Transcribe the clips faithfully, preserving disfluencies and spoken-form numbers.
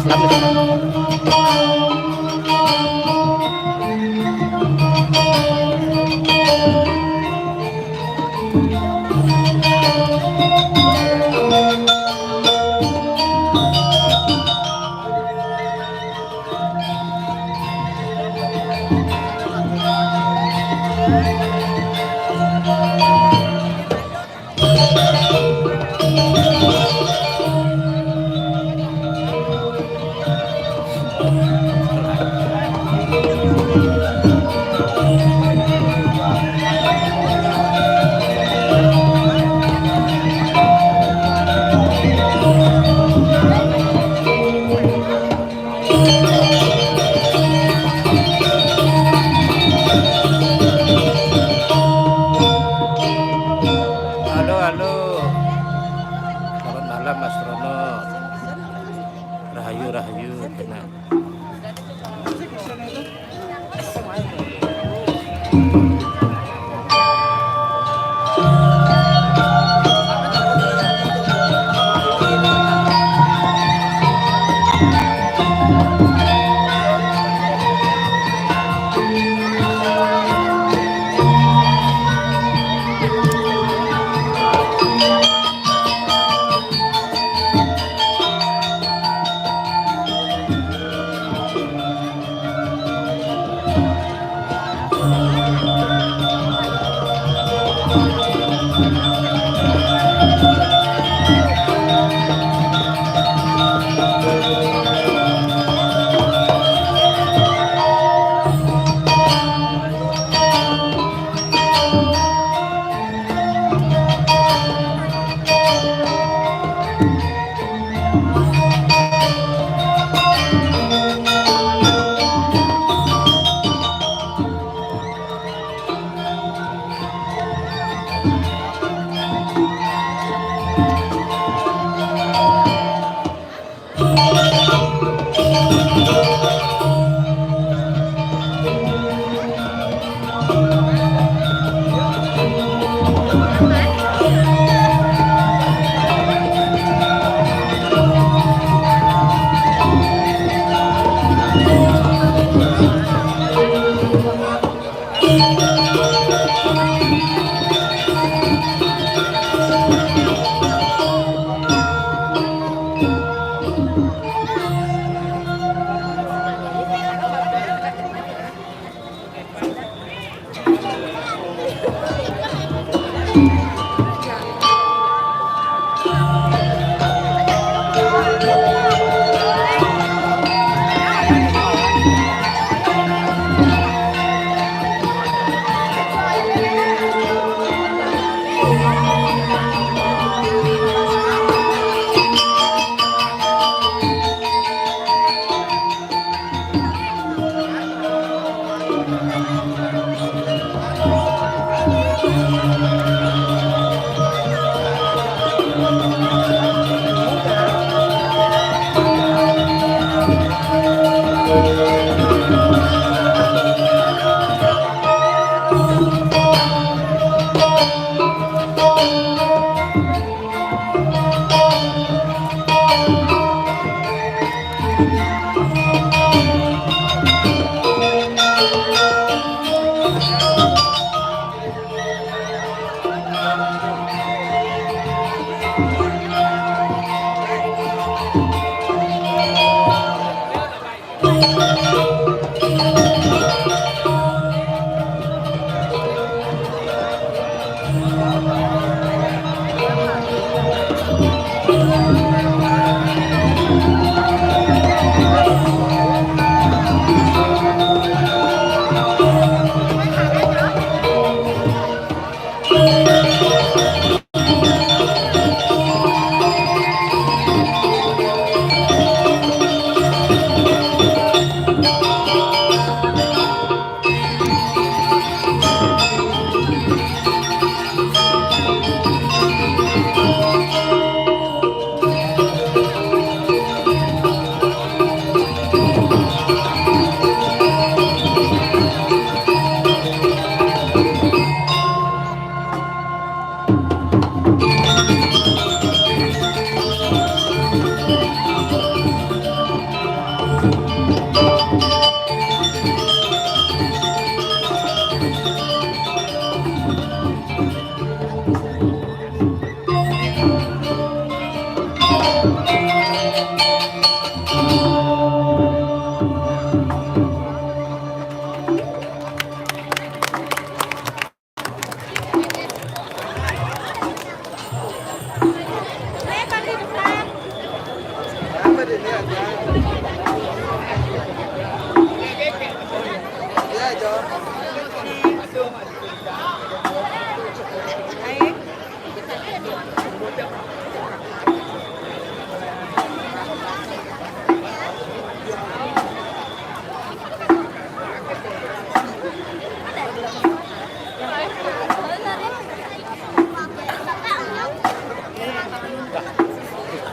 Halo, halo. Selamat malam, Mas Rono. Rahayu, rahayu, tenang.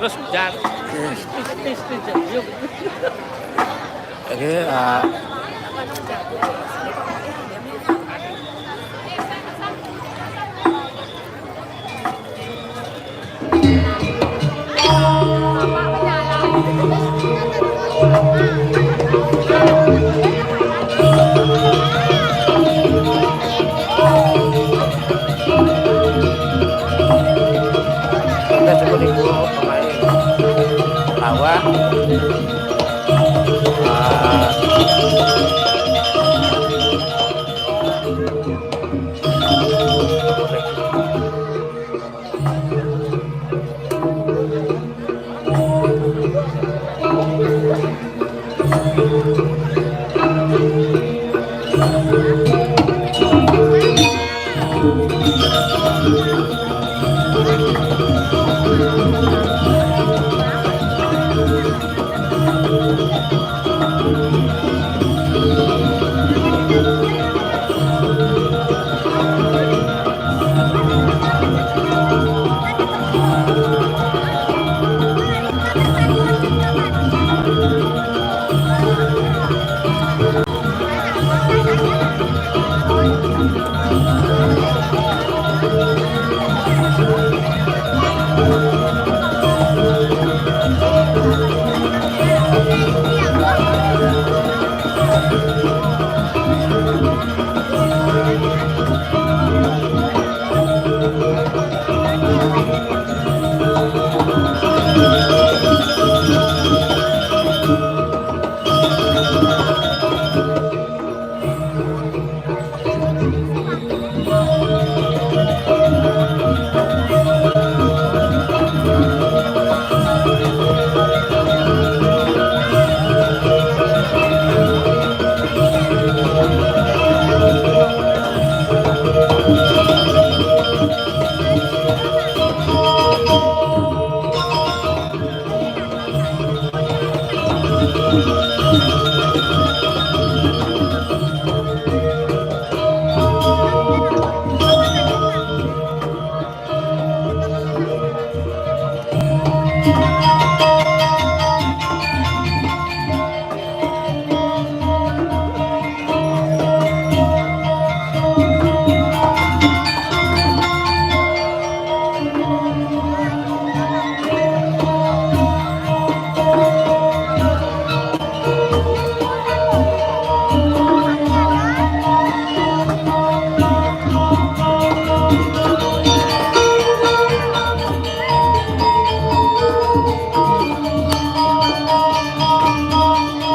Terus hujan. Terus, terus, terus, terus, terus. Yuk. Oke, ah. Kita sepuluh ribu pemain. Lawan, ah,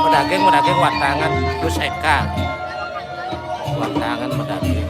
Medaging, medaging, watangan, Gus Eka. Watangan medaging.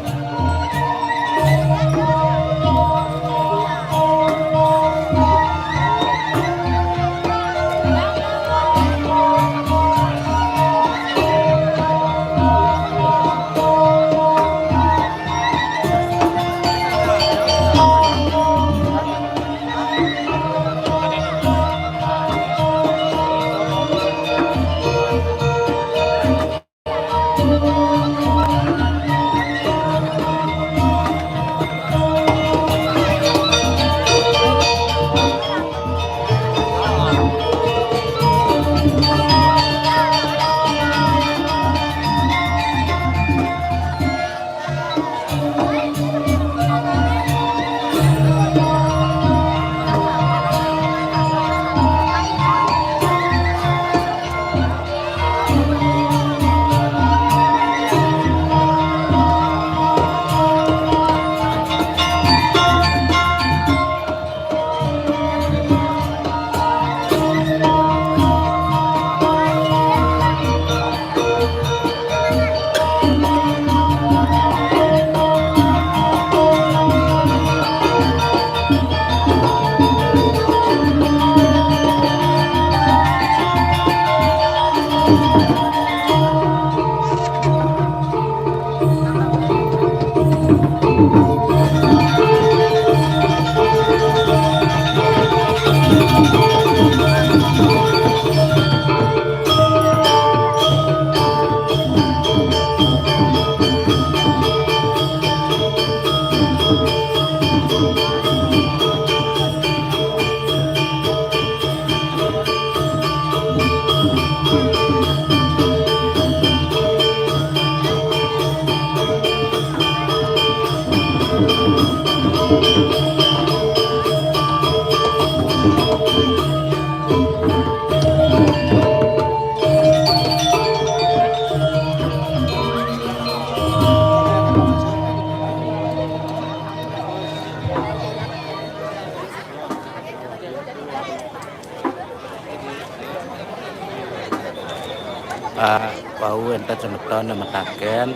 Ah, wau enten semeton nemetaken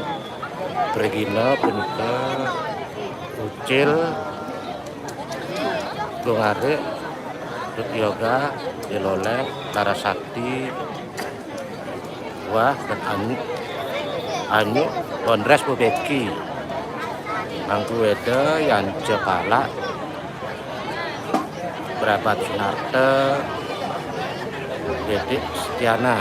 pragina punika Ucil, Gung Arik, Dut Yoga, Diloleh, Larasati, wah, dan Anyu, Anyu, Kondres Bobeki. Mangku Weda, Yanca Palak, Brabat Sunarta, Dedik Setiana,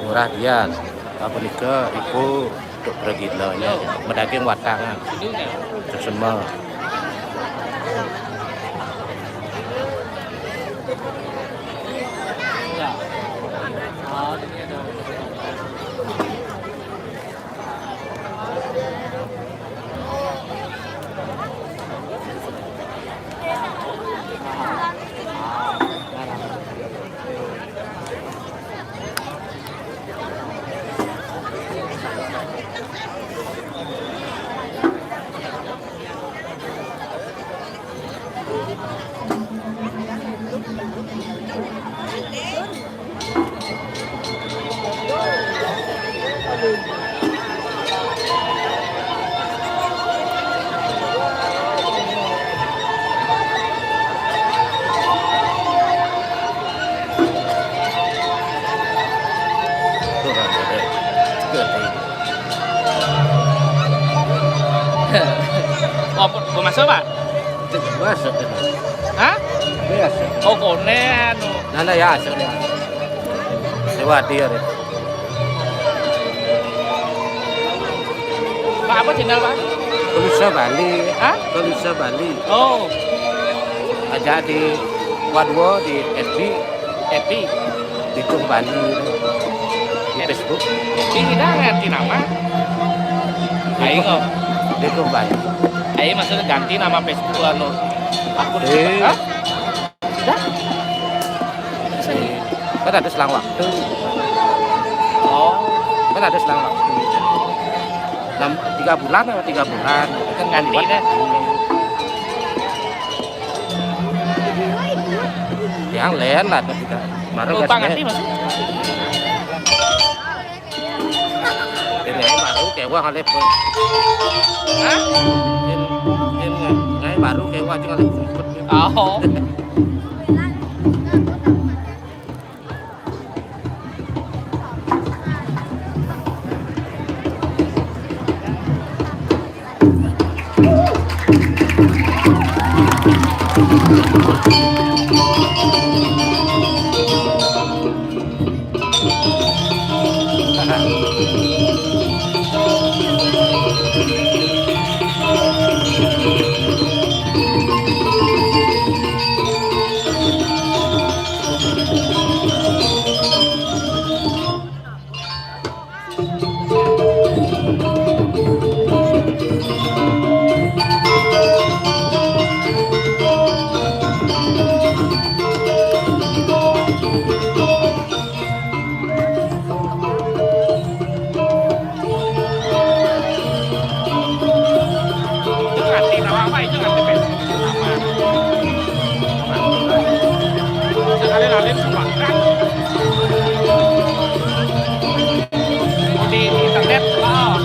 Ngurah Dian. Apa nika iku untuk praginanya, madaging watangan. Sesema. Apa, mau masuk, Pak? Masuk ini. Hah? Biasa. Oh, konen. Nah, nah, ya, asal ya. Lewat dia deh. Pak, apa channel, Pak? Tulisan Bali. Hah? Tulisan Bali. Oh. Aja di Wadwo di F B. F B. Dikung Bali. Di Facebook. Ini dah ganti nama. Ayo, kok. Dikung Bali. Ayo, maksudnya ganti nama Facebook anu. Aku di Eh. Hah? Dah. Kan ada selang waktu. Oh. Kan ada selang waktu. Enam, tiga bulan atau tiga bulan. Kan ganti deh. Yang lain lah, tapi tidak. Kemarin lupa kan ganti, Mas? Ini baru kewah ngalih pun. Hah? Ini, ini baru kewah aja ngalih pun. Oh. Di internet, oh.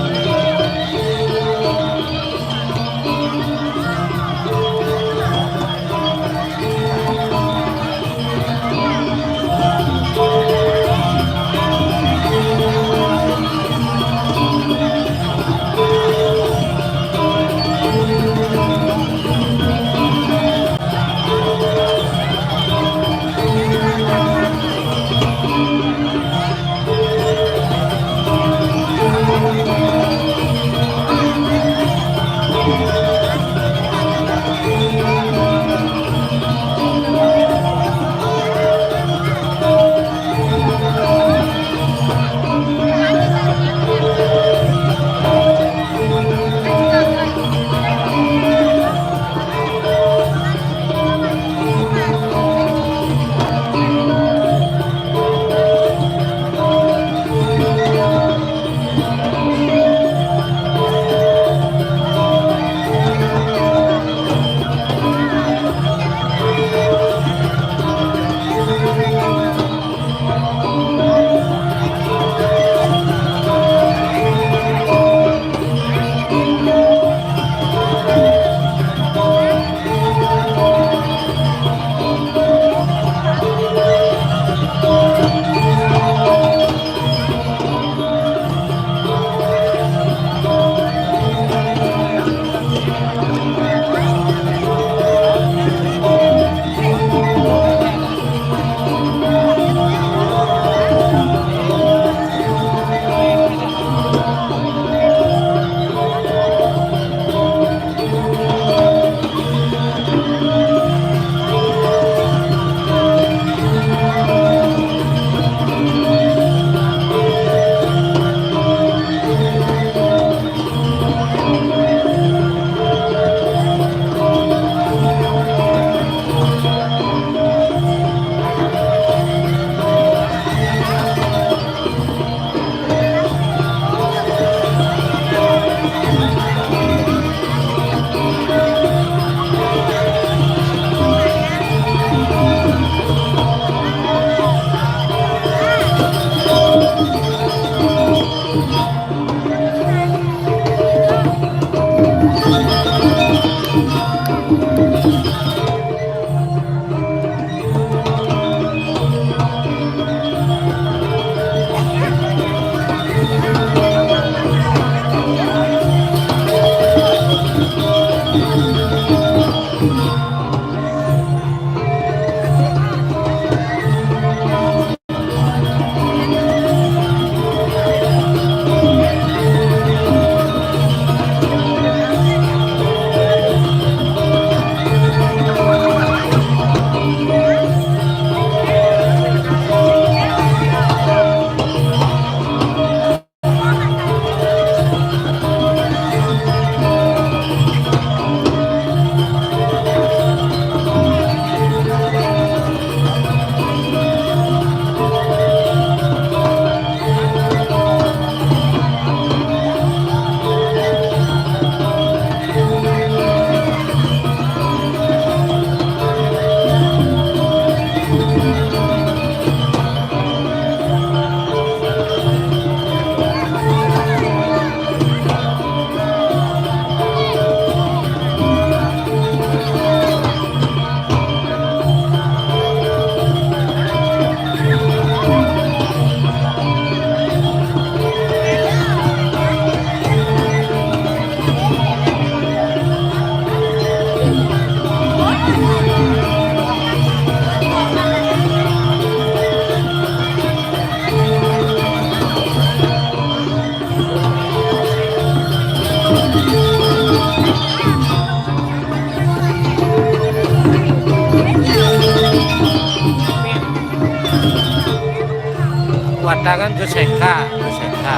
Watangan geseka, geseka.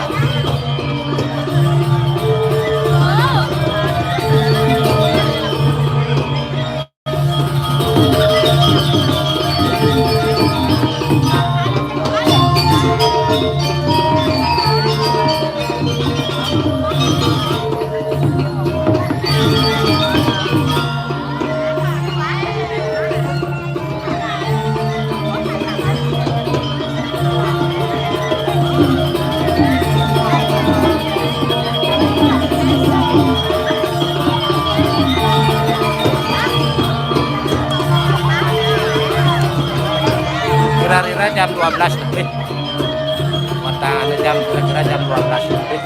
Kira-kira jam dua belas lebih. Matangnya jam, kira-kira jam dua belas lebih.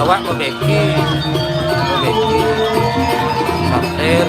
Awak Mbok Beki, Mbok Beki, Satir.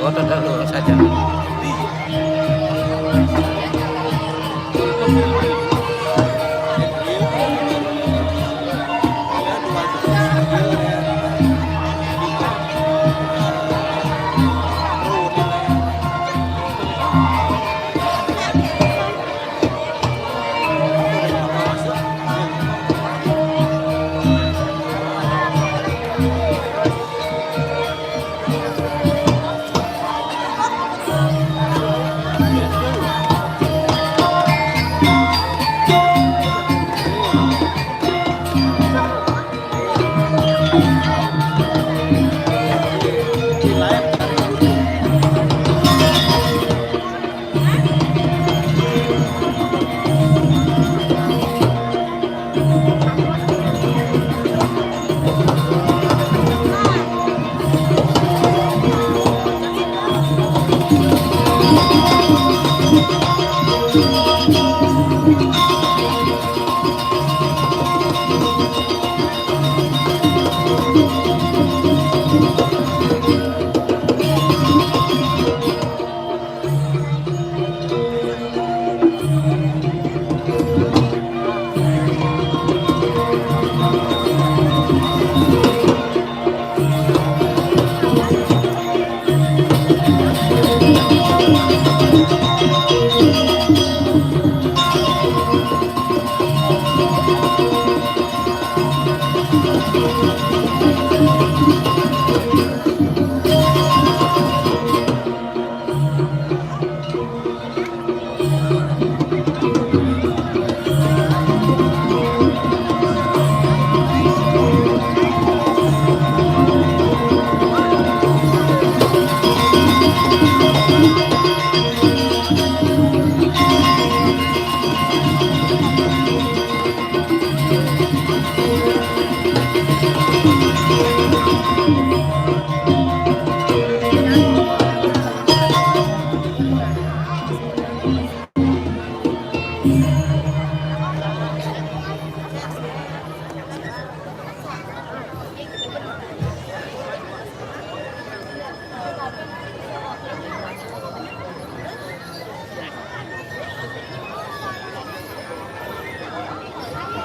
Oh, tetap lurus saja.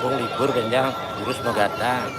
Mumpung libur, benjang urus no gata.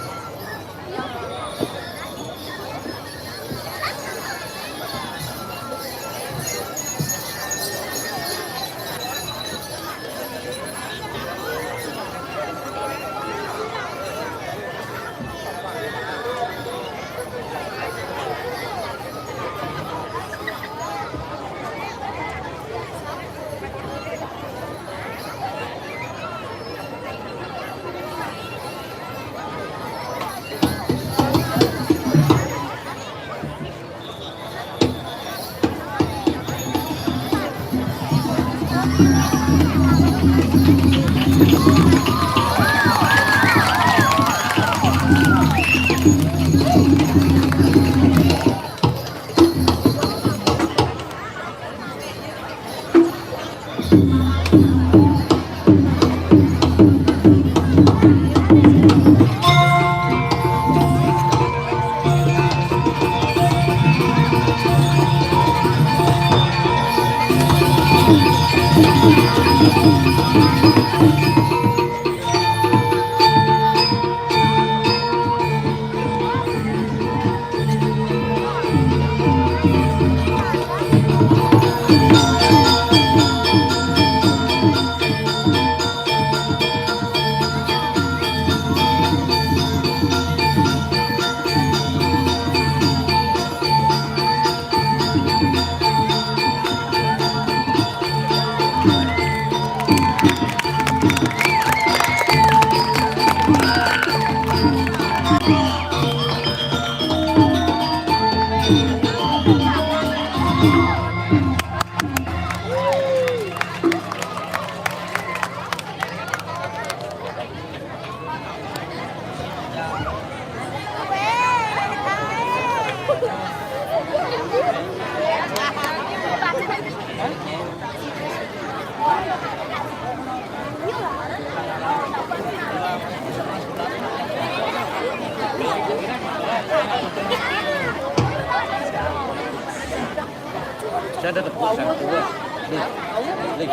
Dah, dah, dah. Satu, dua. Ni. Ni.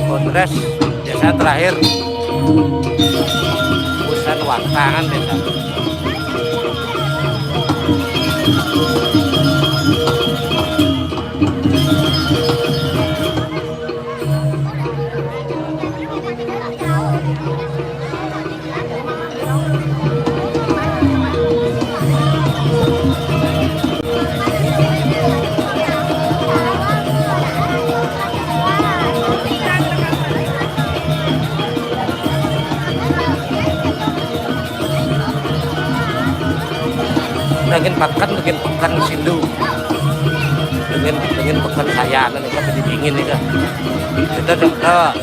Kongres biasa terakhir urusan wartangan biasa. Daging pakan, daging pakan sindu. Daging, daging pakan saya, nanti kita dingin nih, Kak. Kita dong, Kak.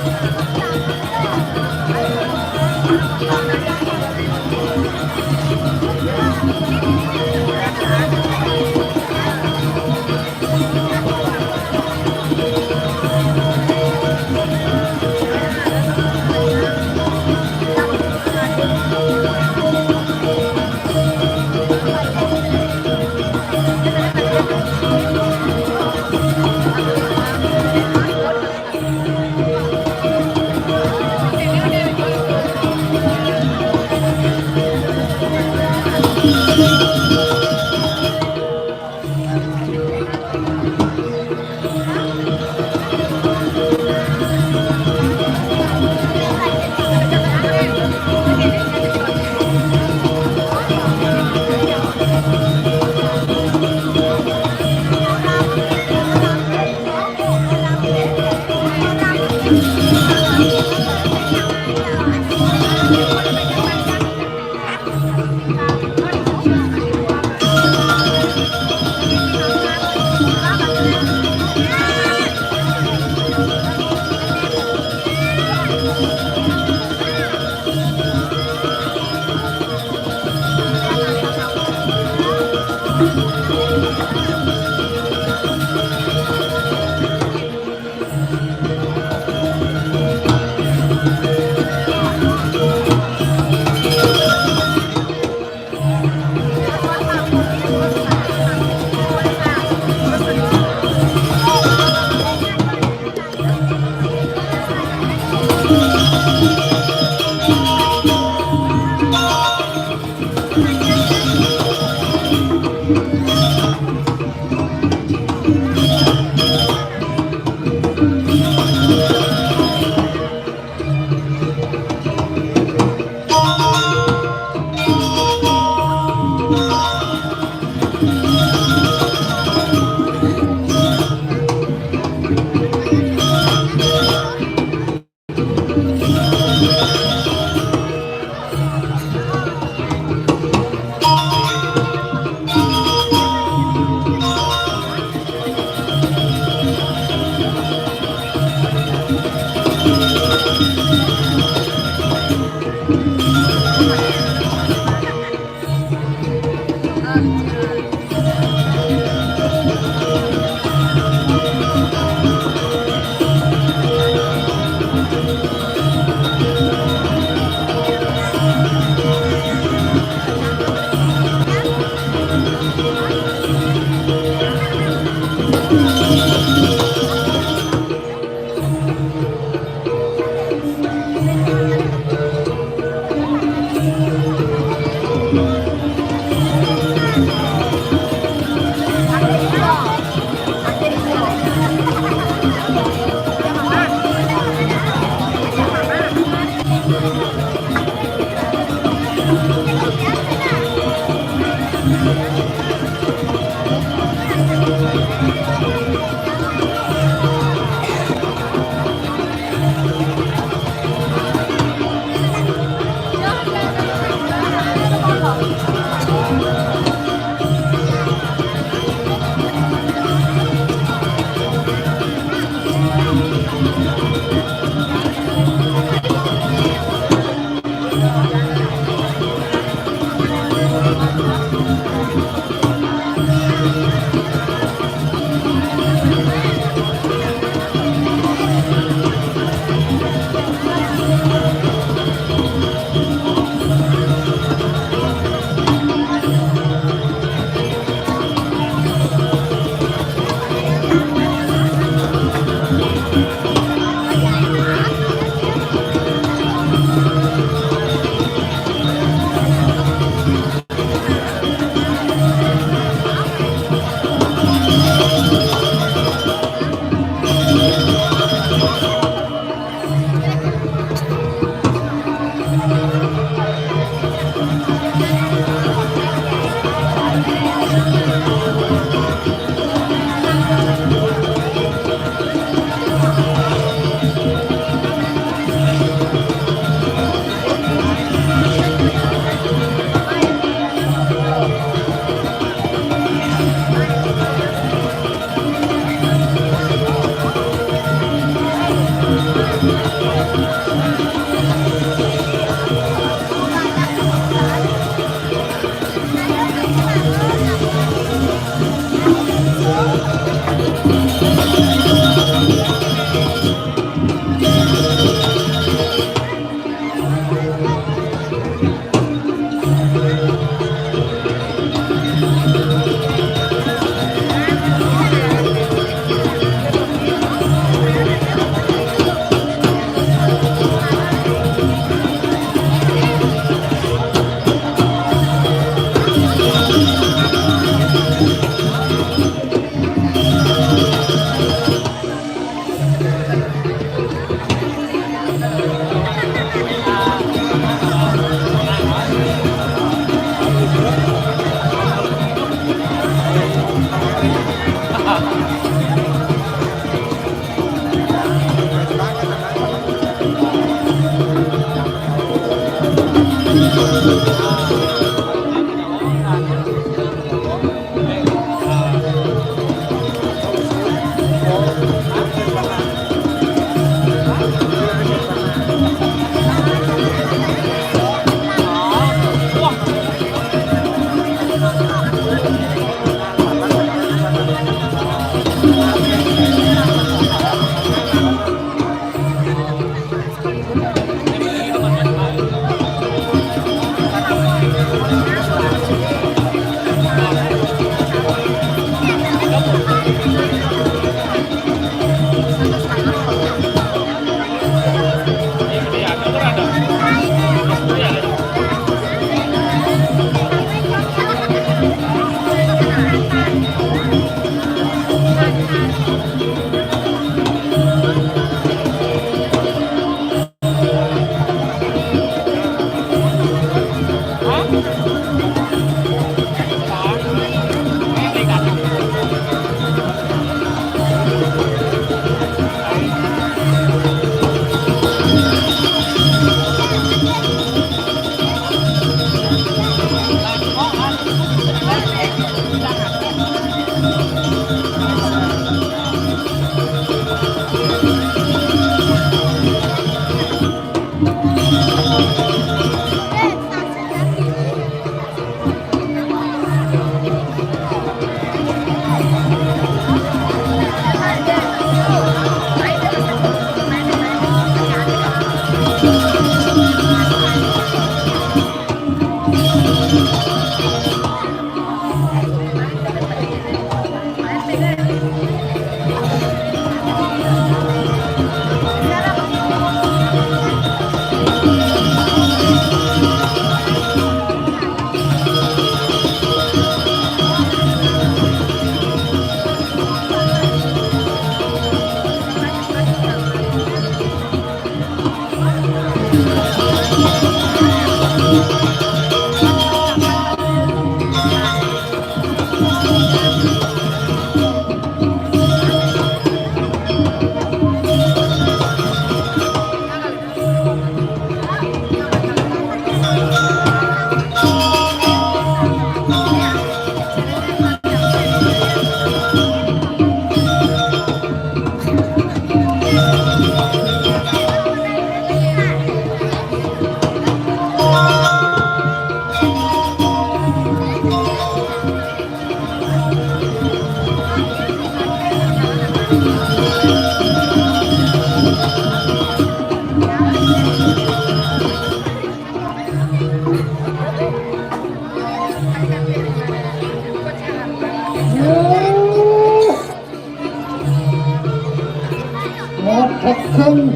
Matakan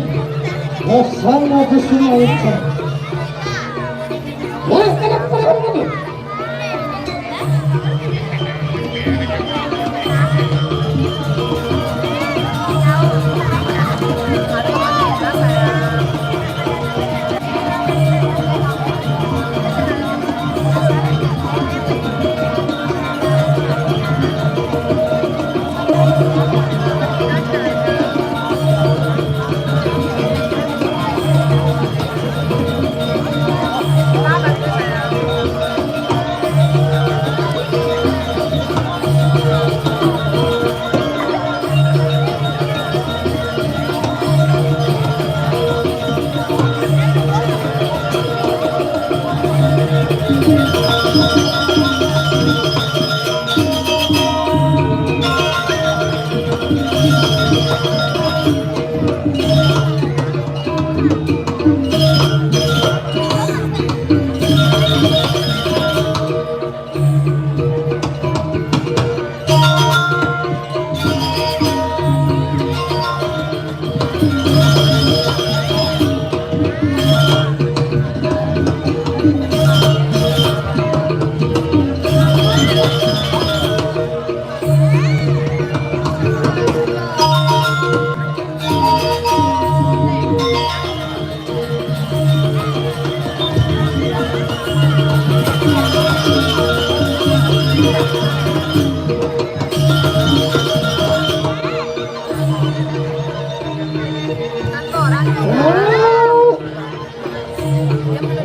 bersama Kusuma Ucap. Wah, kenapa ini?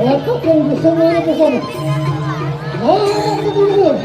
Aku pun bisa main ke sana. Aku pun.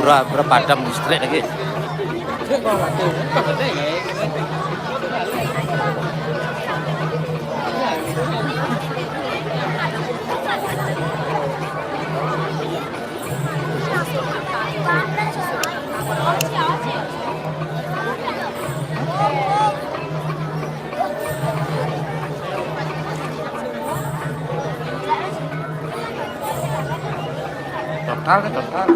Pura-pura padam listrik lagi. Total, total.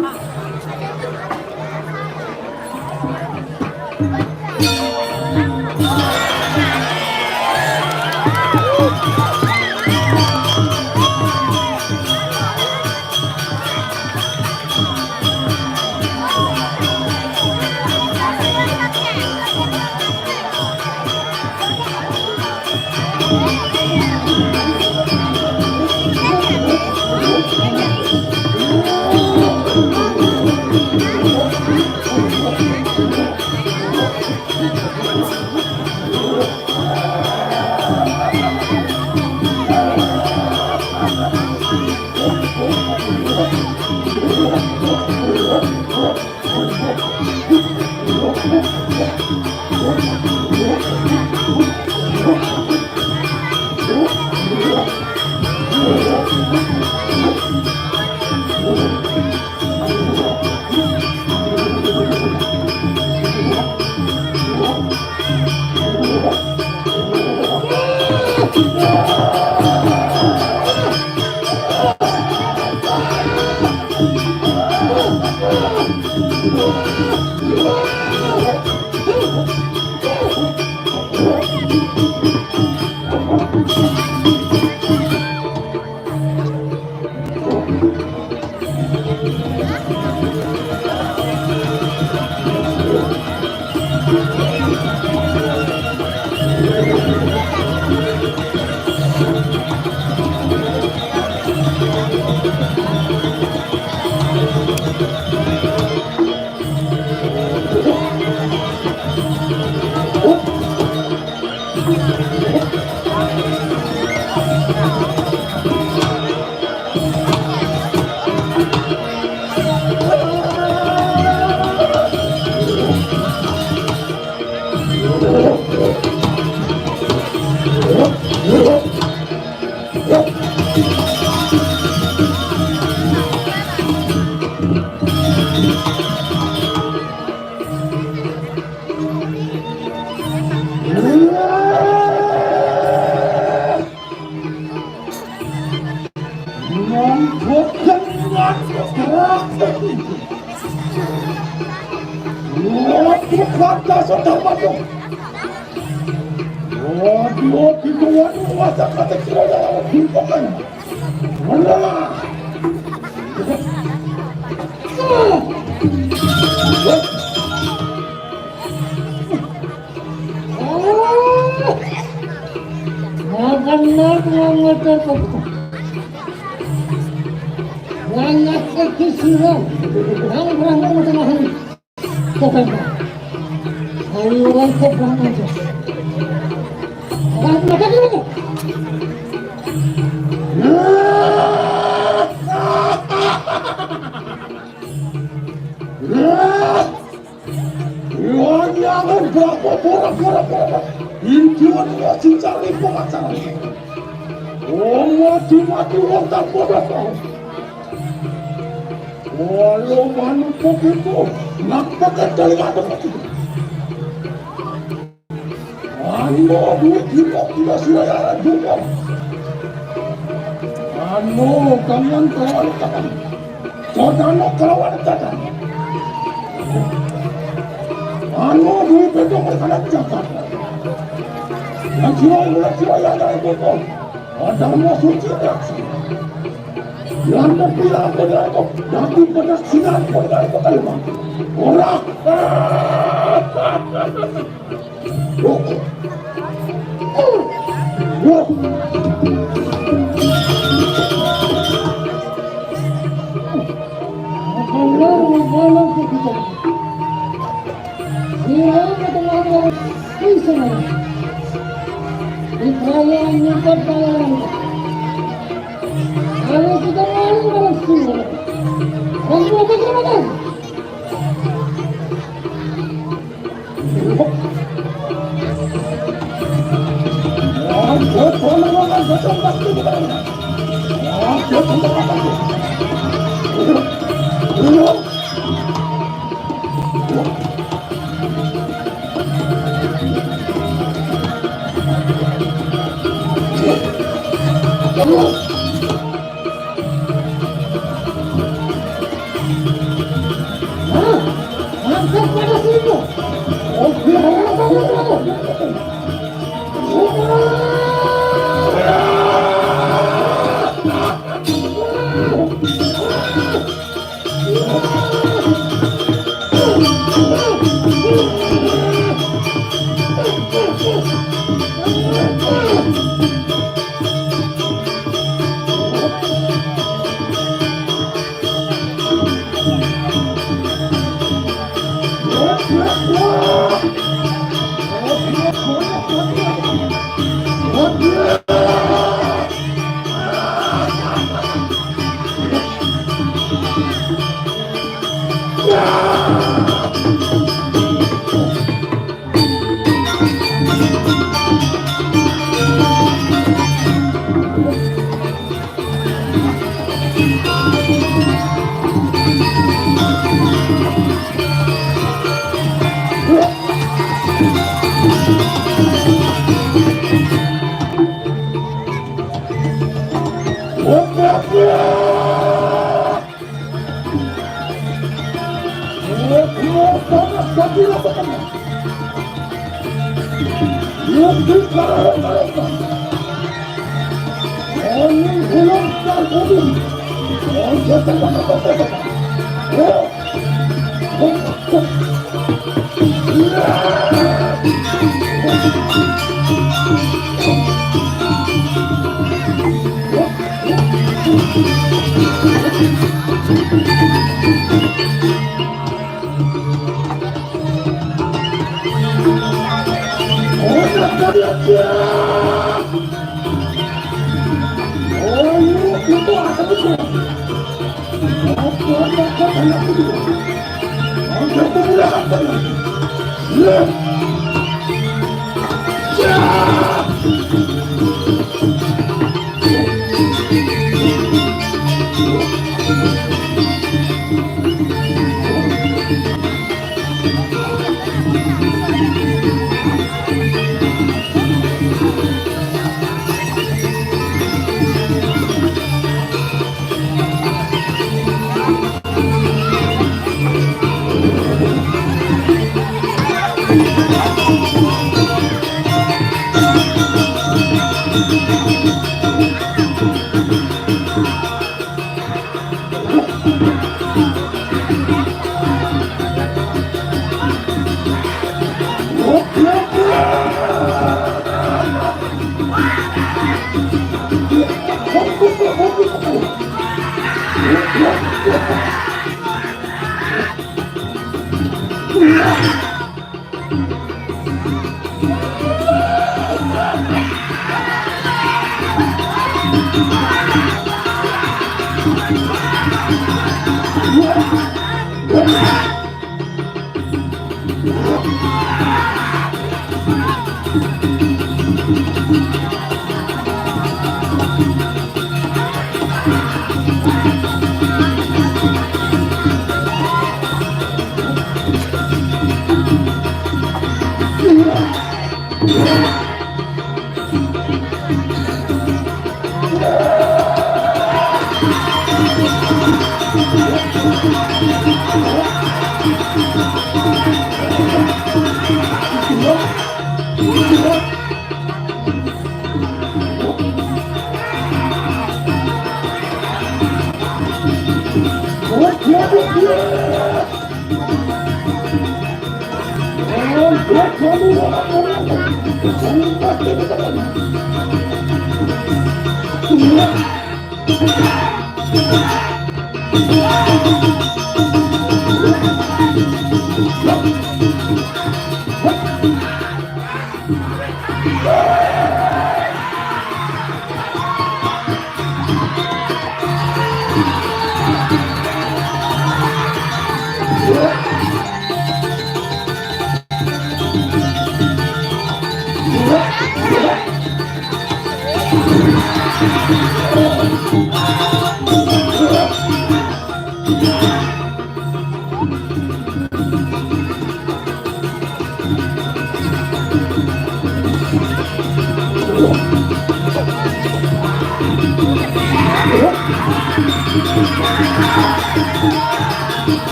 Waduh, kata sedang masuk. Waduh, waduh, waduh, masa kata kira dalam bukan. Mana? Makan nak ngomong. Banyak kecil sirah. Yang berangkat macam hari. Bukan. Hari orang kau berangkat aja. Orang makan dulu. Wah, jangan berapa borak-borak-borak. Intiwan ya cincang di pengacara. Oh, mati-mati wong tak bodoh kau. Walau manuk begitu, nak pakai dari ada mati. Anu, duit kita tidak siraya juga. Anu, kalian kawan-kawan. Sodano kelawan Tatan. Anu duit itu berkena Jakarta. Yang jiwa mulai jiwa yang ada itu kok. Ada mau suci reaksi. Yang terpilih apa dia itu? Nanti pada sinar pada itu kalimat. Orang.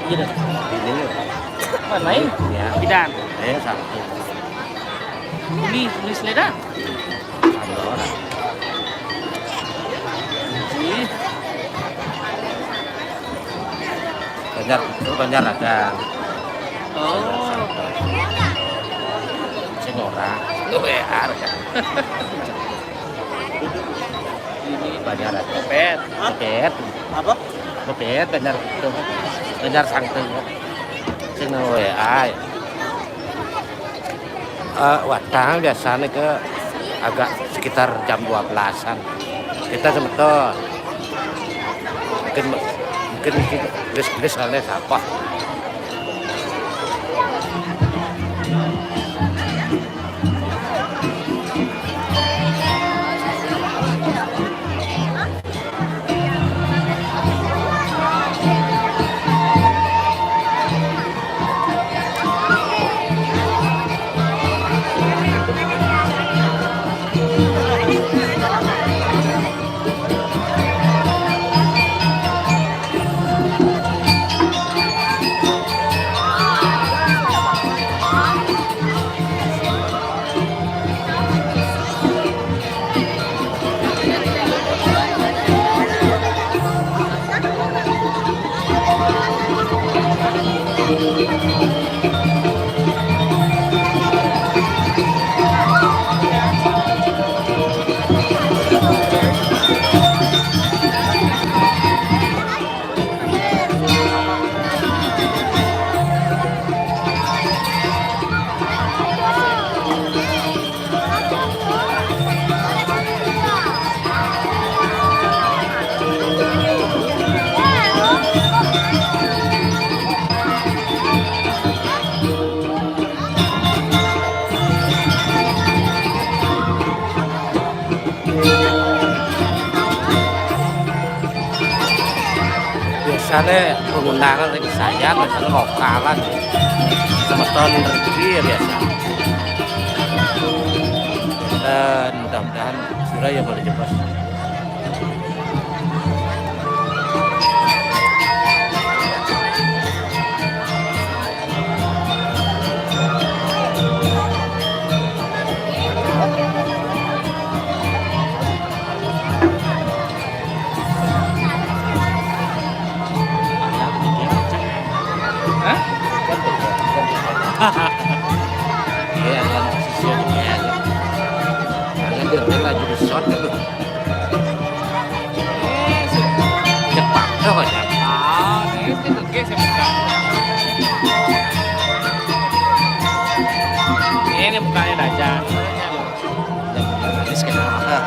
Iya dah. Ini. Mana main? Ya. Bidan. Eh, satu. Ini, ini seleda. Satu orang. Ini. Banjar, itu Banjar ada. Oh. Sing ora. Lu W A kan. Ini Banjar ada. Pet. Hah? Pet. Apa? Pet, Banjar itu. Banjar Sangkeng. Sing W A. Eh, wadang biasanya ke agak sekitar jam dua belasan. Kita semeton. Mungkin Gelis-gelis oleh sampah. Biasanya pengundangan lagi saya, biasanya lokalan. Semeton rezeki ya biasa. Dan mudah-mudahan sira ya boleh jebos. Hah? Iya, kan sisi dunia. Jangan dia lagi di shot gitu. Cepat tuh, cepat. Ini tuh, guys, yang buka. Ini mukanya Dajan. Manis kenapa?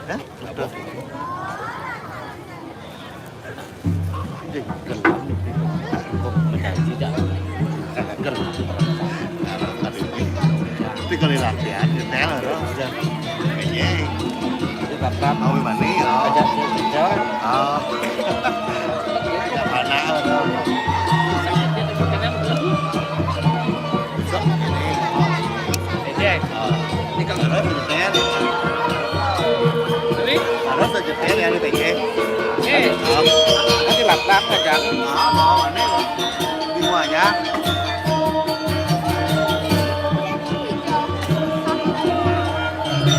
Hah? Apa? Ih, gelem. Kok menjadi dah? Gelem. Tapi kalau latihan, nyetel, bro, udah. Kayaknya. Itu tetap. Mau gimana, ya? Ajak dia kerja. Oh. Mana, bro? Sok, ini. Ejek. Ini kan harus nyetel. Jadi? Harus nyetel ya, ini, P J. Eh. Oh. Nanti laptop aja. Oh, mau, ini, loh. Bingung aja.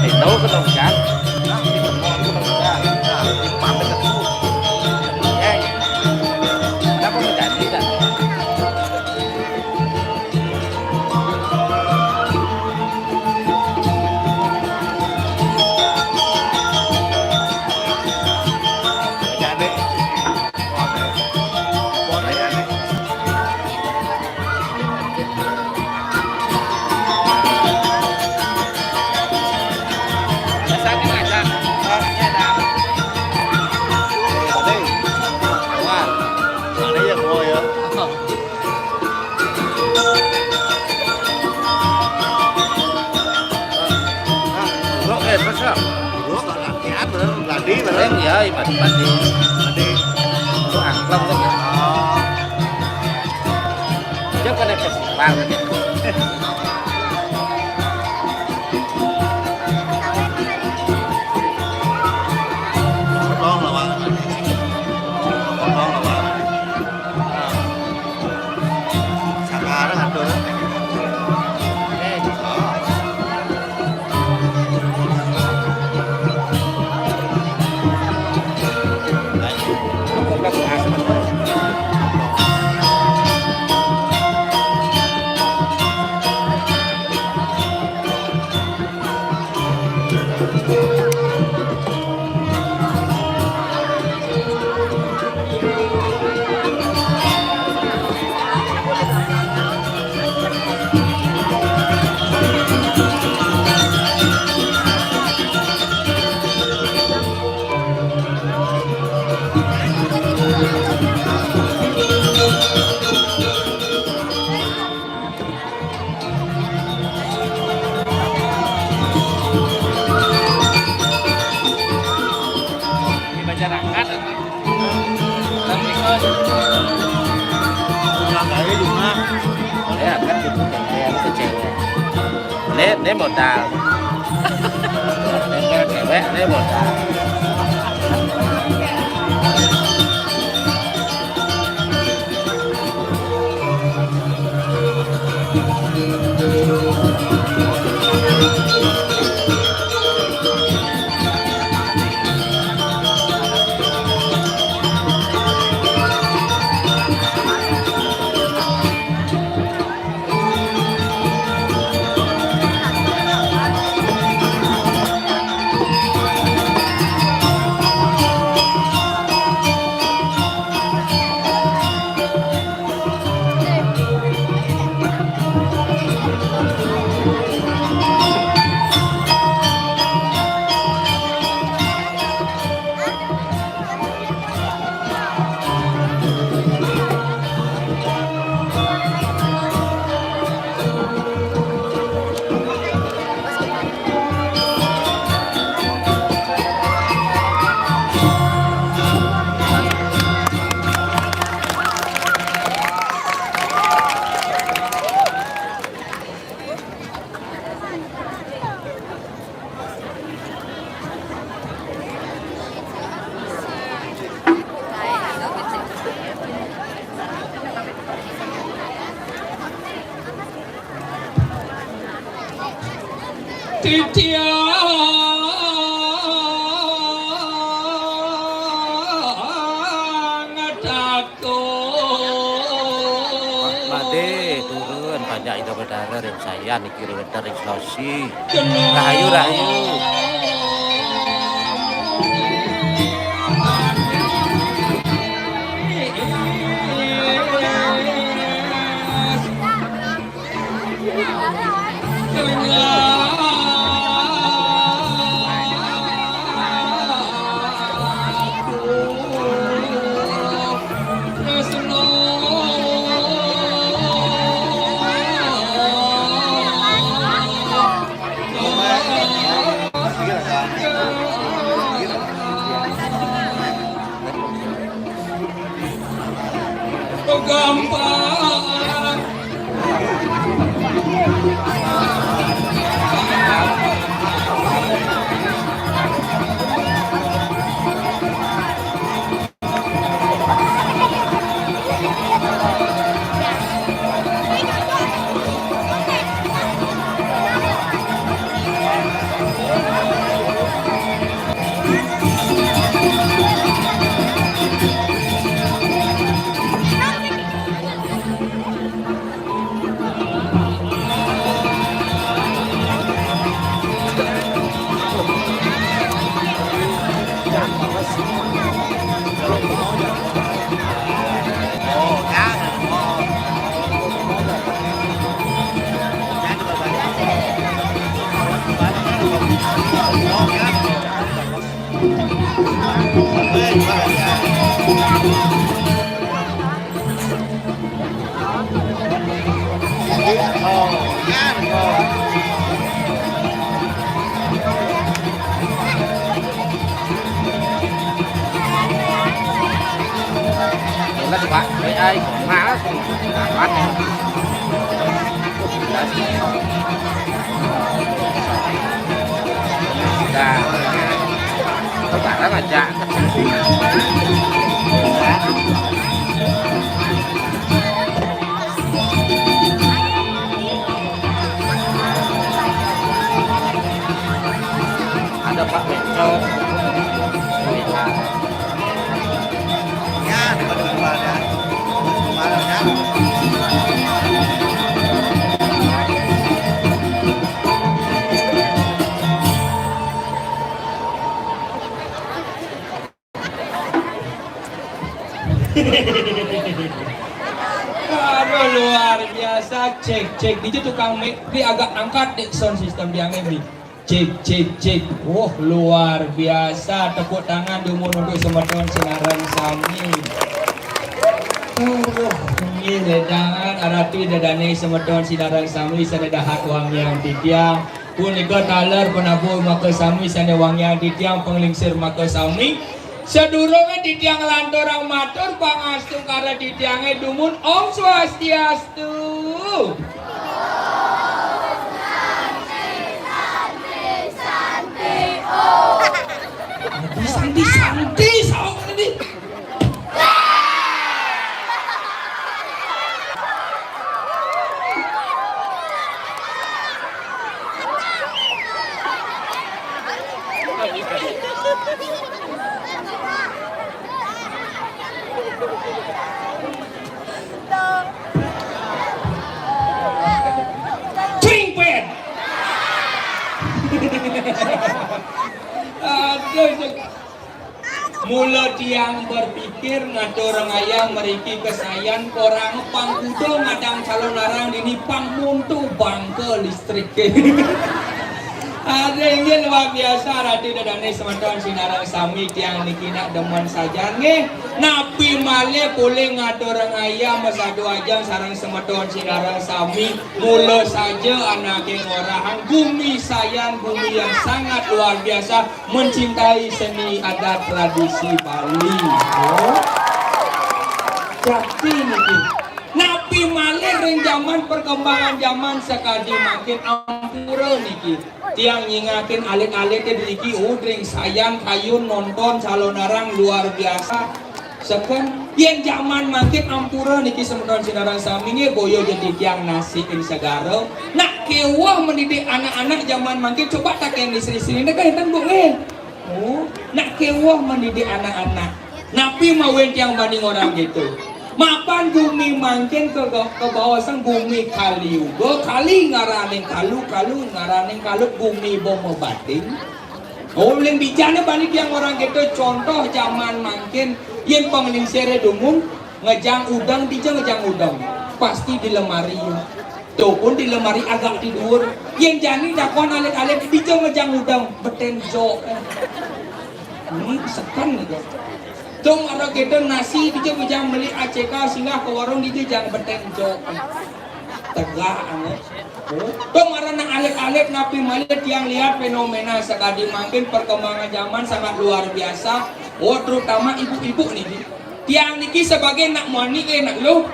Itu ketemu kan? Nah, ketemu, ketemu kan? Nah, di pamit ketemu. Eh, kenapa mau jadi, kan? Jadi, Bro, eh, terus ya. Bro, latihan, bro. Gladi, bro. Eh, iya, iya, mati, mati. Mati. Itu angklung, kan, ya? Oh. Dia kan ada festival, kan, ya? Potong lawan. Potong lawan. Nah. Sabar, atur. Di masyarakat. Tapi kan orang kaya juga. Ya, kan gitu, kayak itu cewek. Ini, ini modal. Tempel cewek, ini modal. Titiang takut. Badhe turun, banyak Ida Betara ring sayan niki, ring wedar, ring selasi. Rahayu, rahayu. gampang. Jelas, Pak. Ai, ai, males. Amat. Nah, bareng aja. Ada Pak Menko. Ya, ada Pak Menko, ada. Malam, ya. Aduh, luar biasa. Cek, cek. Dija tukang mic, di agak angkat deh sound system dia nge, Mi. Cek, cek, cek. Wah, luar biasa. Tepuk tangan dumun untuk semeton sinareng sami. Aduh, nggih, ledangan arati dadane semeton sinareng sami sane dahat wangiang titiang. Punika taler penabuh maka sami sane wangiang titiang, panglingsir maka sami. Sadurunge titiang nglanturang matur pangastungkara titiange dumun, Om Swastiastu. Santi, santi, santi, saok tadi. Cingpet. Aduh, mula tiang berpikir ngatur ngayang mriki kesayan, korang pang kuda ngadang calonarang dini, pang muntu bangka listrik. Ada inggih luar biasa, ratu dadane semeton sinareng sami, tiang niki nak demen sajan nggih. Napi malih polih ngatur ngayang masadu ajeng sareng semeton sinareng sami. Mula saja anake ngorahang Gumi Sayan, gumi yang sangat luar biasa mencintai seni adat tradisi Bali. Oh. Jakti niki. Napi malih ring jaman perkembangan jaman sakadi mangkin, ampura niki. Tiang nyingakin alit-alite driki, oh, ring sayan kayun nonton calonarang luar biasa. Seken, yen jaman mangkin ampura niki semeton sinareng sami nggih, boya ja titiang nasikin segara. Nak keweh mendidik anak-anak jaman mangkin, coba taken istri-istri niki enten, Bu, nggih. Oh, nak keweh mendidik anak-anak. Napi mawinan tiang bani ngorahang gitu? Mapan gumi mangkin ke, ke, kabaosang gumi Kali Yuga, Kali ngaraning kalu, kalu ngaraning kalut, gumi ba mabating. Oh, uling bijane bani tiang ngorahang gitu, contoh jaman mangkin, yen panglingsire dumun, ngejang udeng, dija ngejang udeng? Pasti di lemari. To pun di lemari agak di duur. Yen jani takon alit-alit, dija ngejang udeng? Beten jok. Hmm, seken gitu. To mara kita nasi, dija ngejang meli A C K, singgah ke warung, dija ngejang? Beten jok. Tegak amat. To mara nang alit-alit, napi malih tiang lihat fenomena sakadi mangkin, perkembangan jaman sangat luar biasa. Oh, terutama ibu-ibu niki. Tiang niki sebagai nak muani, eh, nak luh,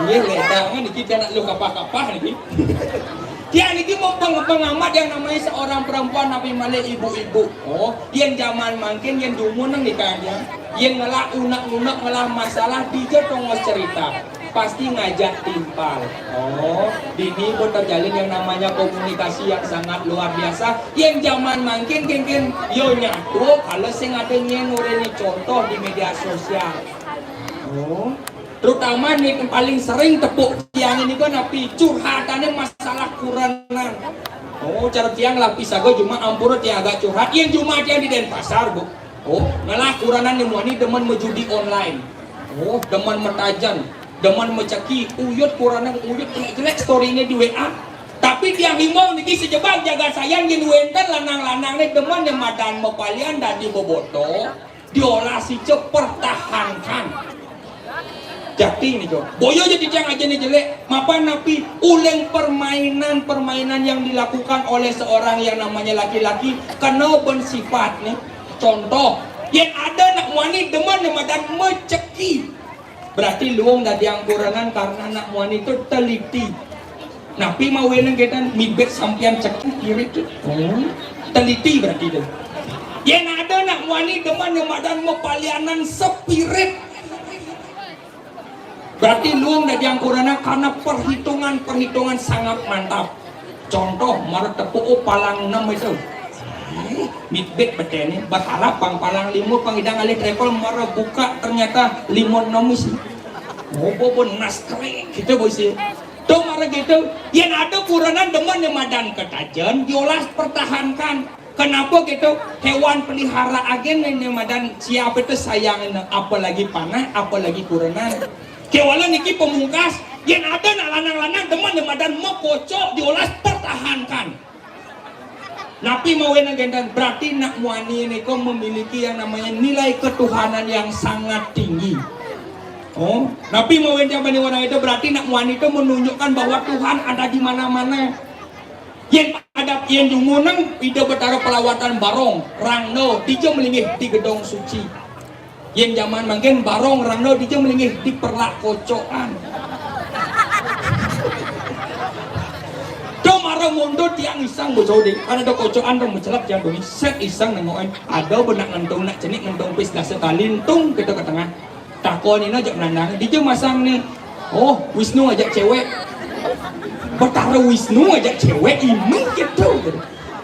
Nggih, ledangan niki, tiang nak lu kapah-kapah niki. Tiang niki mau peng-, pengamat yang namanya seorang perempuan, napi malih ibu-ibu. Oh, yen jaman mangkin yen jumuneng nika tiang. Yen ngelah unek-unek, ngelah masalah, dija tongos cerita. Pasti ngajak timpal. Oh, dini pun terjalin yang namanya komunikasi yang sangat luar biasa. Yen jaman mangkin, kengken, yo nyatu, kalau sing ada nyen urene contoh di media sosial. Oh, terutama nih, paling sering tepuk tiang ini kan napi, curhatannya masalah kurenan. Oh, cara tiang lapis aga, cuma ampura tiang agak curhat. Yang cuma tiang di Denpasar, Bu. Oh, malah kurenan ni muani demen mejudi online. Oh, demen metajen, demen meceki, uyut kurenan, uyut kena jelek story-nya di W A. Tapi tiang himbau niki sejebak jaga sayan, yen wenten lanang-lanang ni demen yang madan mepalian dadi beboto, diolah sica, pertahankan. Jati nika. Boya ja titiang aja ni jelek, mapan napi, uling permainan-permainan yang dilakukan oleh seorang yang namanya laki-laki kena ben sifat ni. Contoh, yen ada nak muani demen yang madan meceki. Berarti luung dadi angkurenan karena nak muani tu teliti. Napi mawinan ketan mibet sampian cekik pirit tu? Hmm. Teliti berarti tu. Yen ada nak muani demen yang madan mepalianan sepirit. Berarti luung dadi angkurenan karena perhitungan-perhitungan sangat mantap. Contoh, mara tepuk, oh, palang enam itu. Eh, mibet betene, berharap pang palang lima, pang idang alih travel, mara buka ternyata lima enam isi. Oh, bo, bo, nas kering, gitu, bo, isi. Tuh, mara gitu, yen ada kurenan demen yang madan ketajen, diolah pertahankan. Kenapa gitu? Hewan peliharaan agen yang madan siapa itu sayang, apalagi panah, apalagi kurenan. Kewala niki pemungkas, yen ada nak lanang-lanang demen yang madan mekocok, diolah pertahankan. Napi mawinan kenten? Berarti nak muani niko memiliki yang namanya nilai ketuhanan yang sangat tinggi. Oh, napi mawinan tiang bani orang itu? Berarti nak muani itu menunjukkan bahwa Tuhan ada di mana-mana. Yen ada, yen jumuneng Ida Betara pelawatan barong, rangda, dija melinggih di gedong suci. Yen jaman mangkin barong, rangda, dija melinggih di perlak kocokan. Do mara mundut tiang iseng, Bu Saudi. Kan ada kocokan do mencelep tiang do. Set iseng nengokin. Ada benak ngentung, nak cenik ngentung pis dasa tali, entung kita ke tengah. Takon ina ajak menandang. Dija masang ni. Oh, Wisnu ajak cewek. Betara Wisnu ajak cewek, imeh gitu.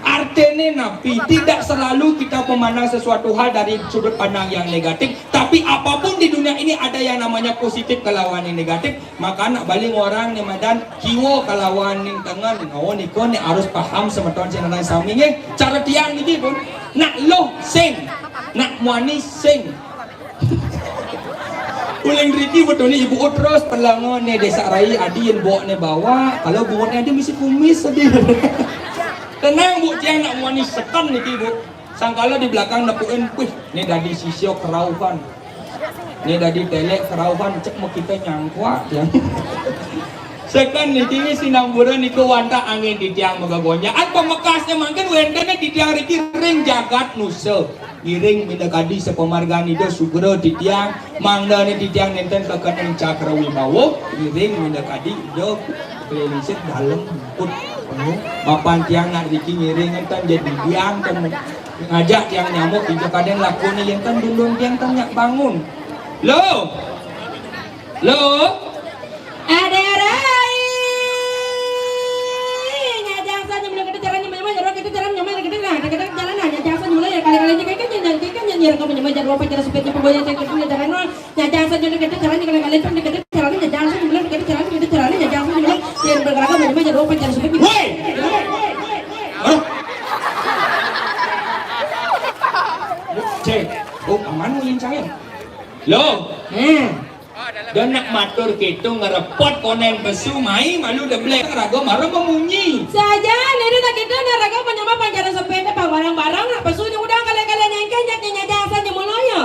Artinya napi, tidak selalu kita memandang sesuatu hal dari sudut pandang yang negatif, tapi apapun di dunia ini ada yang namanya positif kelawan yang negatif. Maka nak balik orang ni madan kiwa kelawan ning tengen. Oh, niko ni harus paham semeton sing lanang sami nggih. Cara tiang niki pun, nak luh sing, nak muani sing. Uling riki betulnya ibu terus pelanga ni desa rai, adi yen bok ni bawa, kalau bok ni adi misi kumis adi. Tenang, Bu, tiang nak muani seken niki, Bu. Sangkala di belakang nepukin, wih, ni dadi sisya kerauhan. Ni dadi telek kerauhan, cek mau kita nyangkua, ya. Seken niki sinamburan niku wantah angin di tiang megagonjaan. Pamekasnya mangkin wentene di tiang riki ring jagat nusa. Ngiring minda kadi sapamargan Ida sugra titiang, mangdane titiang nenten kakeneng cakra wibawa, ngiring minda kadi Ida klilisik dalem put penuh. Mapan tiang nak riki ngiring enten jadi biang ten ngajak tiang nyamuk, ija kadang lakune yen ten dundun tiang ten nyak bangun. Lo. Lo. Ada rai. Nyajang sa nyemula kita jalan nyemula, jalan kita jalan nyemula, kita jalan, kita jalan, nyajang sa nyemula, ya kali-kali aja kayak kan, nyajang kita kan, nyajang kamu nyemula, jalan apa, jalan supir, jalan pembawa, jalan kita jalan, nyajang sa nyemula, kita jalan, kali-kali aja kita jalan, nyajang sa nyemula, kita jalan, kita jalan, nyajang sa nyemula, ya bergerak apa, nyemula, jalan apa, jalan supir. Woi. Aduh. Cek, oh, aman nih, Cang, ya? Lo. Hmm. Dan nak matur gitu ngerepot konen pesu, mai malu deblek raga mara memunyi. Saja, nene nak gitu nak raga penyama panjaran sepeda pang barang-barang nak pesu ni udang kali-kali nyengken nyak nyanya jasa nyemulanya.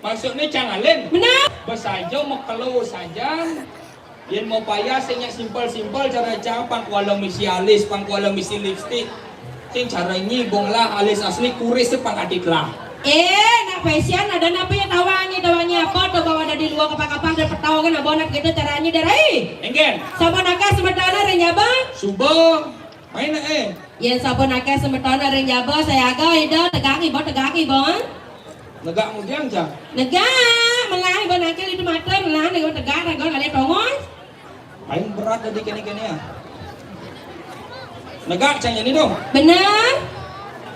Maksudnya Cang Alen? Benar. Besaja mekelo saja. Yen mau payah sing nyak simpel-simpel cara Cang, pang kuala misi alis, pang kuala misi lipstick. Sing cara nyi bong lah alis asli kuris tu pang atik lah. Eh, nak fashion ada napa ya tawanye, tawanye apa tuh bawa dari luar kapal-kapal dan petau kan abang nak gitu caranya dari. Enggen. Sampun akeh semetone ring jaba? Suba. Main eh. Yen sampun akeh semetone ring jaba, sayaga Ida tegangi, Bang, tegangi, Bang. Negak ngudiang, Cang? Negak, melah, Bang, nangkil itu matur, melah, ning tegak, raga kali tongos. Paling berat dadi kene-kene ya. Negak, Cang, jani dong. Bener.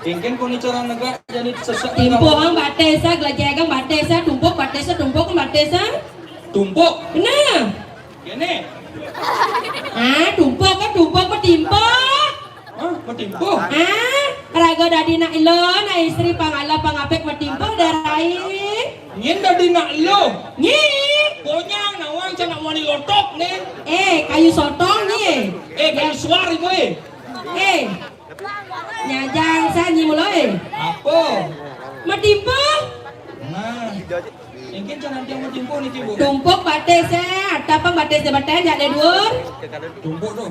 Kengken koni cara negak jani sesek. Timpuang batis, ah, gelajegang batis, ah, tumpuk batis, ah, tumpuk batis, ah. Tumpuk? Bener. Kene. Ah, tumpuk, ah, tumpuk, matimpuk. Hah? Matimpuk? Ah, raga dadi nak ila, nak istri pangala pangapik matimpuk, Darai. Nyen dadi nak ila. Nyi. Konyang nawang cang nak wani lotok ne. Eh, kayu sotong nyi. Eh, kayu suar ibu eh. Eh. Nyajang sa nyi mula eh. Apa? Matimpuk. Nah. Engken cara tiang matimpuk niki, Bu. Tumpuk batis eh, atapang batis eh, batis jak le duur. Tumpuk tu.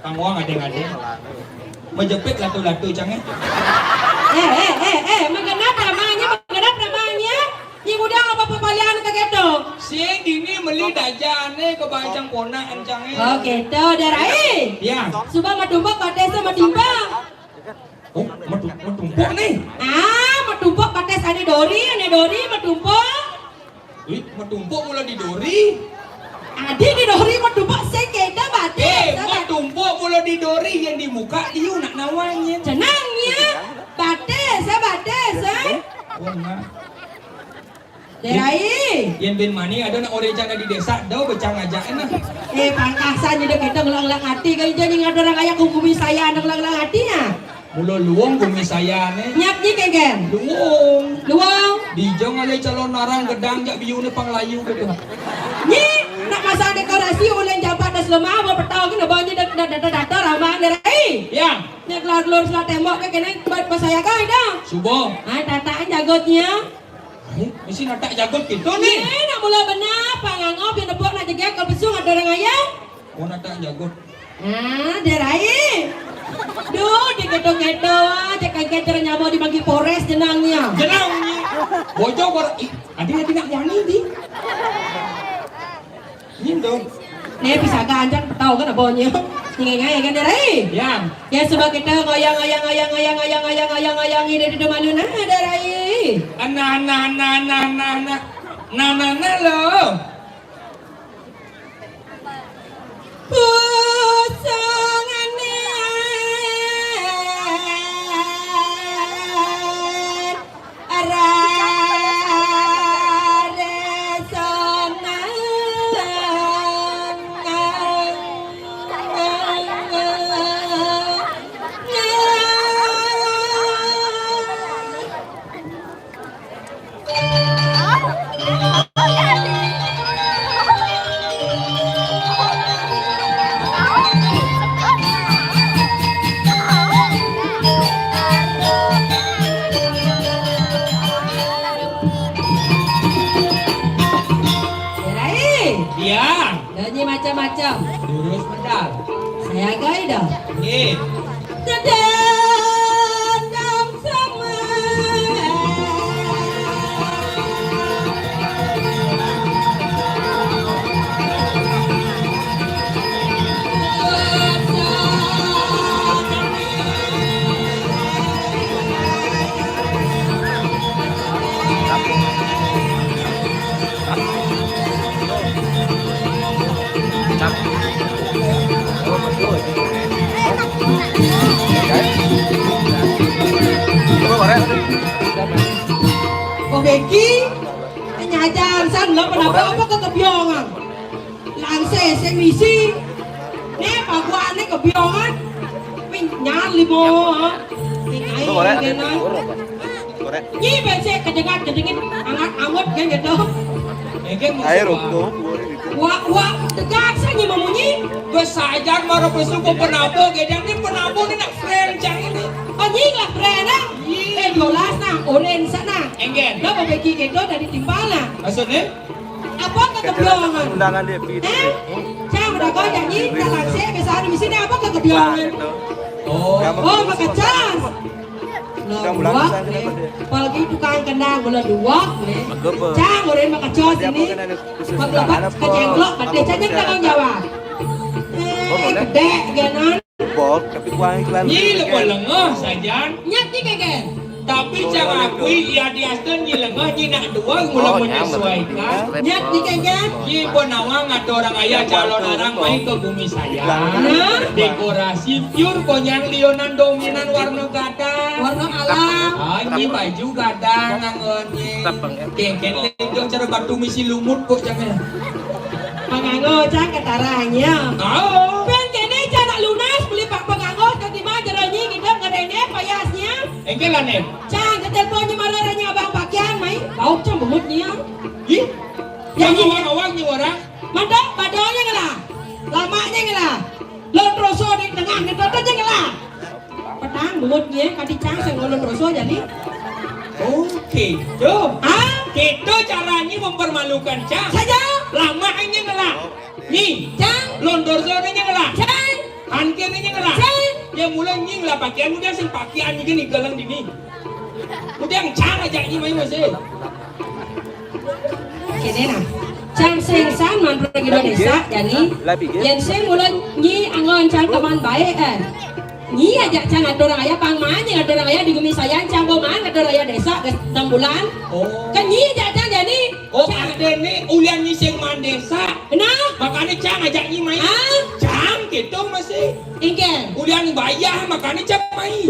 Tangguang adeng-adeng. Majepit latu-latu, Cang, eh. Eh, eh, eh, eh, magenap namanya, magenap namanya. Ni muda apa pepalian ke keto? Sing dini meli dajane ke bancang ponak, Cang, eh. Oh, keto, Darai. Ya. Suba matumpuk batis eh, matimpuk. Oh, matu-, matumpuk nih. Ah, matumpuk batis ane dori, ane dori matumpuk. Ih, matumpuk mula di dori. Adi di dori matumpuk sing keda batis. Eh, matumpuk mula di dori yang di muka diu nak nawanye. Jenangnya batis, eh, batis, eh. Oh, nah. Darai. Yen ben mani ada nak orang cang di desa, dau becang aja nah. Eh, pangkasan jadi kita ngelang-ngelang ati, kali jadi ngadu orang kaya ku gumi saya ada ngelang-ngelang ati ya. Mula luung gumi saya ne. Nyap ni kengken. Luung. Luung. Dijong ale calon narang gedang jak biu ne pang layu gitu. Ni nak masa dekorasi ulen jabat das lemah apa petau kena bau ni dak dak dak dak ramah Darai. Ya. Nya keluar-keluar selat tembok ke kena buat pasaya kau dah. Subo. Ah, tataan jagotnya. Ai, mesti natak jagut gitu nih. Ye, nak mula benar, pangangop yang nepuk nak jegek ke besung ada orang ayam. Oh, natak jagut. Ah, Darai. Duh, diketo-keto aja kagak cara nyamuk dibagi pores jenangnya. Jenangnya. Bocor kor-, ih, adi adi nak wani di. Nyindo. Ne pisaga anjang petau kan abonye. Ningeng ae kan, Darai? Ya. Ya, sebab kita ngoyang, ngoyang, ngoyang, ngoyang, ngoyang, ngoyang, ngoyang, ngoyang, ini di depan lu, nah, Darai. Ana, ana, ana, ana, ana, ana. Na, na, na, lo. Pusungane. Darai. Iya. Nyanyi macam-macam. Lurus medal. Saya gai dah. Nggih. Sedendam sama. Ko Beki, nyajan san lo kenapa apa ke kebiongan? Langse sing misi. Ne paguane kebiongan. Min nyar limo. Min ae kena. Nyi bese kedengat kedengit angat angut kan gitu. Engke air rokok. Wak wak tegat sa nyi mamunyi. Wes sajan mara pesu ko penabo gedang ni penabo ni nak friend cang ini. Oh nyi lah friend ah. Eh dolas nah, oren sana. Engke. Lo bebeki gitu dari timpal nah. Maksudnya? Apa kekebiangan? Undangan dia pergi. Eh? Cang udah kau janji dalam sih biasa di sini apa kekebiangan? Oh. Oh, makacas. Mula dua, nih. Apalagi tukang kendang, mula dua, nih. Cang, orang makaco sini. Maglebat ke jengklok, badeh cang tanggung jawab. Eh, gede, genan. Bol, tapi kuang iklan. Nyi lepa lengeh sajan. Nyat ni kegen. Tapi cang akui, iya diasten nyi lengeh, nyi nak dua mula menyesuaikan. Nyat ni kegen. Nyi pun nawang ada orang ayah calon arang mai ke bumi saya. Nah. Dekorasi pure konyang lionan dominan warna gadang. Warna alam. Ah, nyi baju gadang, anggon nyi. Kengken lejong cara batu misi lumut kok jangan. Panganggo cang ketaranya. Oh. Pen kene cang nak lunas beli pak panganggo ke di mana jero nyi ngidam ngerene payasnya. Engke lah nih. Cang ketelpon nyi marah ranya abang pakian mai. Bau cang bungut nya. Ih. Ya, yang awang-awang nyi orang. Mantap, badonya ngelah. Lamanya ngelah. Lon troso di tengah, ngedotonya ngelah. Petang, bungut nye, kadi cang sing ngolon troso jani. Oh, gitu. Ah? Gitu caranya mempermalukan cang. Saja. Lama ini ngelah. Nih, cang. Lon troso ini ngelah. Cang. Hankir ini ngelah. Cang. Ya mulai nying lah pakaian udah sing pakaian ini nih galang dini. Udah yang cang aja ini main masih. Kene nah. Cang sing san man pergi desa jani. Yen sing mula nyi anggon cang teman baik eh. Nyi aja cang atur ayah pang man nyi atur ayah di gumi sayan cang bo man atur ayah desa ke enam bulan. Oh. Kan nyi aja cang jani. Oh, ada nih ulian nyi sing man desa. Nah. Makanya cang ajak nyi main. Ah. Cang gitu masih. Ingke. Ulian bayar makanya cang main.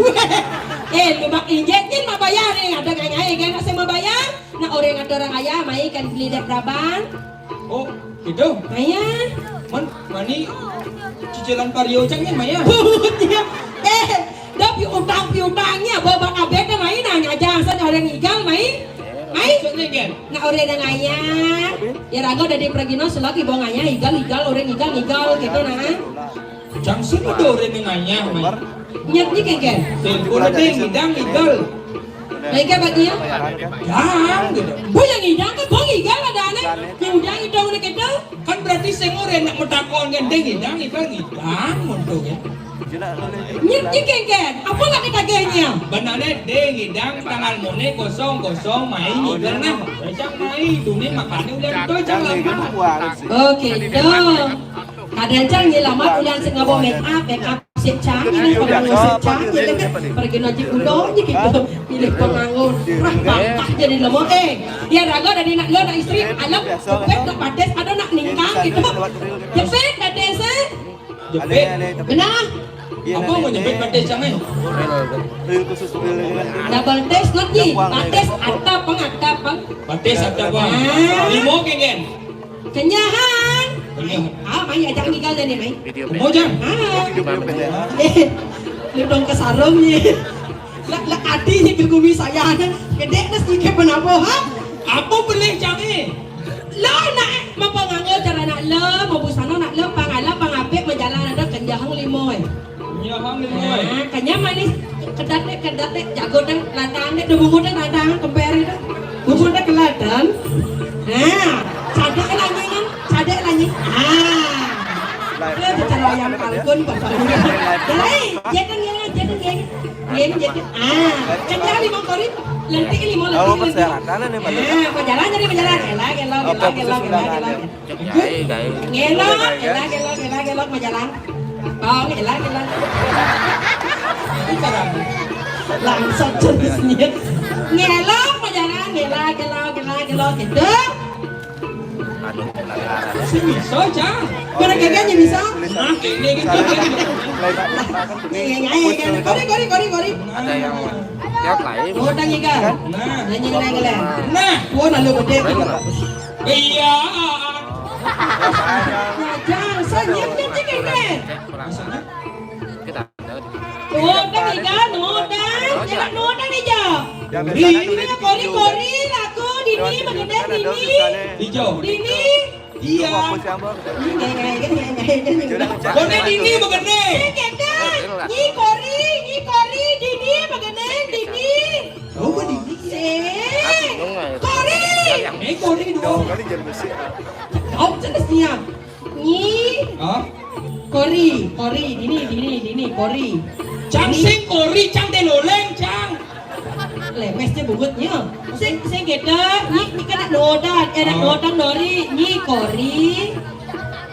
Eh, lu mak injek nyi mak bayar nih ada ngai-ngai kan masih mau bayar. Nak orang ada orang ayah mai kan beli dek raban. Oh, gitu. Maya. Man, mani cicilan pario cang ni maya. Iya. Eh, dah piutang piutangnya bawa abet dah mai nanya aja asal orang igal mai. Mai. Maksudnya kan? Nak orang yang ayah. Ya rago dari pergino selagi bawa ayah igal igal orang igal igal gitu nah. Cang sih ada orang yang ayah mai. Nyat ni kengken. Telepon ada yang ngidang igal. Baik apa dia? Dang, gitu. Bu yang ngidang kan bang igal ada aneh. Yang udah ngidang udah gitu. Kan berarti sing ora nak metakon kan deng ngidang igal ngidang monto kan. Nyet nyet kengken. Apa lagi tagenya? Benane deng ngidang tanggal mone kosong kosong mai ngigal nah. Cang mai dune makane udah itu cang lama. Oke, itu. Kadang cang nyelamat ulian sing ngabo make up, make up sik cang, ini pengangon sik cang, jadi pergi naji udo aja gitu. Pilih pengangon, rah bantah jadi lemah. Eh, ya raga dari nak lo nak istri, alam jepit nak batis, ada nak ningkang gitu. Jepit batis eh. Jepit. Benar. Apa mau jepit batis cang eh? Double test nanti, batis atap pang atap pang. Batis atap pang. Limo kengken. Kenyahan. Iya. Ah, mai ajak ngigal deh nih, mai. Mau jang? Ah. Eh, lu dong ke sarung nih. Lah, lah adi nih ke gumi saya. Gede nes dikit menapa, ha? Apa boleh jange? Lo nak mau pengango cara nak lo, mau busana nak lo, pangala pangapik menjalan ada kenjahang limo eh. Nyahang limo eh. Nah, kanya manis kedat deh, kedat deh, jago deh, ladang deh, udah bungut deh, ladang, kemper itu. Bungut deh kelatan. Nah, cadek lagi kan, cadek lagi. Ah. Dia bicara yang kalkun bapak. Jadi, jadi ngene, jadi ngene. Ngene jadi. Ah, kenyang lima kori, lentik lima lentik. Oh, persyaratan ini. Ah, mau jalan jadi mau jalan. Elah, elah, elah, elah, elah, elah. Gae, gae. Ngelok, ngelok, ngelok, ngelok, ngelok, majalan. Oh, ngelok, ngelok. Langsung jenisnya. Ngelok, majalan, ngelok, ngelok, ngelok, ngelok, gitu. Aduh, pelanggaran. Si bisa, Cang. Mana kayaknya bisa? Nah, ini gitu. Nih, nih, nih, nih. Kori, kori, kori, kori. Ada yang jawab lain. Oh, udah ngigal. Nah. Udah ngigal, ngigal. Nah. Oh, lalu gede. Iya. Nah, Cang, senyum, senyum, senyum. Kita. Nodang iga, nodang. Jalan nodang iga. Dini. Kori, kori, laku, dini, magedeng, dini. Ijo. Dini. Iya. Kone dini magedeng. Magedeng. Nyi kori, nyi kori, dini, magedeng, dini. Oh, dini. Se. Kori. Eh, kori dua. Kau jenis dia. Nyi. Hah? Kori, kori, dini, dini, dini, kori. Cang sing kori, cang deloleng, cang. Lemes je bungut nyi. Sing, sing kéto, nyi, nyi kan nak nodan, eh, nak nodan Dori, nyi Kori.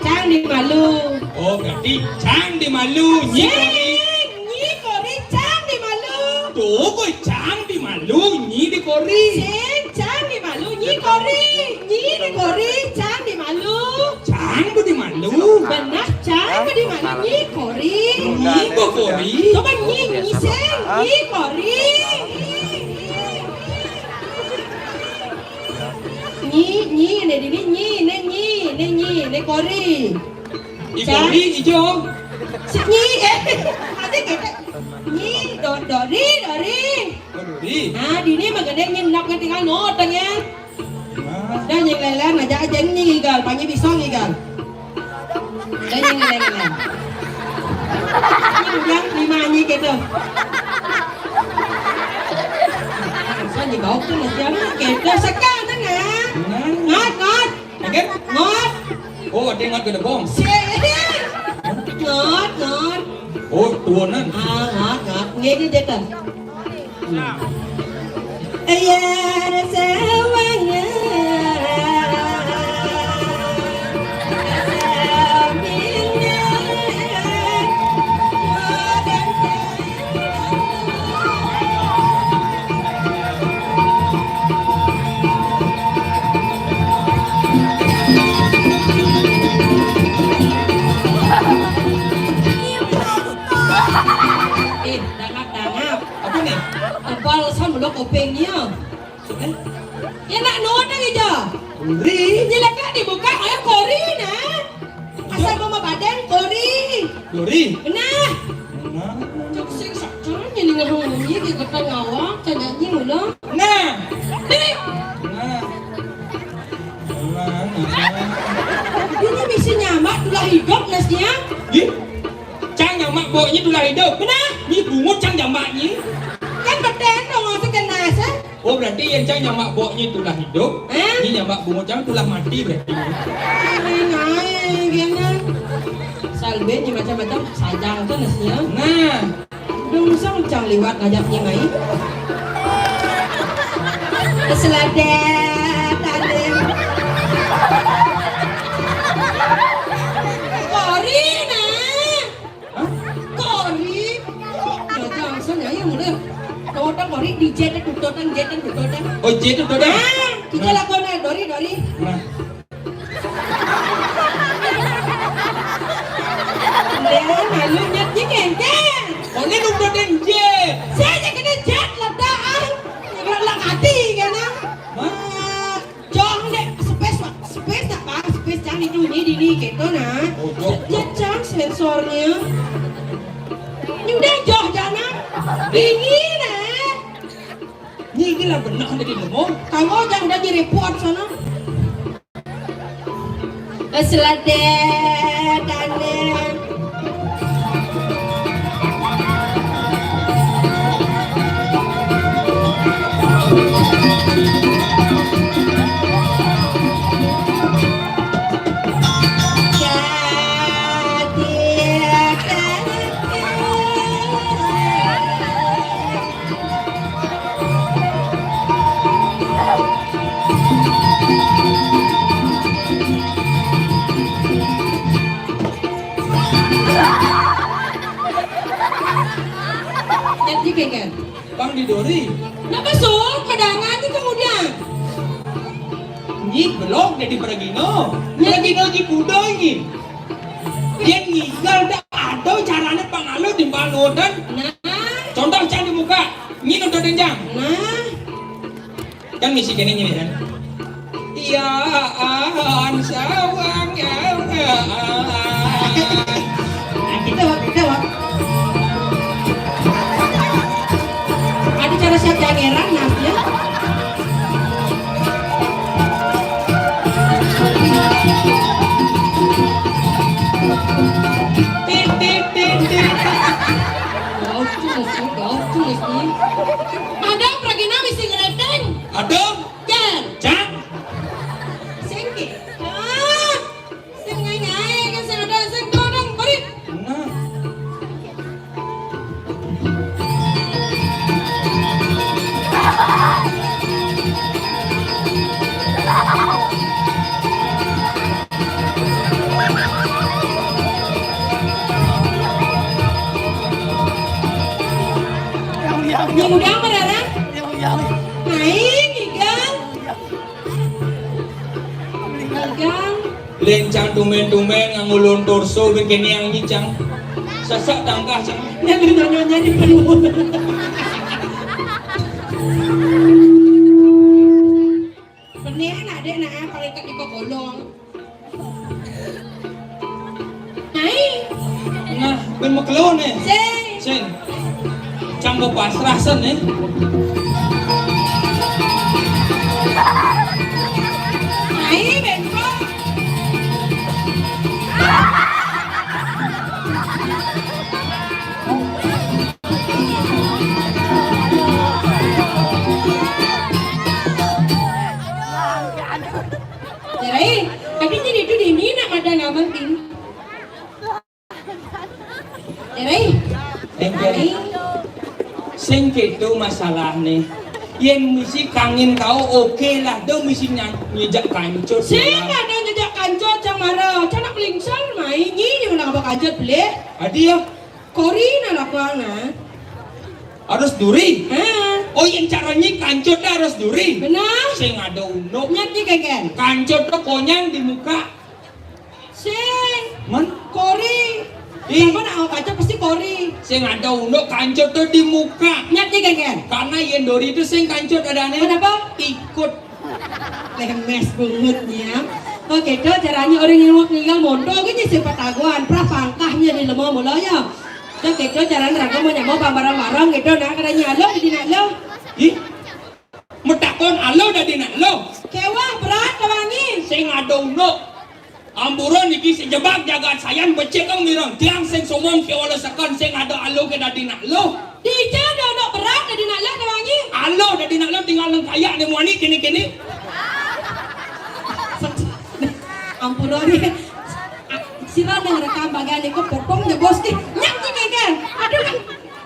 Cang di malu. Oh, berarti cang di malu, nyi Kori. Sing, nyi Kori, cang di malu. Tuh, kok cang di malu, nyi di Kori. Sing, cang di malu, nyi Kori. Nyi di Kori, cang di malu. Cang budi malu. Benah, cang budi malu, nyi Kori. Nyi kok Kori. Coba nyi, nyi sing, nyi Kori. Nyi, nyi, né dini, nyi, né nyi, né nyi, né Kori. I Kori, ijo. Si nyi, eh. Ada kata, nyi, do, Dori, Dori. Oh, Dori. Nah, dini mah gedé nyi, nak tinggal noteng ya. Dah nying lelen aja, aja nying igal, panyi bisong igal. Dah nying lelen. Ini udah lima nyi gitu. Saya di bawah tuh masih ada gitu. Sekarang tengah. Ngot, ngot. Oke. Ngot. Oh, ada ngot gedebong. Si. Ngot, ngot. Oh, turunan. Ah, ngot, ngot. Nggih, nggih, gitu. Iya, sawangan. Eh, dangap, dangap. Apa nih? Tebal sama lo kupingnya. Eh? Ya nak nodang aja. Kori. Nyelaka dibuka, ayo Kori nah. Asal mama badan Kori. Kori. Nah. Nah. Cuk sing sakit, ini ngomongnya ke kata ngawak, tanya nyi ulang. Nah. Nih. Nah. Nah, nah, nah. Ini bisa nyamak tulah hidup nasnya. Ih. Cang nyamak boknya tulah hidup. Benar. Ini bungut cang nyamaknya. Kan beden dong, masuk ke nasa. Oh, berarti yang cang nyamak boknya tulah hidup. Hah? Ini nyamak bungut cang tulah mati berarti. Aing, aing, gini. Salbenya macam-macam, sajang tuh nasinya. Nah. Dong sang cang liwat ngajaknya main. Seladet, alim. Kori, nah. Hah? Kori. Udah langsung ya, ya mulai. Kota Kori di jet tutotan, jet tutotan. Oh, jet tutotan. Ah, kita lakukan, Dori, Dori. Nah. Deh, malu nyet ni kengkeng. Oh, ini tutotan jet. Saya aja kena jet ledakan. Ledak hati kan, ah. Wah. Jong dek, space, Pak. Space tak, Pak? Space cang di duni, dini gitu nah. Oh, jong. Ya, cang sensornya. Ini udah jauh jana. Ini nah. Ini gila benar ada di rumah. Kamu jangan udah di report sana. Seladet, alim. Jadi, Keken. Pang di Dori. Napa sok kadangan itu kemudian? Nyi belok jadi peragino. Peragino ji kudo nyi. Dia ngigal dah ada caranya pangalo di banodan. Nah. Contoh cang di muka. Nyi nonton denjang. Nah. Kan misi kene nyi kan. Iya, an sawang, ya, an. Nah, gitu, gitu. Ada cara siap jageran, nah, ya. Tit, tit, tit, tit. Bagus, bagus, nih. Ada pergi nabi sing reteng. Ada. Jan. Cak. Sing kita. Sing ngai-ngai kan sing ada sing kodong beri. Nah. Yang udah mararang? Main, igang. Igang. Lencang tumben-tumben nganggo lontor so bikin yang nyicang. Sesak tangkah, cang. Yang nyonya di penuh. Bener, nak, dek, nak, paling tak di golong. Hai. Nah, ben makelo ne. Sing. Sing. Cang bepasrah sen ne. Hai, ben kok. Cerai, tapi jadi itu di mina pada ngabang tin. Cerai. Thank you. Cerai. Sing gitu masalah nih. Yen misi kangin kau oke lah, do misi nyejak kancut. Sing ada nyejak kancut, cang marah, cang nak melingsal, mai nyi yang nak kancut beli. Adi ya. Kori na lakuang na. Harus duri. Ha. Oh, yang caranya kancut dah harus duri. Benar. Sing ada unduk. Nyat ni keken. Kancut tuh konyang di muka. Sing. Man? Kori. Ih. Sama nak kancut pasti kori. Sing ada unduk kancut tuh di muka. Nyat ni keken. Karena yen duri itu sing kancut ada nih. Kenapa? Ikut. Lemes bungut nih ya. Oh gitu caranya orang yang mau tinggal mondo gitu sih petaguan pra pangkahnya di lemah mula ya. Oh gitu caranya raga mau nyamuk barang-barang gitu nah katanya alo di nak lo. Ih, metakon alo dari nak lo. Kewah berat kewangi. Sing ada unduk. Amburon iki sing jebak jagat sayan becik kang mireng. Tiang sing somong kewala seken sing ada alo ke dadi nak lo. Dija ada anak berat dadi nak lo kewangi. Alo dadi nak lo tinggal nang kayak deh muani kini-kini. Ampun Roni. Sira nang rekam bagian iku popong ya bos ki. Nyak ni kan. Aduh kan.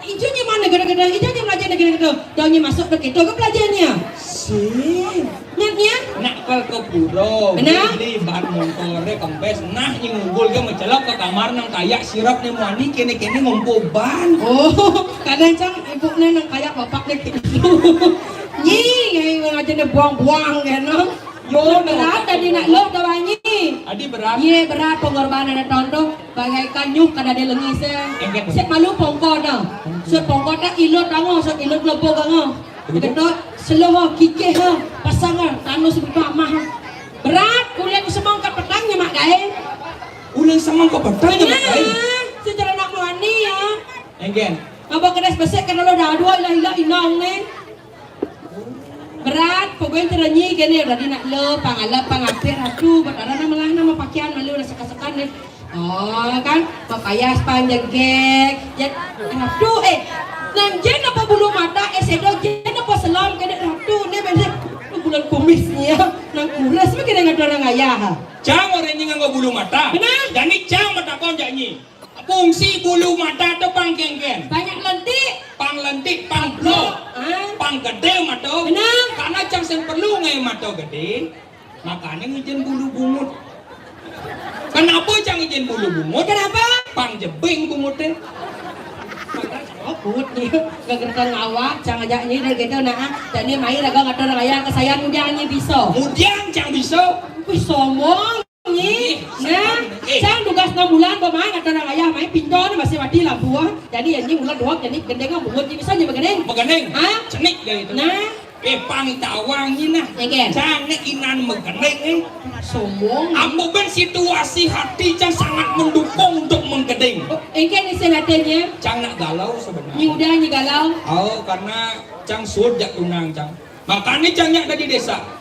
Ijo ni mana gede-gede, ijo ni belajar gede-gede. Dah ni masuk ke kita ke belajarnya. Sing. Nyak ni ya. Nak ke ke pura. Benar. Beli ban motor kempes. Nah ni ngumpul ke mencelok ke kamar nang kayak sirap ni muani kene-kene ngumpul ban. Oh, kadang cang ibu ni nang kayak bapak ni gitu. Ni ngai ngajar ni buang-buang kan. Yo, berat tadi nak lo tawangi. Adi berat. Ye berat pengorbanan tahun tu bagaikan nyuh kada ada lengi se. Engke. Set malu pongko dah. Set pongko tak ilut dango, set ilut lepo dango. Betul. Betul. Seloho kikeh ha, pasangan tanus berkamah. Berat ulek semangka petangnya mak gae. Ulek semangka petangnya mak gae. Nah, secara nak mani ya. Engke. Apa kedas besek kan lo dah dua ilah ilah inong ni. Berat, pokoknya terenyi gini udah di nak le, pangalap, pangapir, aduh, betara nama lah nama pakaian malu udah sekat-sekat nih. Oh kan, papayas panjegek, ya, aduh, eh, nang jen apa bulu mata, eh sedo jen apa selam kena ratu nih bener. Lu bulan kumisnya, nang kuras mah kena ngatur orang ayah. Cang orang ini nganggo bulu mata. Benar. Jani cang mata kau janyi. Fungsi bulu mata tu pang kengken. Banyak lentik. Pang lentik, pang blok. Ah. Pang gede mata. Benar. Karena cang sing perlu ngai mata gede. Makanya ngijen bulu bungut. Kenapa cang ngijen bulu bungut? Kenapa? Pang jebing bungut deh. Oh, bungut ni. Gegerkan awak, cang ajak ni dari gitu nah. Jadi mai raga ngatur raya kesayan mujang ni bisa. Mujang cang bisa. Wih, sombong. Ni, nah, sang tugas enam bulan kau main atau nang ayah main pintu ni masih mati lampu ah. Jadi ya ni bulan dua jadi gendeng ah bungut ni bisa ni begendeng. Begendeng. Ha? Cenik dia itu. Nah. Eh pang tawang ni nah. Engke. Cang ni inan begendeng eh. Sombong. Ambo ben situasi hati cang sangat mendukung untuk menggendeng. Oh, engke ni senatenya. Cang nak galau sebenarnya. Ni udah ni galau. Oh, karena cang sudah tunang cang. Makanya cang nyak dari desa.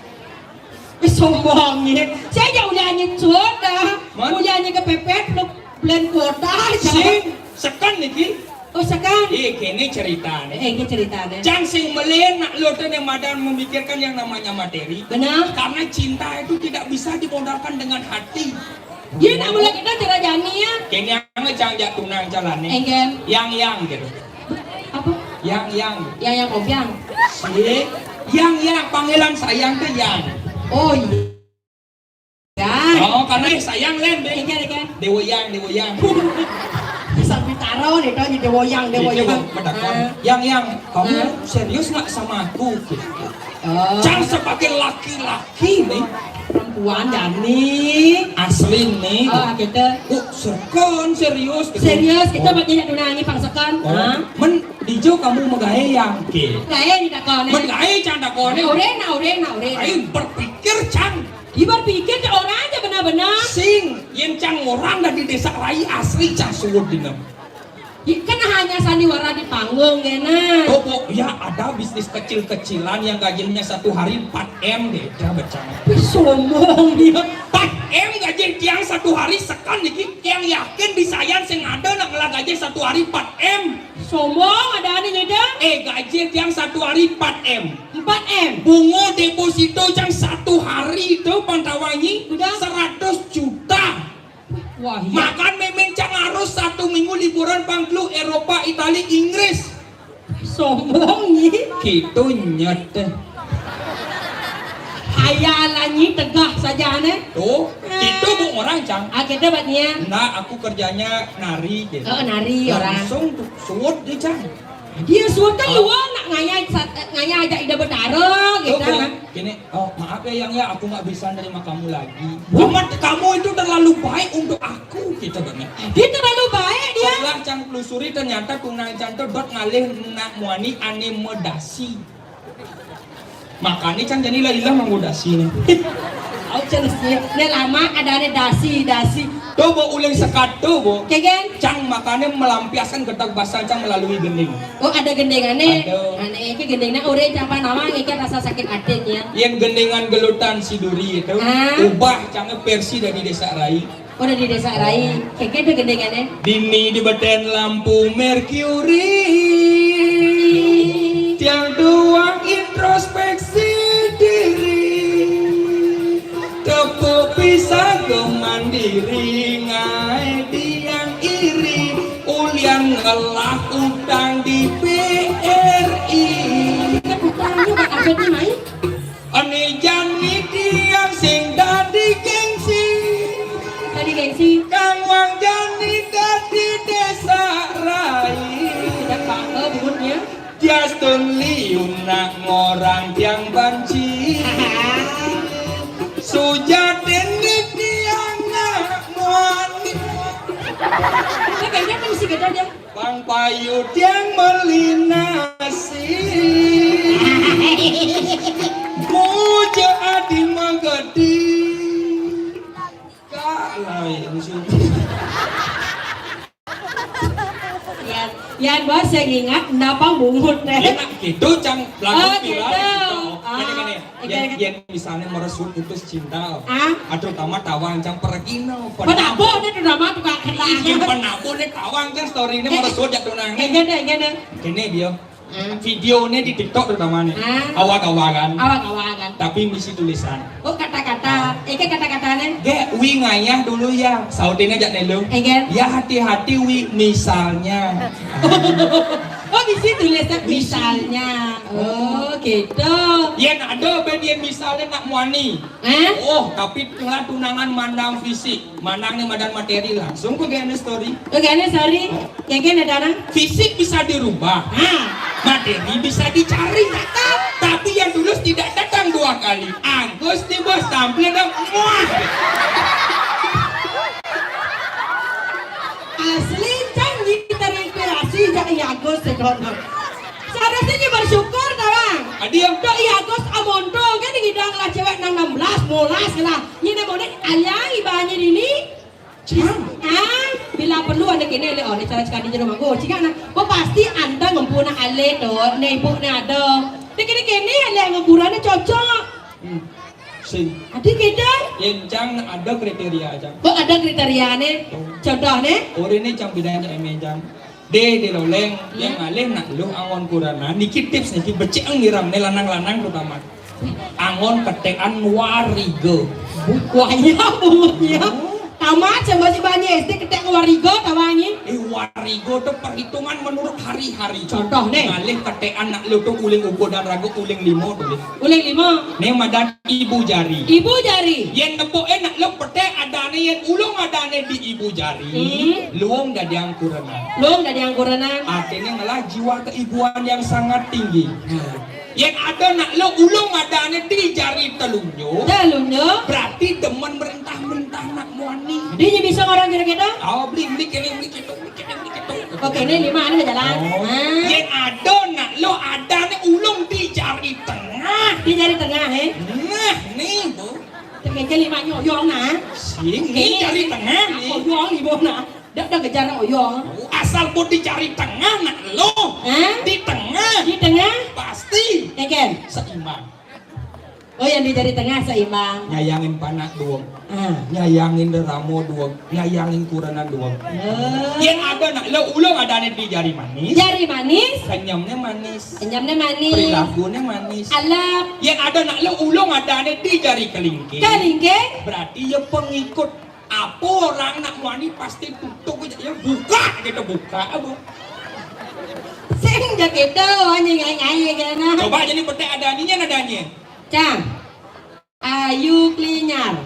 Wis sombong ya. Saya aja udah nyecut dah. Man? Udah nye kepepet belum bulan kuota aja. Sing, sekan niki. Oh sekan. Iya, kene ceritane. Eh, ini ceritane. Cang sing melen nak lo tuh yang madan memikirkan yang namanya materi. Benar. Karena cinta itu tidak bisa dimodalkan dengan hati. Iya, nak mulai kita cerajani ya. Kene yang cang jak tunang calane. Engken. Yang yang gitu. Apa? Yang yang. Yang yang kopiang. Si yang yang panggilan sayang tuh yang. Oh iya. Ya. Oh, karena eh, sayang len deh. Iya, iya. Dewa yang, dewa yang. Sang Pitaro nih, tau, jadi woyang, dia woyang. Yang, yang, kamu serius nggak sama aku? Gitu. Oh. Cang sebagai laki-laki nih. Perempuan, Dani. Asli nih. Oh, gitu. Oh, serkan serius. Gitu. Serius, kita buat nyanyi dulu, nyanyi pangsekan. Oh. Hah? Men, dijo kamu megawe yang, gitu. Gawe nih takone. Men gawe cang takone. Udah, nah, udah, nah, udah. Ayo berpikir, cang. Ibar pikir cak orang aja benar-benar. Sing, yang cang orang dari desa Rai asli cang suwud dina. Kan hanya sandiwara di panggung, ya, nah. Oh, oh, ya, ada bisnis kecil-kecilan yang gajinya satu hari empat M deh, dia baca. Wih, sombong dia. Empat M gaji tiang satu hari sekan niki, yang yakin disayan sing ada nak ngelah gaji satu hari empat M. Sombong ada nih, ya, dah. Eh, gaji tiang satu hari empat M. Empat M. Bungo deposito cang satu hari itu pantawangi udah seratus juta. Wah, iya. Makan memeng cang harus satu minggu liburan pangklu Eropa, Itali, Inggris. Sombong nih. Gitu nyet. Hayalannya tegah saja nih. Tuh, itu bu orang cang. Ah, kita buatnya. Nah, aku kerjanya nari gitu. Oh, nari orang. Langsung tuh suwud dia cang. Dia suwud kan luar nak ngaya sat- eh, ngaya ajak Ida Betara gitu. Tuh, kan. Gini, oh maaf ya yang ya, aku nggak bisa nerima kamu lagi. Amat kamu itu terlalu baik untuk aku gitu banget. Dia terlalu baik dia. Setelah cang telusuri ternyata tunang cang tuh dot ngalih nak muani ane medasi. Makanya cang jadi lah ilah manggo dasi nih. Au cang sih. Ini lama ada ane dasi, dasi. Tuh bu uling sekat tuh bu. Kegen. Cang makanya melampiaskan getak basah cang melalui gending. Oh, ada gendingannya. Ada. Ane iki gendingnya ore cang apa nama iki rasa sakit hatinya. Yang gendingan gelutan si duri itu. Ah. Ubah cangnya versi dari desa Rai. Oh, dari desa Rai. Keke itu gendingannya. Dini di beten lampu merkuri. Tiang doang introspeksi diri. Tepuk pisang kemandiri ngai tiang iri. Ulian ngelah utang di B R I. Utangnya buat apa nih, Mai? Ani jani tiang sing dadi gengsi. Dadi gengsi. Kang Wang jani dadi desa Rai. Tidak bangga bunutnya. Justin Liu nak ngorang tiang banci. Sujatin di tiang nak ngoni. Ini kayaknya kan si gedenya. Bang Payu tiang meli nasi. Muja adi magadi. Kak lain sih. Ya, ya bos yang ingat kenapa bungut teh? Enak gitu cang lagu. Oh, viral gitu. Gitu. Ini kan ya. Yang, yang misalnya meresut putus cinta. Ah? Atau utama tawang cang pergi no. Penabuh nih udah mah tukang kena. Iya, penabuh nih tawang cang story ini meresut jatuh nangis. Gini, gini. Gini dia. Video ini di TikTok terutama nih. Ah. Awak-awakan. Awak-awakan. Tapi misi tulisan. Oh, kata-kata. Iki kata-katanya. Ge, wi ngayah dulu ya. Sautinnya jak nelu. Egen. Ya hati-hati wi misalnya. Oh, misi tulisan misalnya. Oh, gitu. Yen ada ben yen misalnya nak muani. Eh? Oh, tapi telah tunangan mandang fisik, mandangnya madan materi langsung ke G N S story. Ke G N S story. Yang kena dana. Fisik bisa dirubah. Hah? Materi bisa dicari. Tapi yang tulus tidak datang dua kali. Agus tiba tampil dong. Muah. Asli cang terinspirasi jak Agus sekolah. Seharusnya dia bersyukur tawang. Adi yang Dok Agus amonto kan ngidang lah cewek nang enam belas, molas lah. Ini monet ayah ibanya ini. Cang. Ah, bila perlu ada kene le, oh, cara cakap di rumah go. Cika nak, kau pasti anda ngempuna ale tu, ne ibu ne ada. Dia kene kene ale ngempuna ne cocok. Hmm. Sing. Adi kita? Yang cang ada kriteria cang. Kok ada kriteria ne? Contoh ne? Orang ini cang bedanya emen cang. De, de loleng, yang alih nak lu angon kurana. Niki tips niki becik ngiram ne lanang-lanang terutama. Angon ketekan wariga. Bukuannya, bukuannya. Amat, sing masih banyak S D ketek wariga tawangi. Eh, wariga tu perhitungan menurut hari-hari. Contoh nih. Ngalih ketekan nak lu tu uling uku dan raga uling lima tulis. Uling lima. Nih madan ibu jari. Ibu jari. Yen nepuk eh nak lu petek adane yen ulung adane di ibu jari. Hmm. Luung dadi angkurenan. Luung dadi angkurenan. Artinya ngelah jiwa keibuan yang sangat tinggi. Nah. Yen ada nak lo ulung adane di jari telunjuk. Telunjuk. Berarti demen merentah-merentah nak muani. Dia bisa orang kira-kira? Oh, beli, beli kene, beli kene, beli kene, beli kene. Oke, ini lima ada jalan. Oh. Ah. Yen ada nak lo adane ulung di jari tengah. Di jari tengah, eh? Nah, nih, Bu. Terkece lima nyoyong nah. Sini jari tengah nih. Nyoyong ibu nah. Dak dak kejar oyong. Asal pun di jari tengah nak lo. Hah? Di tengah. Di tengah. Pasti. Eken. Seimbang. Oh, yang di jari tengah seimbang. Nyayangin panak duweng. Ah. Nyayangin reramo duweng. Nyayangin kurenan duweng. Oh. Yen ada nak lo ulung adane di jari manis. Jari manis. Senyumnya manis. Senyumnya manis. Perilakunya manis. Alap. Yen ada nak lo ulung adane di jari kelingking. Kelingking. Berarti ya pengikut. Apa orang nak muani pasti tutup aja. Ya buka gitu, buka apa? Sing ja gitu, nyengai-ngai kena. Coba jadi petek adaninya nadanya. Cang. Ayu klinyar.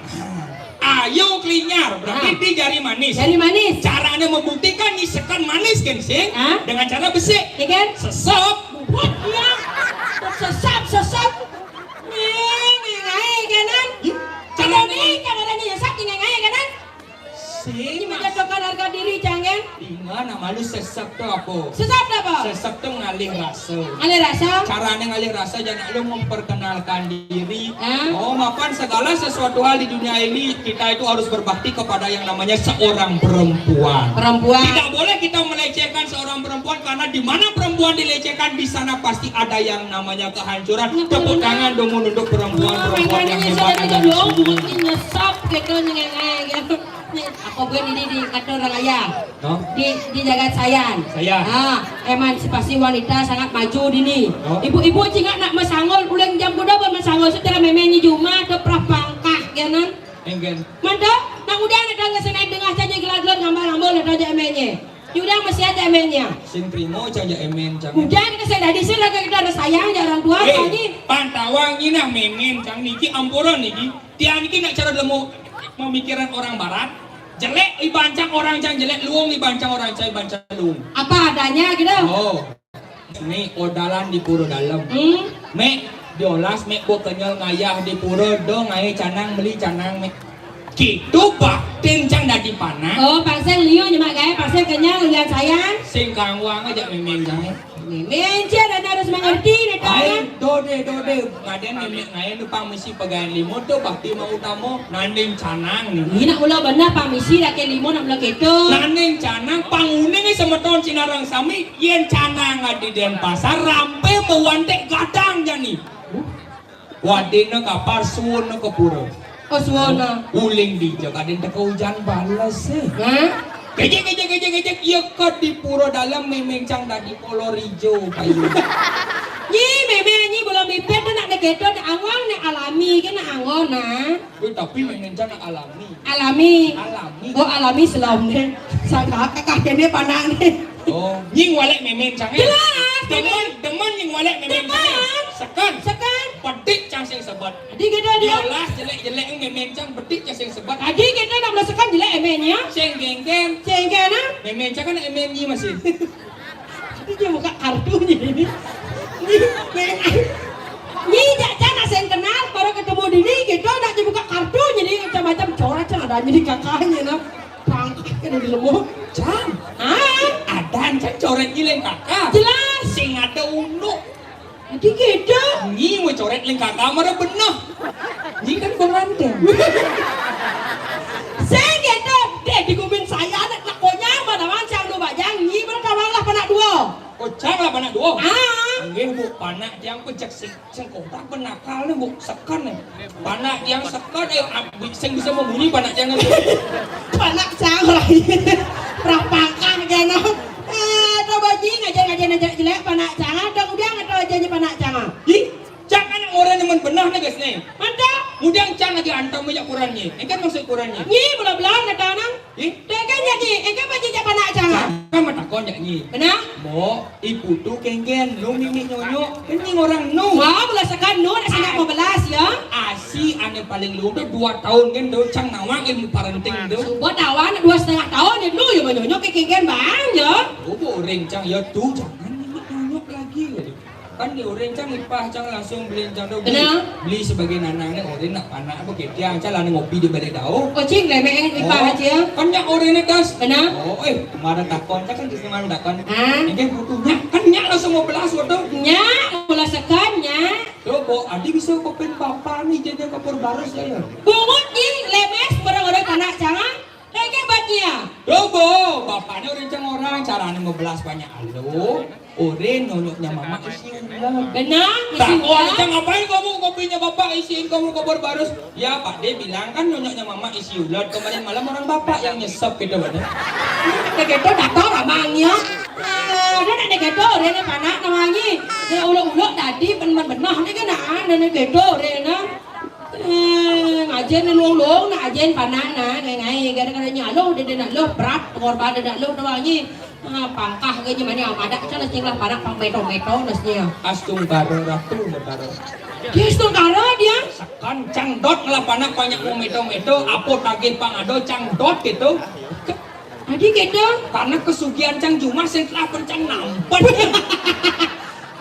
Ayu klinyar, berarti Ah. di jari manis. Jari manis. Caranya membuktikan nyi sekan manis kan sing? Ah. Dengan cara besik. Iya kan? Sesep. Buat dia. Sesep, sesep. Nyengai kanan. Ih, Kalau caranya ni, kalau ada nyesat nyengai kanan. Sing Ini mas. Menjatuhkan harga diri, Cang, kan? Ingat nak malu sesep tu apa? Sesep tu apa? Sesep tu ngalih rasa. Ngalih rasa? Caranya ngalih rasa, jangan lu memperkenalkan diri. Hah? Oh, mapan segala sesuatu hal di dunia ini, kita itu harus berbakti kepada yang namanya seorang perempuan. Perempuan. Tidak boleh kita melecehkan seorang perempuan, karena di mana perempuan dilecehkan, di sana pasti ada yang namanya kehancuran. Iya, Tepuk benar. tangan dong untuk perempuan-perempuan Wah, yang hebat. Ada di sini. Nyesap gitu, nyengai gitu. Nih, aku gue ini di kata orang ayah. No? Di, di jagat Sayan. Sayan. Ah, emansipasi wanita sangat maju dini. No? Ibu-ibu cingak nak mesangol, ulang jam kuda bermesangol secara memenyi juma atau prapangkah, ya non? Enggen. Mantap, nak udah ada nggak senai dengah saja gelar-gelar ngambal-ngambal ada aja emennya. Udah masih ada emennya. Sing trimo saja emen cang. Udah kita saya tadi sih lagi kita ada sayang aja orang tua. Eh, kami. Pantawang ini nah memen cang niki ampura niki. Tiang niki nak cara lemu memikiran orang barat. Jelek ibancang orang cang jelek, luung ibancang orang cang ibancang luung. Apa adanya gitu? Oh. Ni odalan di pura dalam. Hmm? Mek, diolas mek bo kenyal ngayah di pura do ngai canang beli canang mek. Kitu baktin cang dadi panak. Oh, pasang liu nyemak gaya, pasang kenyal lian sayang. Sing kangwang aja memen cang. Memen cang dan harus mengerti nih Ai, kawan. Dode, dode. Ngaden nenek ngayen tu pang misi pegayan limo tu bakti mau utama nanding canang ni. Ini nak mula benar pang misi laki limo nak mula keto. Nanding canang panguning semeton cinarang sami yen canang adi Denpasar rampe mewantek gadang jani. Wadina kapar suwun ke pura. Oh, suwun. Uling dija kadin teka ujan bales eh. Hah? Gejek gejek gejek gejek iya ke di pura dalam memeng cang dadi kolor ijo kayu. Nyi memeng nyi belum mipet nak deketo nak angong nak alami ke nak angong nah. Eh, tapi memeng cang nak alami. Alami. Alami. Oh, alami selom ne. Sangka kakak kene panang ne. Oh, nying walek memeng cang eh. Jelas. Demen, demen nying walek memeng cang eh. Demen. Sekan. Sekan. Pedik cang sing sebet. Adi kita dia. Diolas jelek-jelek memeng cang pedik cang sing sebet. Adi kita nak merasakan jelek emennya. Sing genggen. Sing genggen ah. Memeng cang kan emen nyi masih. Ini dia buka kartu ni. Ni, ni, ni jak cang nak sing kenal, baru ketemu dini, kita nak dia buka kartu ni, macam-macam coret cang ada jadi kakaknya nah. Pangkat kena di lembut. Cang. Ah, ada cang coret ngiling kakak. Jelas. Sing ada unduk. Jadi kita. Ni mau coret ling kakak mara benar. Ni kan pengantin. Sing kita. Deh digumin saya nak nak konyang mana man cang dua bajang. Ni mana tawang lah panak dua. Oh, cang lah panak dua. Ah. Nggih, Bu, panak tiang pun cek sing, cek kotak penakal nih, Bu, sekan nih. Panak tiang sekan, eh, ab-, sing bisa membuli panak tiang nih. Panak cang lah. Prapangkah kena. Eh, coba jing aja ngajar ngajar jelek panak cang. Ada udah atau aja panak cang. Ih, cang kan orang yang benar nih, guys nih. Mantap. Udah cang lagi antar Sama jak kuran nyi. Engke maksud kuran nyi. Nyi, bela-bela nak tanang. Ih? Dek kan jak nyi, engke baju jak panak cang. Kan matakon jak nyi. Kena? Mbok, ibu tu kengken, lu mimik nyonyok. Kan nyi orang nu. Wah, bela sekan nu, nak sengak mau belas ya. Asi ane paling lu tu dua tahun kan tu, cang nawang ilmu parenting tu. Subuh tawang dua setengah tahun ya dulu ya menyonyok ke kengken bang ya. Oh, boring cang ya tu, jangan mimik nyonyok lagi. Kan di orang cang ipah cang langsung beli cang tu beli, beli sebagai nanang ni orang nak panak apa ketiang cang lah ngopi di balai daun. Oh, cing, lemeh ipah aja. Kan nyak orang ni das. Kena? Oh, eh, marah takon, cang kan di sini marah takon. Ah. Ini butuh nyak, kan nyak langsung mau belas waktu. Nyak, mula sekan, nyak. Coba, adi bisa kopin bapak ni jadi kapur barus ya, ya. Bungut ni, lemes, barang orang panak cang, ah. Lagi batia. Coba, bapak ni orang cang orang, caranya mau belas banyak alu. Oren nyonyoknya mama isi ular. Benar, isi ular. Ngapain kamu kopinya bapak isiin kamu koper barus? Ya, Pak De bilang kan nyonyoknya mama isi ular. Kemarin malam orang bapak yang nyesep gitu, Pak De. Nek keto datar amangnya. Ah, ada nak nek keto, ada nak panak namanya. Dia ulok-ulok tadi ben-, ben-, benah ni kan, ah, nek keto, ada nak. Eh, ngajen ulung-ulung, nak ajen panak, nak, ngai-ngai, gara-gara nyaloh, dia, dia nak loh, berat, pengorban dia nak loh, doang ni. Ah, pangkah ke nyi mani amadak, cang lah cing lah panak pang meto-meto nasnya. Astungkara Ratu Betara. Dia astungkara dia. Sekan cang dot ngelah panak banyak mau meto-meto, apo tagih pang ado cang dot gitu. Adi gitu. Karena kesugihan cang jumah sing telah pencang nampet.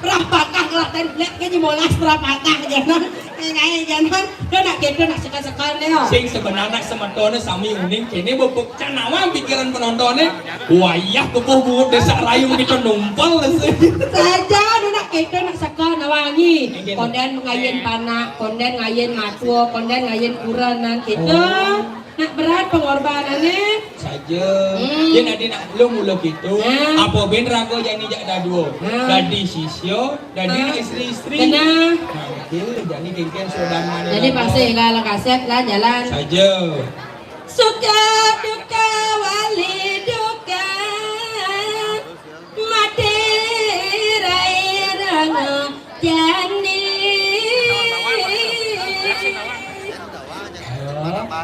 Rapakah ngelah template ke nyi molas rapakah jangan. Ngai-ngai jangan. Dia nak gitu nak sekan-sekan dia. Sing sebenarnya semetone sami uning kene bepuk cang nawang pikiran penontonnya. Wayah kebuh buut desa rayu kita numpel sih. Saja, nu nak kita nak saka nawangi. Konden ngayen panak, konden ngayen matua, konden ngayen kuranan kita. Oh. Nak berat pengorbanannya. Saja. Hmm. Dia nak dia nak belum mula kita. Nah. Apa ben raga jani jak dadua. Nah. Dadi sisya, dadi nak isteri-isteri. Kena. Nah, okey, jani kengkeng saudara. Jadi pasti lah, lah kaset lah jalan. Saja. Suka duka wali duka mati rai rana jani.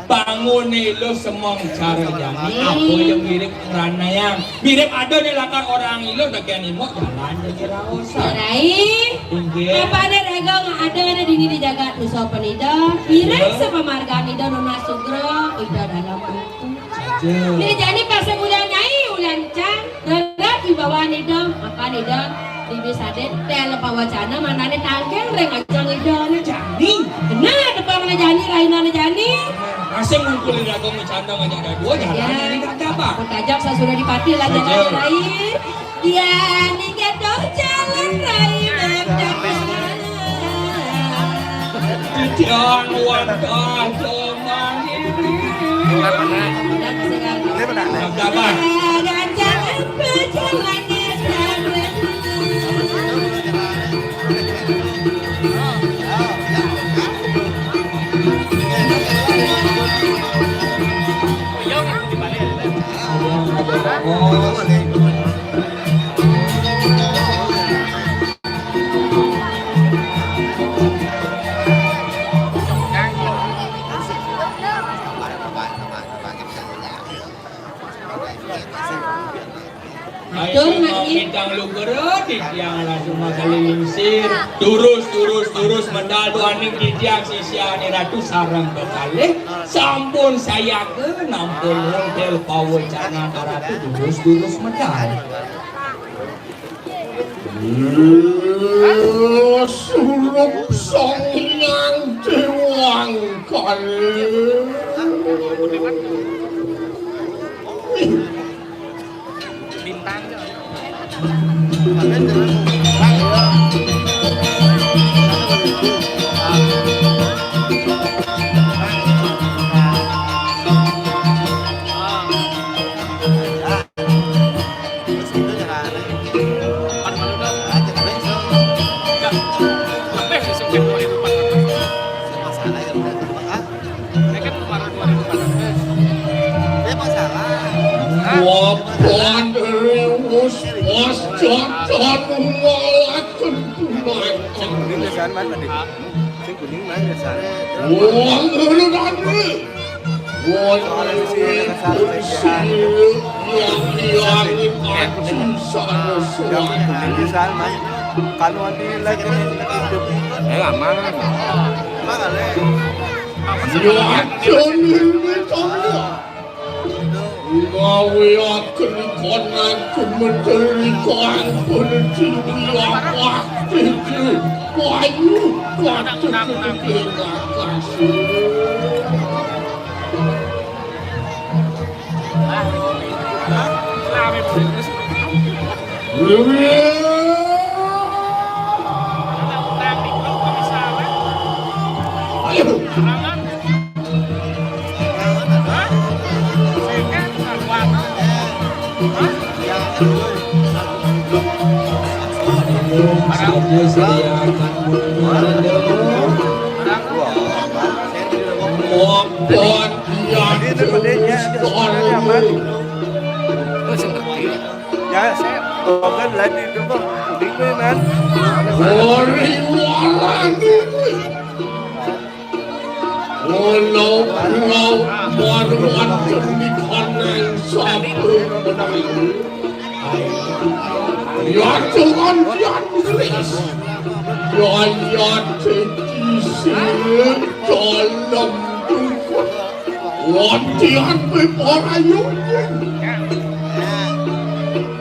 Bangun ni lu semong cara jani. Apa yang mirip ngerana yang mirip ada ni lakar orang ilu bagian imok jalan jadi raosan. Rai. Inggih. Apa ada raga ada ada dini dijaga dosa penida. Mirip sama marga nida nuna sugra ida dalam Saja. Ni jani pasang ulang nyai, ulang cang, rerat di bawah nida, apa nida, bibi sadit, tel apa wacana, mana ni tangkeng, reng ajang nida ni. Jani. Benar, depan mana jani, raina ni jani. Asing mungkul ni jago macanda ngajak dah dua jalan, ya. Ini tak ada apa. Aku tajak, saya sudah dipati lah, saja. Jalan rai. Dia ni gedo jalan rai mantap. Titiang wadah domani. Ini mana? Sabar. Jangan berjalan di sana. Ayo, mau kita lu gero, titiang ratu magali lingsir. Turus, turus, turus, mendal tu aning titiang sisia ni ratu sarang bekalih. Sampun sayaga, nampun hotel pawecana ratu, turus, turus, mendal. Surup Sang Hyang Dewangkara. Bintang. Wapan ring us pas jajan malah kedunakan. Kuning mah biasanya. Wong anu tadi. Wong kuning yang diangin aci sana semua. Kuning di sana. Kalau nanti lagi hidup. Eh, aman. Aman, Le. Ya, jangan ini tanya. Ngawiaken konan kumeter iko ampun ciwi awak titi kayu katuk titi kasih. Ayo. Ya, saya bukan lagi itu, Bang. Bingung, kan? Walau pulau baruan demi koneng sapu menang. Ya Tuhan, ya Tuhan. Ya, ya, teki sih, tolong dukung. Wantian peporayu.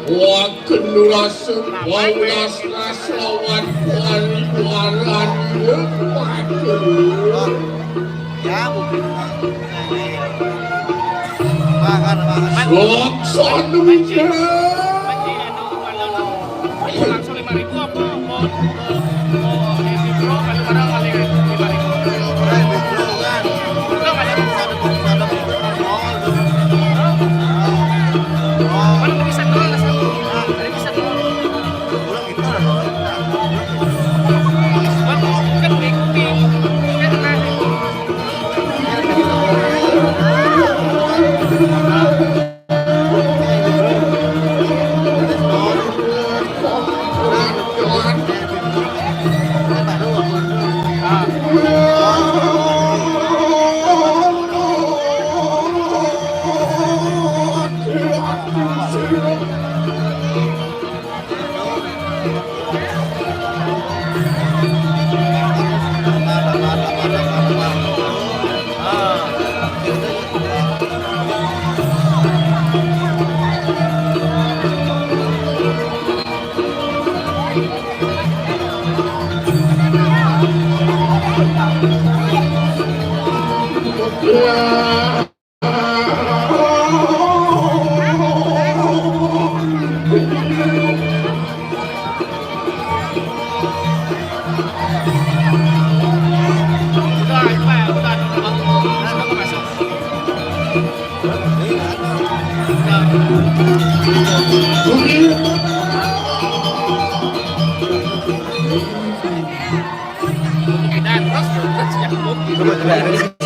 Wah, kenurase, waulas rasawan, wari-waran, ya, waduh. Ya, mungkin. Makan, makan. Sok, sok, demi. Langsung lima ribu apa? Mau, mau, mau, di, di, bro, kadang-kadang kali lima ribu. Bro, ada. Mana bisa terus? Mana bisa terus?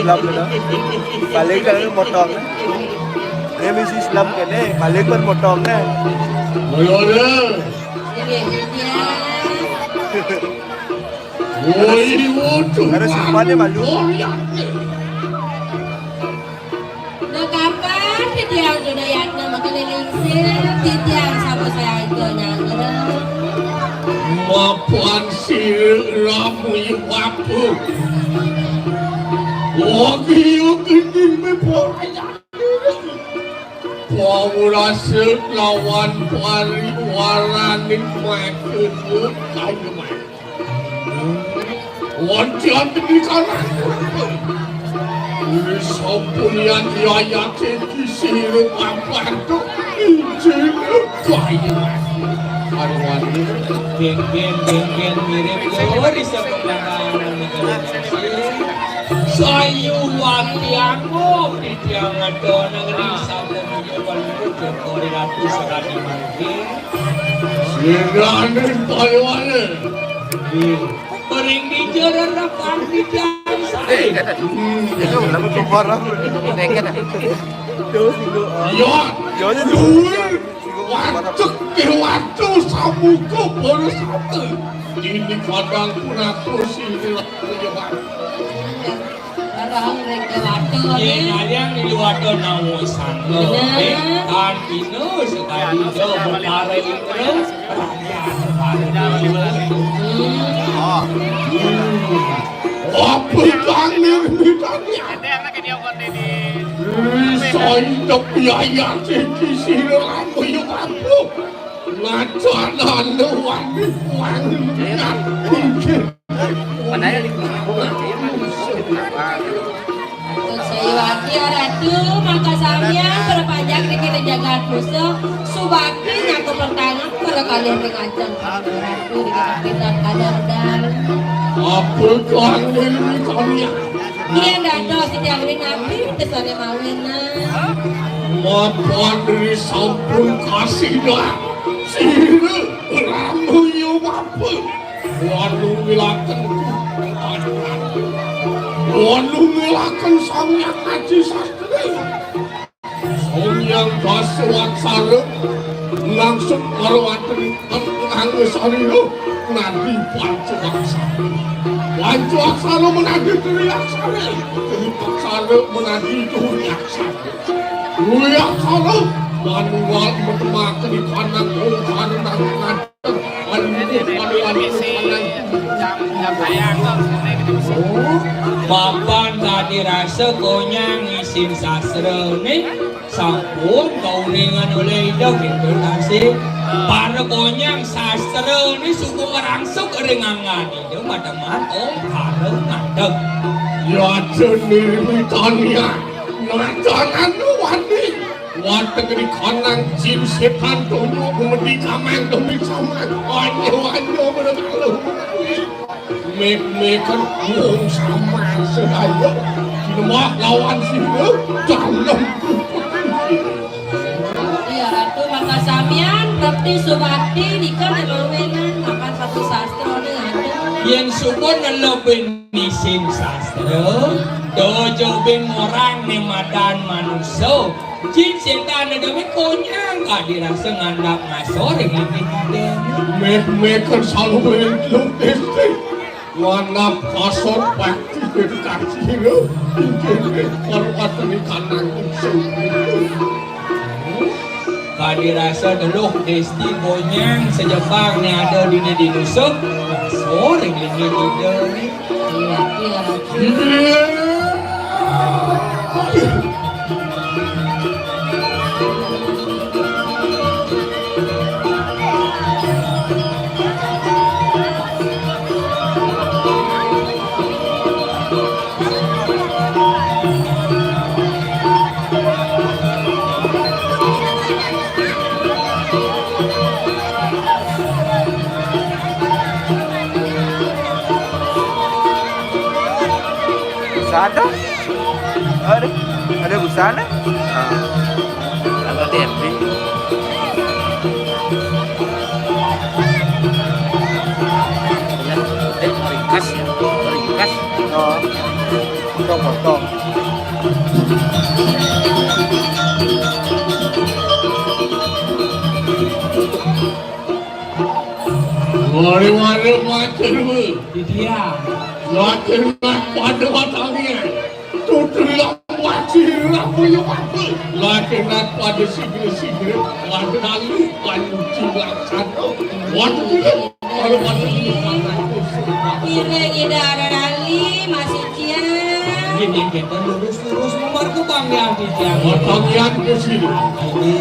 Islam gitu. Paling kan motong. Dia misi Islam kene, paling kan motong, nah. Ayo, deh. Woi, waduh. Ada simpannya malu. Lho, kapan titiang Dono Yatna makeliling sir, titiang sama saya itu nyangger. Mapan sir ramu iwapu. Wagi yo gending me poraya. Pawurase lawan pariwaraning makedu kayu. Wonten di kanan. Ini sampulian yayate kisih papantuk injil kayu. Arwani. Beng-beng, beng-beng, mirip yo, bisa pembangunan negara Mesir. Sayu wati aku, di tiang ada negeri, sampai menyebal itu, Joko Ratu Serani Mangke. Sirane payawane. Ring di jaran rapan di tiang saya. Itu lama keluar aku. Terus itu. Yo, yo, itu. Waduh, ke waduh, samuku boros apa? Ini kadang pun aku sih, ini lah, ini, Pak. Barang rek dewata, yén nih. Kalian di luar nawang sangga. Bener. Eh, kan pina sekali do betara indra, raja betara indra. Hmm. Apa kang nirmitanya? Ri soindep yaya siji sira lampu yuk lampu. Ngacanane wani wani. Padahal di kampung aja ya, Pak. Sayuwakti Ratu, mangka sampeyan perpanjang niki ring jagat Pusa, subakti nyaku pertangan para kalih ring ajeng Ratu ring kapitan kadang-kadang. Apa tuan niki kami? Yen dados titiang ring ati, desane mawinan. Mapan ri sampun kasida. Sira ramuyu apa? Wanu milaken. Wanu milaken Sang Hyang Aji Sastri. Sang Hyang Dasawaksara langsung karo wonten ing sarira nadi pancawaksara. Pancawaksara menadi triaksara. Triaksara menadi turiaksara. Triaksara manuwal metemaken ikanang ungkaran nadi. Oh, Bapak tadi rasa konyang isin sastrane sampun kauningan oleh Ida gitu tasih. Para konyang sastrane suku merangsuk ring angan Ida mateman om para ngadeg. Ya jeneng mitania. Nacanan wani. Wonten ing kanang jin setan tunjuk gumedi kamang demi samang. Wanyo, wanyo, bener kalu. Mek-mekan wong samang sedaya. Kinemah lawan sira, dalem. Iya, Ratu, mangka samian, bekti subakti, nika nek mawinan, mapan satu sastra nih, Ratu. Yen suku nelebin isin sastra, dojo bin orang ne madan manusa. Jin setan ada me konyang, kadi rasa ngandap ngasor ing ati kita. Meh-meh kan selalu meluk desti. Ngandap kasor pati dedikasi lo. Inggih, meh, kalau kata ni kanang usul. Kadi rasa deluh desti konyang sejebang ni ada di ni dinusuk. Ngasor ing ati kita ni. Iya, iya. Ada? Ada, ada busana? Ah. Ada T M B. Ya, eh, ringkas ya, ringkas. Oh. Potong, potong. Wari-wari matur, Bu. Di dia. Matur, Mas, pada watangian. Tutri lawan sirah, boyo apa? Latihan pada sigre-sigre, pada lalu, pada uji laksana. Waduh, kalau pada ini, Ira Ida Rarali, masih cian. Ini kita lurus-lurus, nomor ku Bang Yang di Tiang. Bang Yang ke sini. Ini.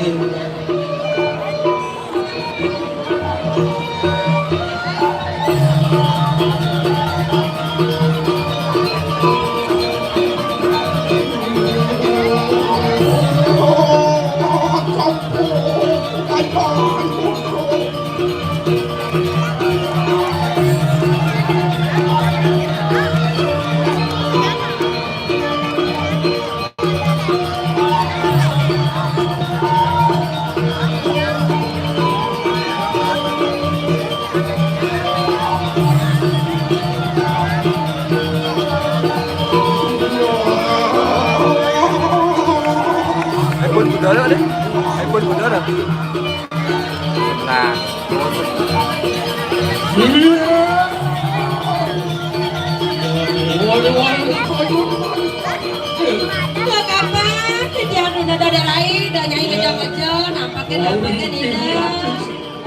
Mangke nila.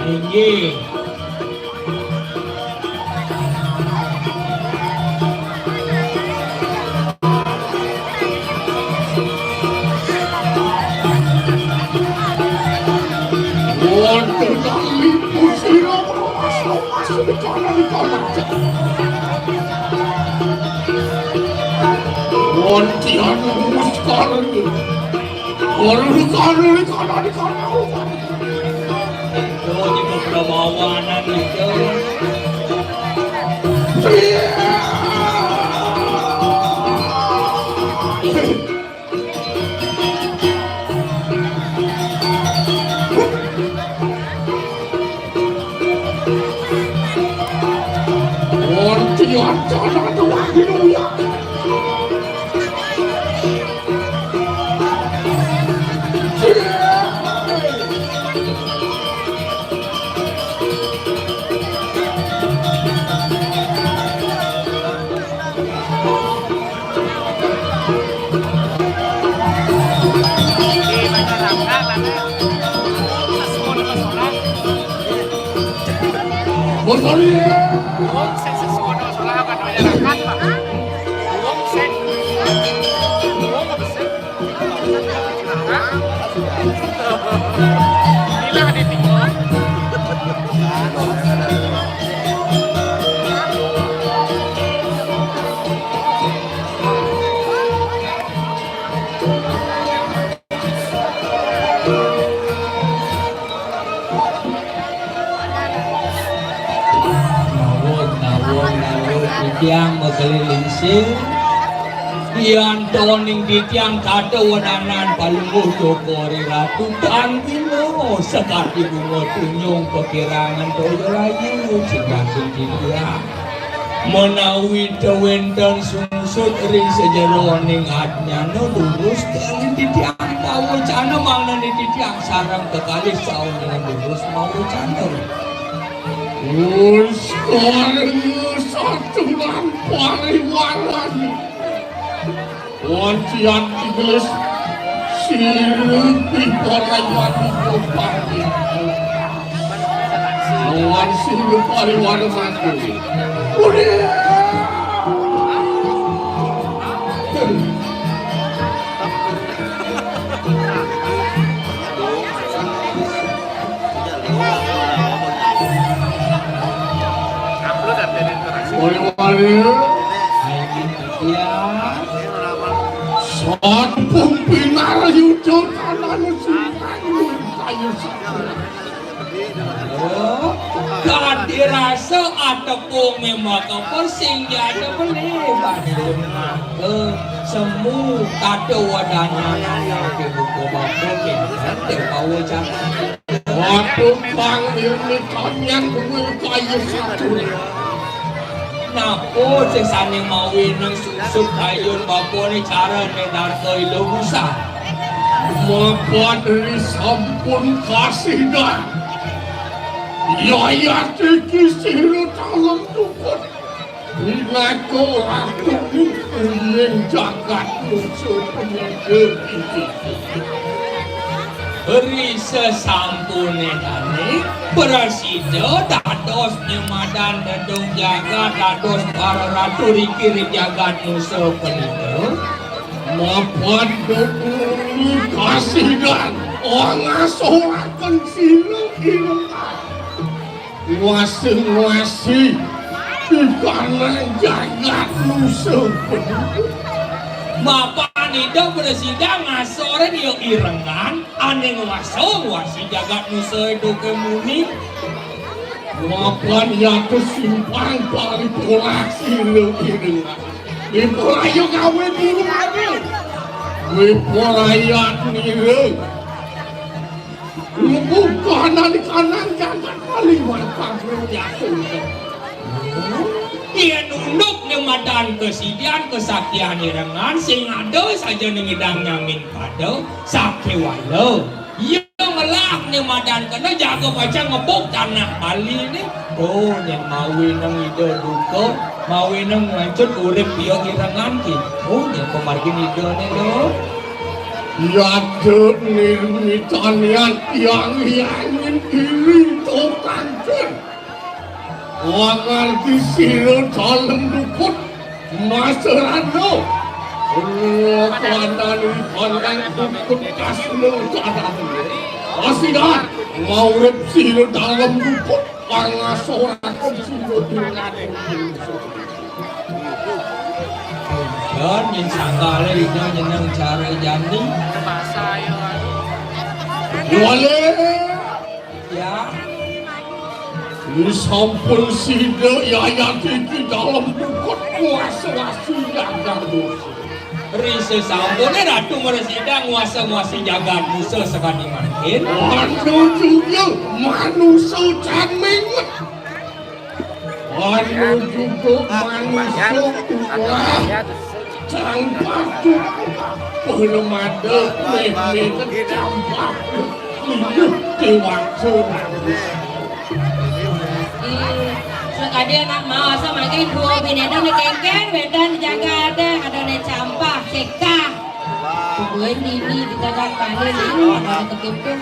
Inggih. Wonten kalih pusira, mas, mas, di kanan, di kanan. Wonten anu, mas, kanan. Kanan, di kanan, di kanan, di kanan. Oh, di bawah anak itu. Nawon, nawon, nawon, titiang makeliling sing. Diantoning titiang kada wenanan Palungguh Cokor I Ratu, tanggina sakadi bunga tunjung pakirangan toya rayu, cinggaking titiang. Menawi tawenten sungsut ring sajeroning adnyana, durus ring titiang pawecana, mangda titiang sareng kekalih saungan durus mawecana. Uskarna saturan pariwaran. Wancian Iglis, sirupi pariwaran pati. Lawan sirup pariwaran mati. Udah. Wali-wali. Iya. Sampun pinarayuda tanahmu sing kayu sakura. Oh, kadi rasa atepung memang kepersing jada beli. Badhe maka semu kata wadana nana ke buku bapa ke kata bawa jangan. Waduh, Bang, ini konyang gue kayu satu. Napa sing sane mawi nang susuk kayun bapane carane narka ila busa? Mapa diri sampun kasidan. Yayat iki sira calon tukun. Pinaka ratu ning jagat musuh penyegel iki. Ri sasampune dane prasida dados nyemadan dedung jagat, dados para ratu riki ring jagat Nusa Penida. Mapan dedung kasidan, ngasuraken sila irengan. Wasi-wasi pikanang jagat Nusa Penida. Mapan Ida prasida ngasorin ya irengan. Ane nguasa, nguasi jagat Nusa duke muni. Mapan yatu simpang paripurasi lu kiringan. Ipuraya gawe buru ade. Ipuraya nire. Ngukuh kanan kanan jagat kaliwatan yatu. Yen unduk ne madan kesidian kesaktian irengan, sing ada saja ne ngidang nyamin pada sakewala. Iya ngelah ne madan kena jaga pacang ngebuk tanah Bali ne. Oh, nyen mawi nang ida duka, mawi nang ngancut urip iya irengan ki. Oh, nyen pamargin ida ne lo. Yaduk nirmitanian yang yangin iri tukang cen. Wangarti sira dalem dukut masrana. Kanan kanan dukut kasna kanan. Asidan maurip sira dalem dukut pangasoraken sira dengan. Don yen sanggale dina jeneng cara jani. Wale. Ya. Ini sampun sida yayat iki dalem dukut kuasa-kuasa jagat dosa. Ri sesampune Ratu Mresida nguasa-nguasi jagat dosa sakadi mangkin. Anu juga manusa can menget. Anu juga manusa ulah. Cang patut. Belum ada meme cang patut. Ini dewasa. Ih, sakadi anak mau, asa mangke dua bineda nekengken, wedan jaga ada, ada ne campah, cekah. Kuduin dini ditadak kali, lima ada tekepung.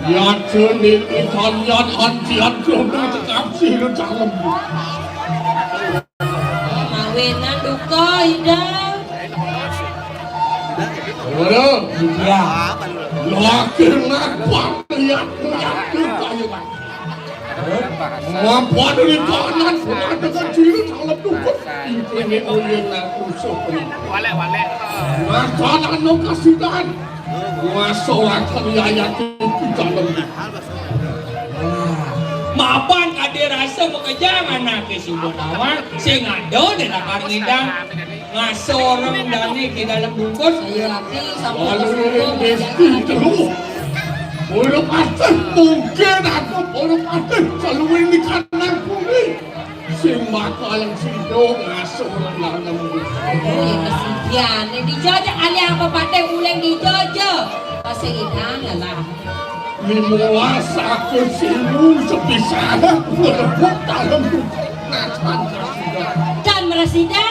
Yadun niki kanyan antian kudu tekap sira dalem. Mawinan duka, Ida. Ora. Iya. Lagi ngapa lihat-lihat duka, ya, Pak? Ngapa dari kanan, pemandangan sira dalem dukut? Ini uyen aku sopan. Wale, wale. Masalah no kasidan. Masalah kali ayat itu dalem. Mapan kade rasa makejang anake sing nawang, sing ada di lakar ngidang. Ngasoreng dane ke dalem bungkus. Iya, tapi sampai lalu ke ini desti telu. Pura patih mungkin aku pura patih selalu ini kanan kuli. Sing bakal sida ngasuh lenganmu. Aduh, ya kesidian. Nek dijojo ali apa patih uling dijojo. Pasti idang ya lah. Limolas aku simu sepisah mlebet dalem nacan kasida. Dan Mresida.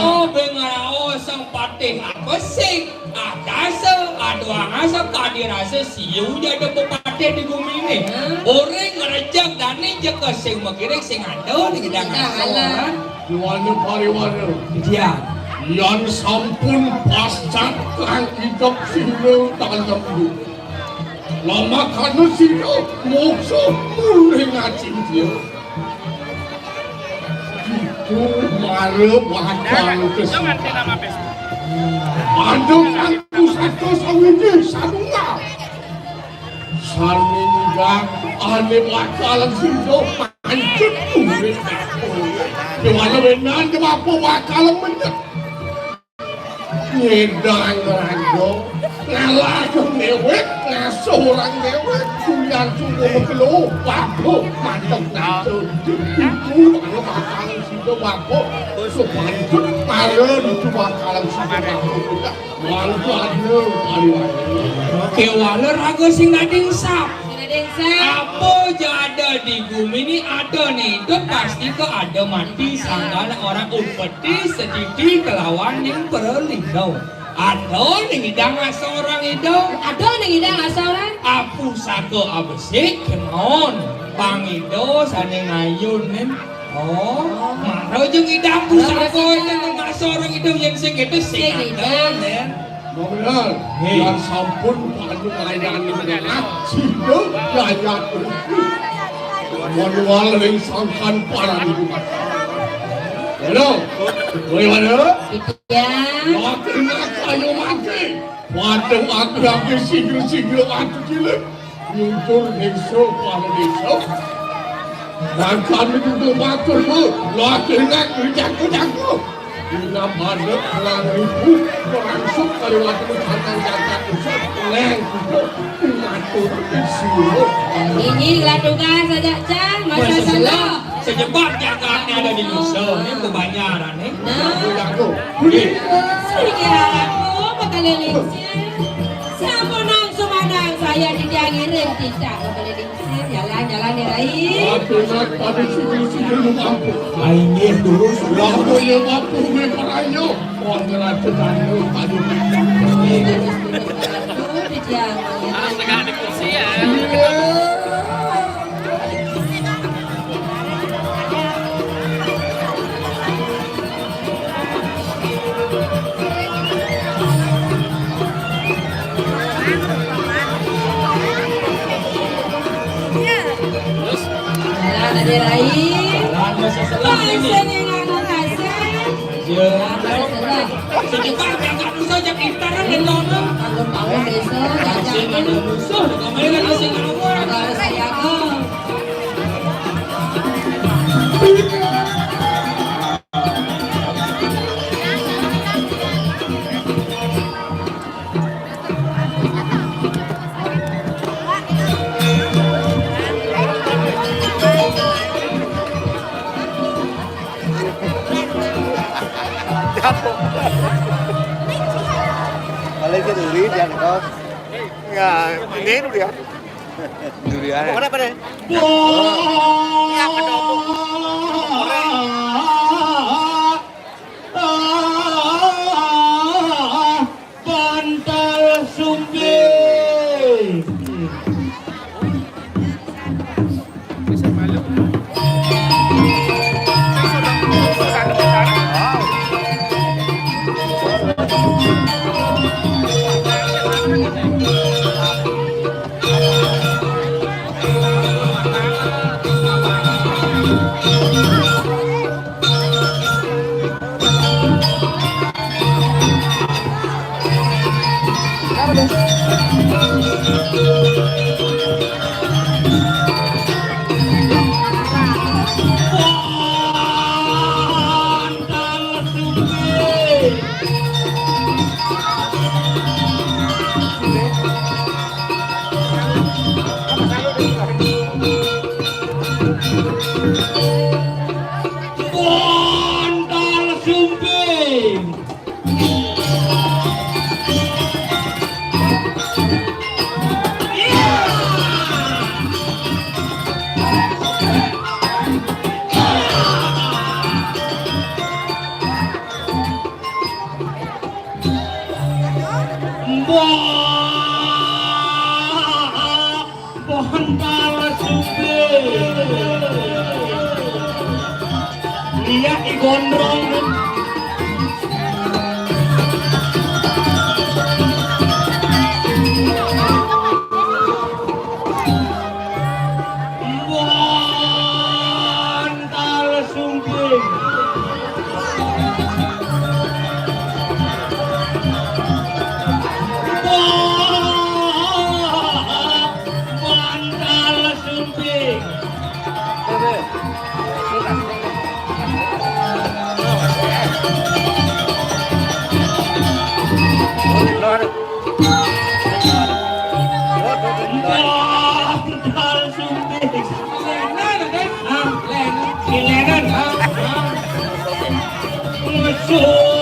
Oh, ben ngaraos sang patih apa sing Adasa, aduh, angasa, kadi rasa siu jada pepatih di gumi ini. Hah? Orang ngerejek dani jeka sing makiring sing ada di gedang. Nah, alah. Yuwana pariwana. Iya. Yan sampun pascat kang idep sira dalem. Lama kanu sira mokso mulih ngacindya. Itu mara bakal kesempatan. Aduh, aku satu sawiji sadungal. Sami ninggal ane bakal sida pancet urip. Dewana wenan de apa bakal menyet. Ngedang raga, ngalah dewek, ngasuh orang dewek, kuyan sungguh kelo, waduh, mantep, mantep. Itu anu bakal sida waduh, sepanjang malam itu bakal sida waduh. Waduh, waduh, waduh. Kewala raga sing dadi sap. Sing dadi sap. Apa ja ada di gumi ni ada ni hidup, pasti ke ada mati, sanggana orang upeti sedidi kelawan ning perlindung. Ada ning idang asa orang hidup. Ada ning idang asa orang. Apu saka abesik kemon. Pangido sane ngayun nen. Oh, mara jeng idang pusaka nen asa orang hidup yang sing itu sing ada nen. Bener. Hei. Yang sampun padu ngayani dengan sida yayat. Manual ring sangkan para di rumah. Halo. Kowe mana? Ya. Mati nak ayo mati. Waduh, aku hampir singgil-singgil waktu cilik. Nyuncur desa para desa. Dan kami duduk matur, Bu. Lagi nak jago-jago. Dina badhe perang ribu, merangsuk kaliwat kantang jagat usut, leng kudu matur sira. Ini lah tugas saja, Cang. Masa salah. Sejebak jagatnya ada di Nusa. Ini kebanyaran, eh. Nah. Jago-jago. Budi. Sehingga aku bakal lingsir. Sampun nang sumanang saya di tiang iring tidak bakal lingsir. Jalan-jalan ya, Rai. Waduh, nak, tadi sini-sini lu mampu. Inggih, dulu sudah. Aku yang mampu, gue merayu. Wah, ngerasa tadi, tadi. Harus tegak di kursi ya. Terus? Jalan aja, Rai. Jalan, masih senang ini. Bangsa yang anu rasa. Iya. Bangsa senang. Secepat berangkat saja kita kan dan nonton. Bangun-bangun besok, jajan. Musuh, kemarin kan masih ngawur. Kalau saya kok. Jatuh. Kalau itu duri, dia ngetok. Ya, ini dulu ya. Durian. Mana pada? Iya, pada. Bantal sumping. Bantal sumping. Mbah, pohon palsu. Lihat di gondrong. Bantal sumping. Bantal sumping. Bantal sumping. Lenan, kan? Hah? Lenan. Lenan, hah? Hah? Ngesuh.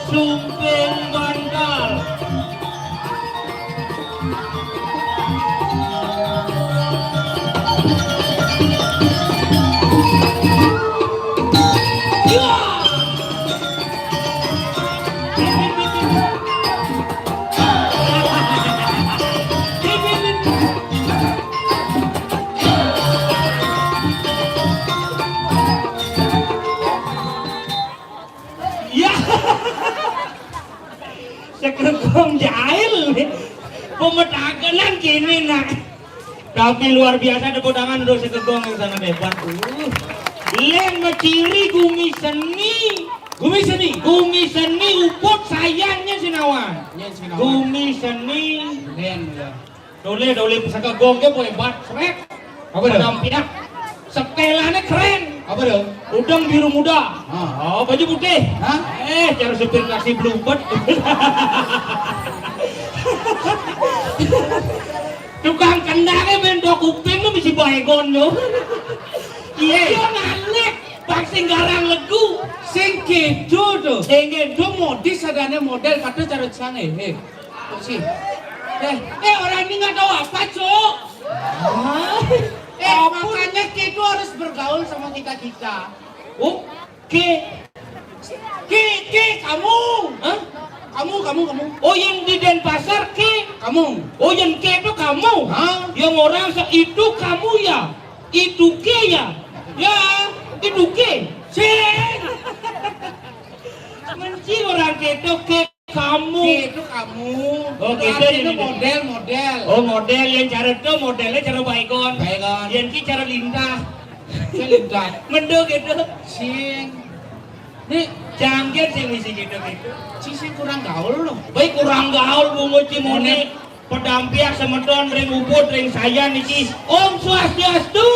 Sumping bantal. Ya. Sekegong jail. Pemetakenan kini, nak. Tapi luar biasa, tepuk tangan untuk Sekegong yang sangat hebat. Uh. Leng meciri gumi seni. Gumi seni. Gumi seni uput sayangnya sinawan. Nya sinawan. Gumi seni. Keren ya. Dole, dole Sekegong ke hebat, srek. Apa tuh? Adam piak. Setelane keren. Apa tuh? Udeng biru muda. Ah. Oh, baju putih. Hah? Eh, cara supir taksi belubet. Tukang kendangnya bendok kuping lu bisi Baygon yo. Iya. Dia ngalek, bang sing garang legu. Sing kedo tuh. Sing kedo modis adanya model kata cara sange. Heh. Kok sih? Eh, eh, orang ini nggak tahu apa, Cok. Hah? Eh, makanya kita harus bergaul sama kita-kita. Oke. Ki, ki, kamu. Hah? Kamu, kamu, kamu. Oh, yang di Denpasar, ki. Kamu. Oh, yang ki itu kamu. Hah? Yang orang se-, itu kamu ya? Itu ki ya? Ya, itu ki. Sing. Menci orang ki itu ki kamu. Ki itu kamu. Oh, gitu. Artinya ini model, model. Oh, model yang cara itu modelnya cara Baygon. Baygon. Yang ki cara lintah. Ki lintah. Mendo gitu. Sing. Nih, jangan sing misi gitu gitu. Ci sing kurang gaul loh. Baik kurang gaul bungut ci mone. Pedampiak semeton ring Ubud ring Sayan niki. Om Swastiastu.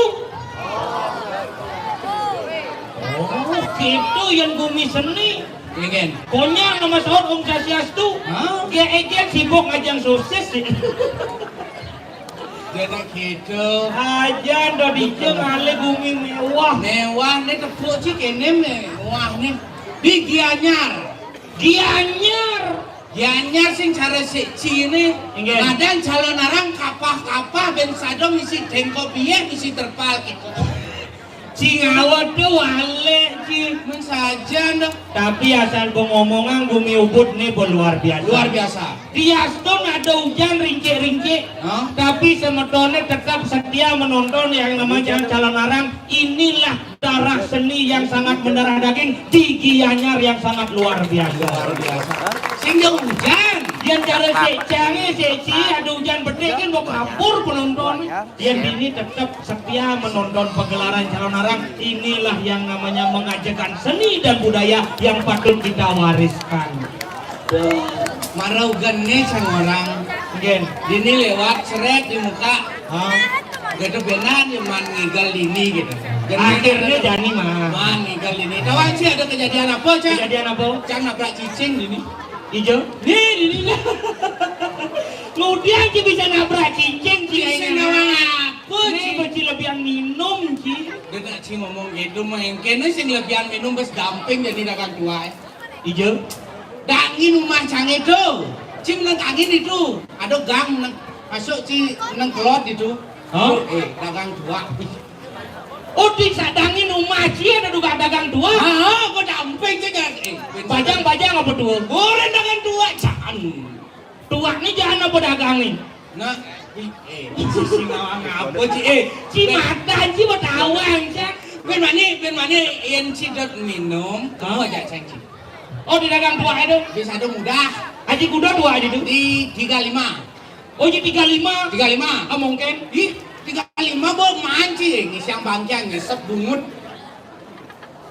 Oh, gitu yang bumi seni. Ingin. Konyol nama saut Om Swastiastu. Hah? Dia ejen sibuk ngajang sosis sih. Dia tak gitu. Aja ndo dijeng ale bumi mewah. Mewah nih tepuk sih kene mewah nih. Di Gianyar. Gianyar. Gianyar sing cara sik cine. Inggih. Madan calon arang kapah-kapah ben sadong isi dengko piye isi terpal gitu. Ci ngawa tu wale ci. Men saja ndo. Tapi asal pengomongan bumi Ubud ni pun luar biasa. Luar biasa. Diastun ada hujan ringkik-ringkik, hah? Tapi semetone tetap setia menonton yang namanya calon arang. Inilah darah seni yang sangat mendarah daging di Gianyar yang sangat luar biasa. Luar biasa. Sing hujan. Yang cara sik cange sik ci ada hujan bedik kan mau kabur penonton. Yang ini tetap setia menonton pegelaran calon arang. Inilah yang namanya mengajarkan seni dan budaya yang patut kita wariskan. Marau gene sang orang. Gen. Dini lewat seret di muka. Hah? Gitu benar ya man ngigal dini gitu. Akhirnya jani mah. Man ngigal dini. Tahu sih ada kejadian apa, Cak? Kejadian apa? Cak nabrak cicing dini. Ijo? Nih, dini. Kemudian dia bisa nabrak cicing, bisa nawang apa? Nih, beci lebihan minum, Ci. Dia nak Ci ngomong gitu mah yang kena sing lebihan minum bes gamping jadi dagang tuai. Ijo. Dangin rumah cange tu. Cing nang angin itu. Ada gang nang masuk ci nang kelot itu. Hah? Eh, dagang tua. Oh, di sadangin rumah ci ada juga dagang tua. Ah, kau damping saja. Eh, bajang-bajang apa tua? Goreng dagang tua, jangan. Tua ni jangan apa dagang ni? Nah, eh, sisi ngawang apa ci? Eh, ci mata ci bertawang ci. Ben mani, ben mani, yang ci dot minum, kamu aja cang ci. Oh, di dagang tua itu? Bisa ada mudah. Haji kuda tua aja tu? Di tiga lima. Oh, di tiga lima? Tiga lima. Ah, mungkin. Ih, tiga lima bawa manci, ngisiang bangkian, ngisep bungut.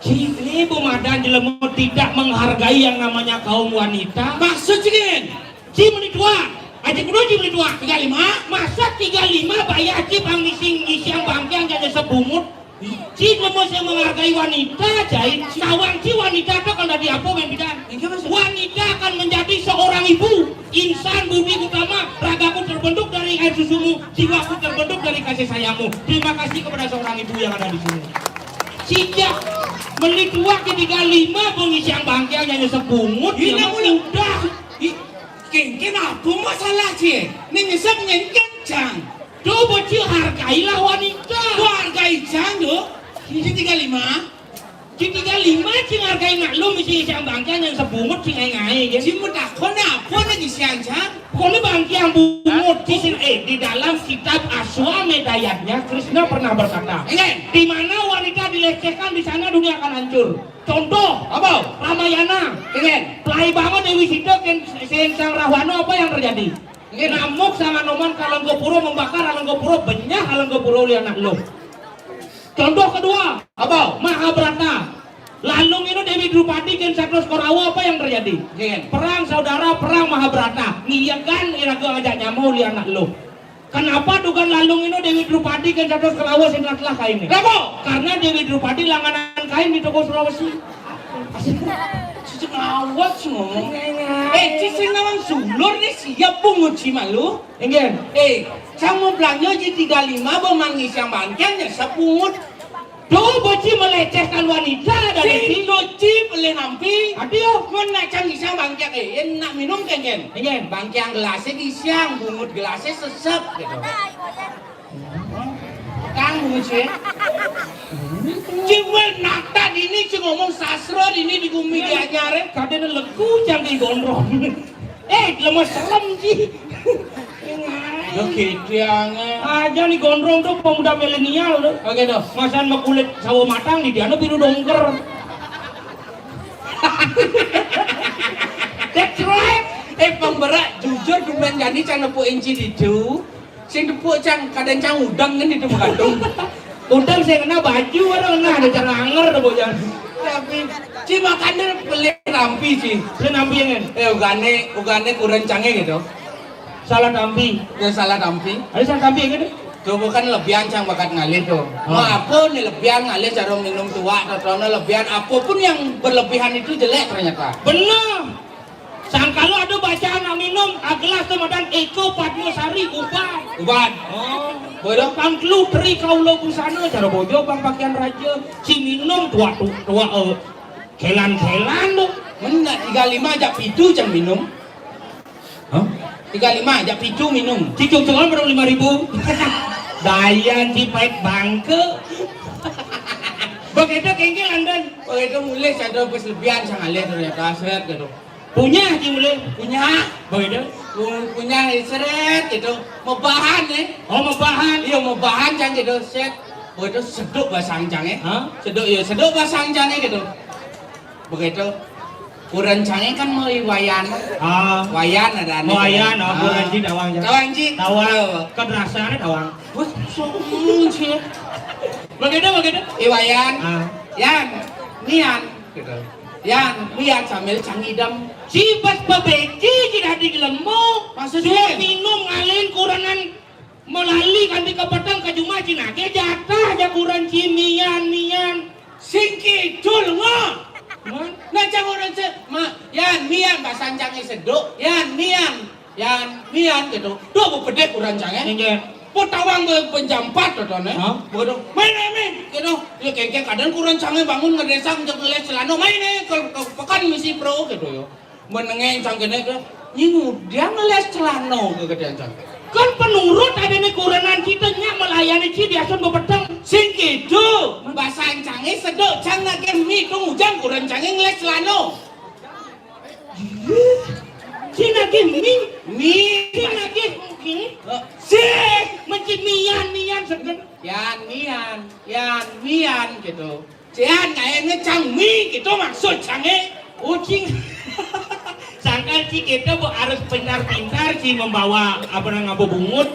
Ci, ini bu madan jelema tidak menghargai yang namanya kaum wanita. Maksud ci gini? Ci meni tua. Haji kuda ci meni tua. Tiga lima. Masa tiga lima bayar ci pang ngisiang bangkian, jadi sebungut. Ci lemo sing menghargai wanita, jahit. Sawang ci wanita tu kalau dadi apa, men bidan? Wanita akan menjadi seorang ibu, insan budi utama, ragaku terbentuk dari air susumu, jiwaku terbentuk dari kasih sayangmu. Terima kasih kepada seorang ibu yang ada di sini. Sejak meni tua ketiga lima pengisian bangkian nyanyi sebungut, ini udah. Ih, kengken apa masalah ci? Ni nyesep ngengken cang. Coba ci hargailah wanita. Kau hargai cang tu? Ci tiga lima. Ci tiga lima ci hargai nak lu mesti cang bangkian yang sebungut ci ngai-ngai kan. Ci mau takon apa lagi sian cang? Pokoknya bangkian bungut ci sing, eh, di dalam kitab Aswamedayanya Krishna pernah berkata, di mana wanita dilecehkan di sana dunia akan hancur. Contoh, apa? Ramayana. Pelai bangun Dewi Sita ken sing sang Rahwana apa yang terjadi? Namuk sang Hanoman Kalangkapura membakar Kalangkapura, benyah Kalangkapura oleh anak lu. Contoh kedua, apa? Mahabharata. Lalung ini Dewi Drupadi ken satus Korawa apa yang terjadi? Perang saudara, perang Mahabharata. Ngiyakan iraga ngajak nyama oleh anak lu. Kenapa dukan lalung ini Dewi Drupadi ken satus Korawa sing telah kain? Kenapa? Karena Dewi Drupadi langganan kain di toko Sulawesi. Sejak awal sih ngomong. Eh, ci sing nawang sulur ni siap bungut ci malu. Enggak. Eh, sang mau belanja ci tiga lima bawa mangis yang bangkian ya sebungut. Tuh, beci melecehkan wanita dari sing doci beli nampi. Adio. Mun nak cang isang bangkiang, eh, nak minum kengken. Ingin. Bangkiang gelasnya isang, bungut gelasnya sesep gitu. Kang bungut sih. Ci wé nakta dini, ci ngomong sastra dini di gumi Gianyar. Kadéna legu cang ki gondrong. Eh, lemes selem ci. Yo, gitu ya, nge. Aja nih gondrong tuh pemuda milenial tuh. Oke, tuh. Masan mah kulit sawo matang di diana biru dongker. That's right. Eh, pemberak jujur dumén jani cang nepukin ci ditu. Sing tepuk cang, kadén cang udang kan itu mengandung. Udang sing kena baju, orang kena ada cara anger tuh bocah. Tapi ci makanya beli rampi ci. Beli rampi ya kan? Eh, ugane, ugane kurang canggih gitu. Salah tampi. Ya salah tampi. Ada salah tampi ya kan? Tuh bukan lebihan cang bakat ngalih tuh. Oh. Mau apa nih lebihan ngalih cara minum tua atau lebihan apapun yang berlebihan itu jelek ternyata. Benar. Sangkalo ada bacaan nak minum, agelas tu madan Eko Padmasari uban. Uban. Oh. Bodoh. Pang telu teri kaula busana cara bojo pang pakaian raja. Ci minum tua tu tua eh, kelan-kelan tu. Menda tiga lima aja pitu cang minum. Hah? Tiga lima aja pitu minum. Ci cungcungan baru lima ribu. Dayan ci pait bangke. Begitu kengkel andan. Begitu mulai sadar pas lebihan sang alih ternyata seret gitu. Punya ci mulai. Punya. Begitu. Pu- Punya seret gitu. Mebahan eh. Oh mebahan. Iya mebahan cang gitu set. Begitu seduk basang cang eh. Hah? Seduk iya seduk basang cang eh gitu. Begitu. Kuran cang eh kan mau wayan. Ah. Wayan ada nih. Wayan, oh, kuran ci tawang, ya. Tawang ci. Tawang. Kan rasanya tawang. Wah, song ci. Begitu begitu. Iwayan. Ah. Yan, nian gitu. Yan, nian sambil cang idem. Ci pas pabeki ci dadi gelemo. Maksudnya? Suap minum ngalihin kuranan melali kanti kepetang ka jumah ci nage jatah ja kuran ci mian mian. Sing kidul ngo. Nah cang orang ce, ma, yan mian basan cang seduk, yan mian, yan mian gitu. Duh bu pedek kuran cang eh. Inggih. Potawang be penjampat totone. Hah? Bodoh. Main main main gitu. Ya kengkeng kadang kuran cang eh bangun ngedesang jek ngeles celana main eh ke, ke pekan misi pro gitu yo. Menengeng cang kene ke nyingu dia ngeles celana ke gedean cang. Kan penurut ada nih kuranan kita nyak melayani ci diasun bebeteng. Sing gitu. Bahasa cang eh seduk cang nake mi tung ujang kuran cang eh ngeles celana. Ci nake mi. Mi. Ci nake mi. Eh. Sih, menci mian mian sedeng. Yan mian, yan mian gitu. Cian kayaknya cang mi gitu maksud cang eh. Ucing. Sangkal ci kita bu harus pintar-pintar ci membawa apa namanya bungut.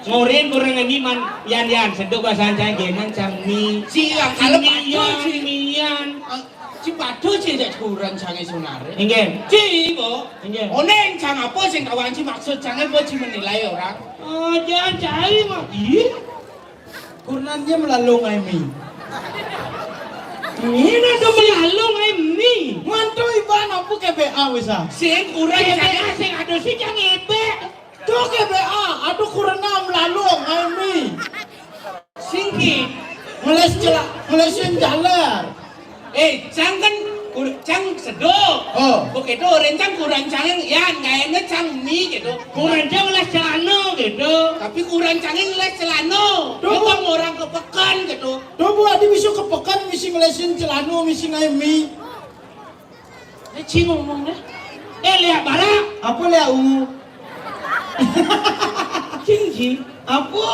Ngorin kurang ini man yan yan seduk bahasa cang genan cang mi. Ci yang kalau Ci padu mian ci. Mian. Ah, ci padu ci jak kurang cang eh sunare. Inggih. Ci bo. Inggih. Oneng cang apa sing kawan ci maksud cang eh bo ci menilai orang. Oh, jangan cai mah. Ih. Kurnannya melalung ai mi. Ini tuh melalung ai mi. Mantu iban apa ke B A wis ah. Sing kurang K B A sing ada sih cang ebe. Tuh ke B A, aduh kurna melalung ai mi. Singki. Ngeles celak, ngelesin jaler. Eh, cang kan kur- cang sedok. Oh. Begitu orang cang kurang cang yan, kayaknya cang mi gitu. Kurang cang lah celana gitu. Tapi kurang cang lah celana. Tuh. Dia kan orang ke pekan gitu. Tuh bu adi bisa ke pekan misi ngelesin celana misi ngai mi. Dia cing ngomong deh. Eh lihat barak. Apa lihat ungu? Cing cing. Apa?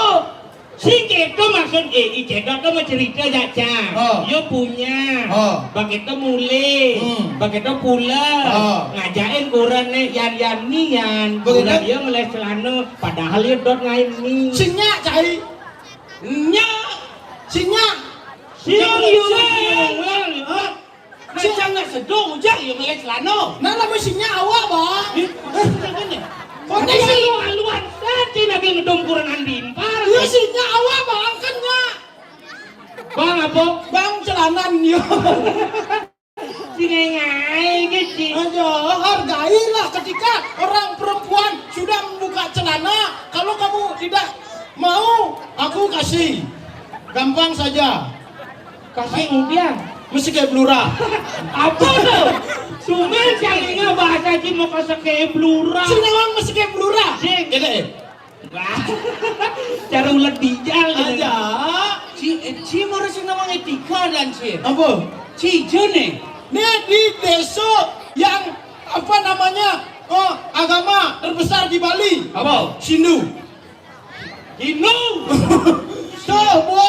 Sing keto maksud eh i keto to mau cerita ja cang. Oh. Yo punya. Oh. Begitu mulai. Hmm. Begitu pula. Oh. Ngajain kurang nih yan yan nian. Begitu. Kurang yo ngeles celana padahal yo dot ngain ni. Sinyak cai. Nyak. Sinyak. Siang yo. Hah? Macam nak sedung ujang yo ngeles celana. Nah lamun sinyak awak bang. Kondisi lu aluan tadi lagi ngedum kurangan bimpar. Iya sinyak awak bang kan nyak. Bang apa? Bang celanan yo. Sinengai kecil. Ayo hargailah ketika orang perempuan sudah membuka celana. Kalau kamu tidak mau, aku kasih. Gampang saja. Kasih kemudian. Mesti kayak belura. Apa tuh? Sumen carinya bahasa Cina mau kasih kayak belura. Sini orang mesti kayak belura. Sing. Gini. Wah. Cara ulet bijal gitu. Aja. Ci, eh, ci mau sing Emang etika dan sih. Apa? Cijun nih. Nih di desa yang apa namanya? Oh, agama terbesar di Bali. Apa? Sindu. Sindu. So, Bu,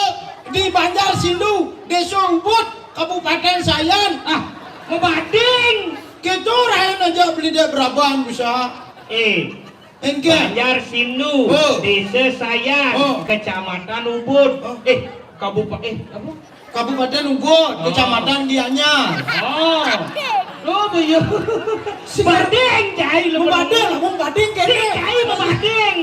di Banjar Sindu, Desa Ubud, Kabupaten Sayan. Ah, ngebading. Kita rayan aja beli dek berabang bisa. Eh, Engke. Banjar Sindu, oh. Desa Sayan, oh. Kecamatan Ubud. Oh. Eh, kabupaten, eh, apa? Kabupaten Ubud, oh. Kecamatan Gianyar. Oh. Oh, iya. Badeng, cai, lu badeng, mau badeng kene. Cai, mau badeng.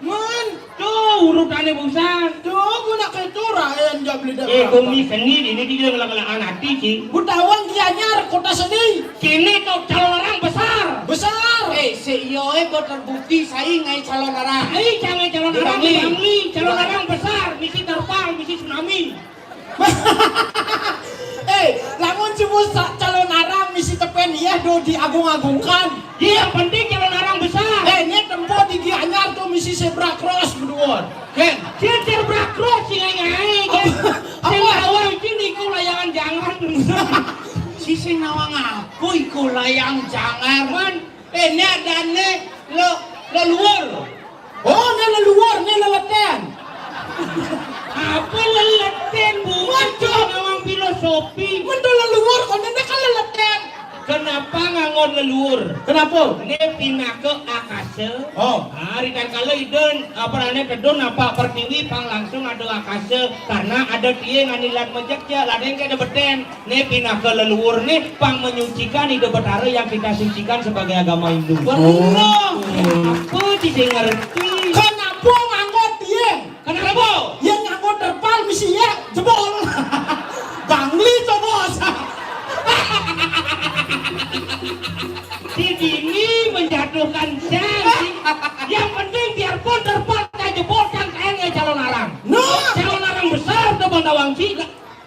Man. Tuh, urutannya busan. Tuh, gua nak ketu rayan jawab lidah. Eh, bumi seni ini dia ngelak-ngelakan hati sih. Butawan Gianyar, kota seni. Kini tuh calon orang besar. Besar. Eh, si iyo, eh, buat terbukti saya ngai calon orang. Saya jangan calon orang, Bangli. Bangli, calon orang besar, misi terpal, misi tsunami. Eh, lamun cuma calon arang misi tepen iya do diagung-agungkan. Iya, yang penting calon arang besar. Eh, ini tempo di Gianyar tuh misi zebra cross berdua. Ken, dia zebra cross sih ngai-ngai, Ken. Apa? Sing awal iki niku layangan jangan. Si sing nawang apa iku layang jangan? Man, Eh, ini ada nih, lo, lo luar. Oh, ini leluar, ini leleten. Apa leleten, Bu? Waduh. Ngomong filosofi. Mentu leluar, kok ini kan leleten. Kenapa ngangon leluar? Kenapa? Ini pinaka akasa. Oh. Hari kan kalau idun, apa namanya, tedun, apa pertiwi, pang langsung ada akasa. Karena ada tiang anilat mejek ya, ladeng ada beten. Nih pinaka leluhur nih pang menyucikan Ida Betara yang kita sucikan sebagai agama Hindu. Bener. Apa tidak ngerti? Kenapa nganggo tiang? Kenapa? Yang nganggo terpal misi ya jebol. Bangli coba. Si Dini menjatuhkan janji. Yang penting biarpun terpal tak jebol kan kayak calon arang. Nah. Calon arang besar tuh Bang Dawang Ci.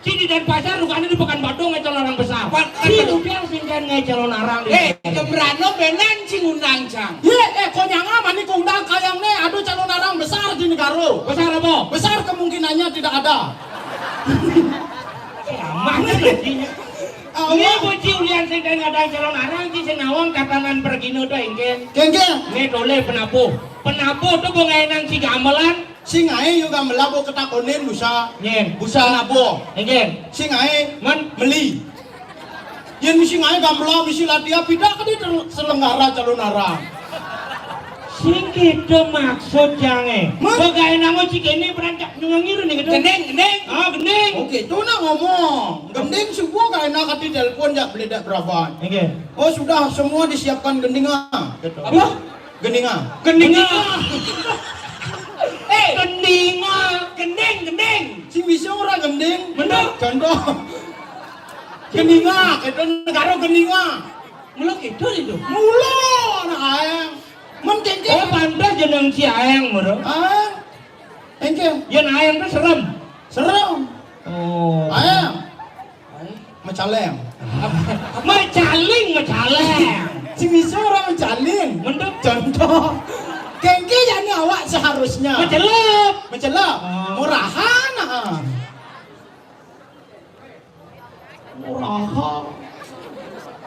Sini Denpasar, rupanya di Pekanbaru ngai calon arang besar. Pan-, kan si betul. Upiang sing kan ngai calon arang di Eh, Denpasar. Jembrano benan sing undang, Cang. Ye, eh, konyang amat nih kondang kayang nih, aduh calon arang besar di negara. Besar apa? Besar kemungkinannya tidak ada. Aman jadinya. Awak. Ini bocil ulian sing kan ngadang calon arang, si sing nawang katanan pergino tuh, engken. Kengken. Ini tole penabuh. Penabuh tuh bunga enang si gamelan. Sing ae yo gamelan bo ketakonin busa. Nyen. Busa nabo. Nyen. Sing ae men meli. Yen misi ngae gamelan misi latihan pidak ke dia ter-, selenggara calon arang. Sing kita maksud jange. Men? Bagae namo cikene perancak nungangiru nih gitu. Gending, gending. Ah, gending. Oke, itu nak ngomong. Gending subuh kae nak kati telepon jak beledak beraban. Nggih. Oh, sudah semua disiapkan gending ah. Gitu. Apa? Gendinga. Gendinga. Eh, gendinga. Gending, gending. Si bisa orang gending. Bener. Contoh. Gendinga, itu negara gendinga. Mula kidul itu. Mula anak ayang. Men kengke. Oh, pantas jeneng si ayang, mula. Ah. Engke. Yen ayang tuh serem. Serem. Oh. Ayang. Mecaleng. Mecaling, mecaleng. Sing iso ora mecaling. Mendep. Contoh. Kengke ya ini awak seharusnya. Mecelep. Mecelep. Ah. Murahan, ah. Murahan.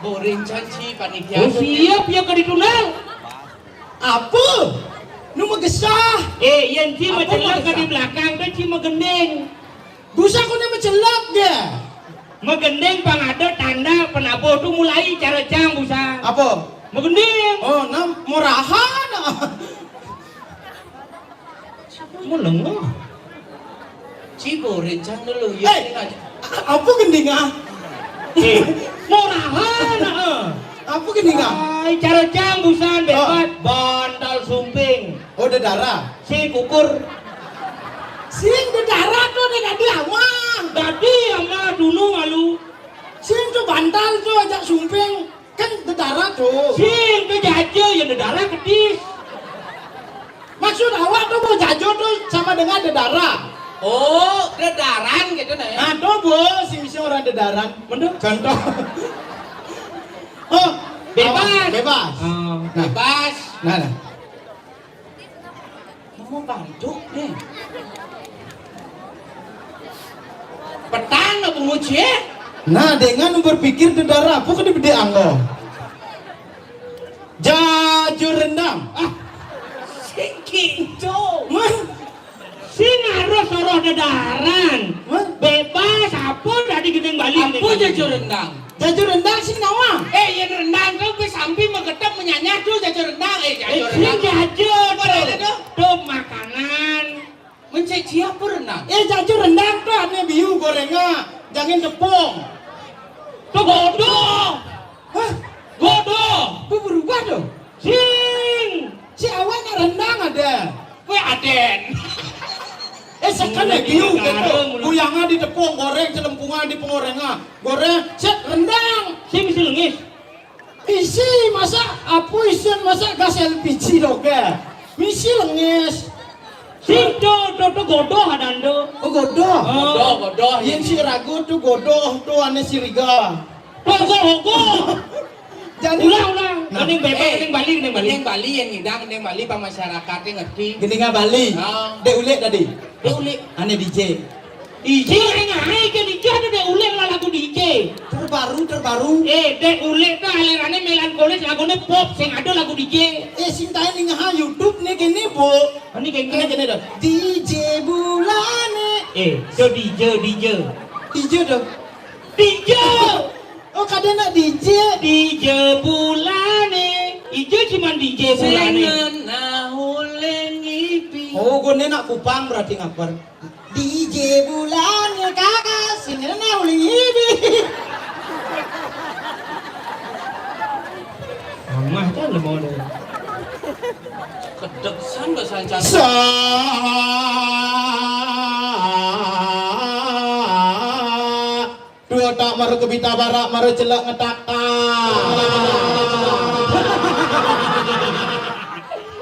Boring janji panitia. Oh, siap ya ke ditunang. Apa? Nu megesah. Eh, yang ci mecelep ke di belakang, ke ci megending. Busa kone mecelep dia. Megending pang ada tanda penabuh tu mulai cara cang busa. Apa? Megending. Oh, nam murahan. Melengah. Cibo rencang dulu ya. Eh, apa gending ah? Eh, murahan. Ah. Apa gending ah? Ai, cara cang busan bebat bantal sumping. Oh, dedara. Si kukur. Sing dedara tuh dadi amang. Dadi amang dulu malu. Sing tuh bantal tuh ajak sumping. Kan dedara tuh. Sing tuh jaja ya dedara kedis. Maksud awak tuh mau jajo tuh sama dengan dedara. Oh, dedaran gitu nah ya. Nah, tuh bos, sing bisa orang dedaran. Bener. Contoh. Oh, bebas. Bebas. Oh. Nah. Bebas. Nah, nah. Mau bantu nih. Petang apa nguci, eh? Nah, dengan berpikir dedara apa ke dibedek anggo? Jajur rendang. Ah, sing kinto. Wah. Sing harus soroh dedaran. Wah. Bebas, apa dadi gending Bali, apa gending Bali? Jajur rendang? Jajur rendang sing nawa? Eh, yen rendang tuh wis sampi magetep menyanyah tuh jajur rendang. Eh, jajur rendang. Eh, sing jajur tuh. Apa tuh? Tuh makanan. Mencek siapa rendang? Eh, jajur rendang tuh ane biu gorengnya. Jangan tepung. Tuh godoh. Hah? Godoh. Tuh berubah tuh. Sing. Si awak nak rendang ada. Weh, aden. Eh, sekali biu gitu. Buyangnya di tepung, goreng, celempungan di pengorengnya. Goreng, set, rendang. Sing si lengis. Isi, masa apa isian, masa gas L P G doge? Misi lengis. Sing do, do, do godoh adan do. Oh, godoh. Oh. Godoh, godoh. Yen si ragu tuh godoh, tuh ane siriga. Godoh, godoh. Jadi ulang, ulang. Nah. Gending bebas, eh, gending Bali, gending Bali. Gending Bali yang ngidang, gending Bali, pamasyarakat yang ngerti. Gendinga Bali. Ah. Dek ulik tadi. Dek ulik. Ane D J. D J, eh, ngai ke D J ada dek ulik lah lagu D J. Terbaru, terbaru. Eh, dek ulik tuh alirannya melankolis, lagunya pop, sing ada lagu D J. Eh, sing tae ning ha YouTube nih gini, Bu. Ini kayak gini. Ini gini dong. D J Bulane. Eh, do D J, D J. D J dong. D J. Oh, kadang nak D J. D J Bulane. Ijo cuman D J Bulane. Sing ngenah uling ipi. Oh, gue nak Kupang berarti ngaper. D J Bulane kakak, sing ngenah uling ipi. Amah kan lo mau deh. Kedeksan bahasa Indonesia. Sa- Dua tak maru kebita barak maru celak ngetak tak.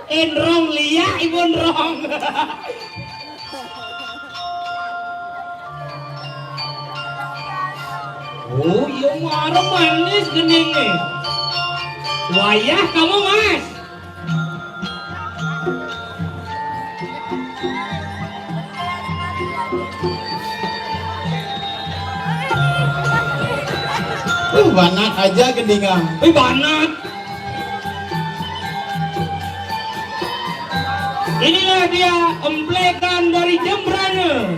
Enrong liak ibu enrong. Oh, iya, mara manis geningnya. Wayah kamu, Mas. Uh, banat aja gendingan. Wih, banat. Inilah dia emplekan dari Jembrana.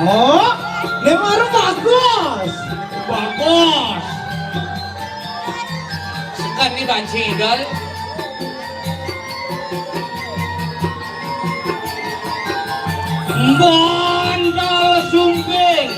Oh, ini baru bagus. Bagus. Sekan ni banci, Dol. Bandal Sumping.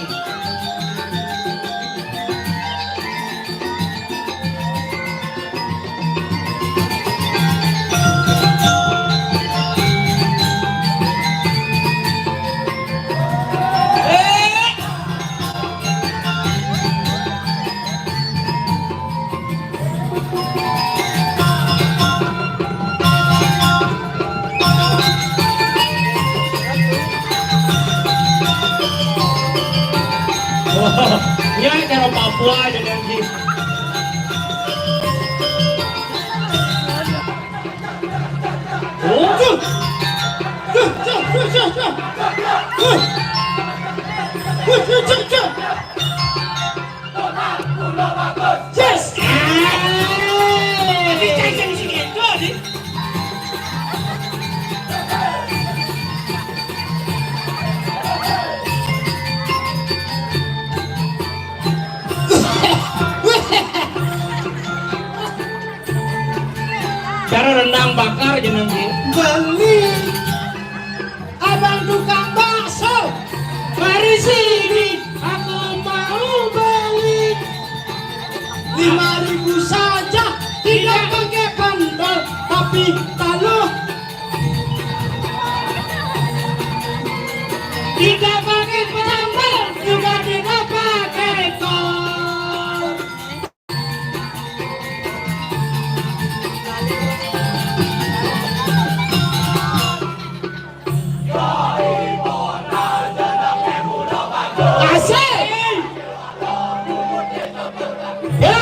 Ya, cara Papua aja nanti. Oh. Yes. Cara rendang bakar jeneng ki. Beli. Abang tukang bakso. Mari sini, aku mau beli. Lima ribu saja, tidak pakai bandrol, tapi kalau tidak pakai bandrol juga tidak pakai tol. Asik. Ya.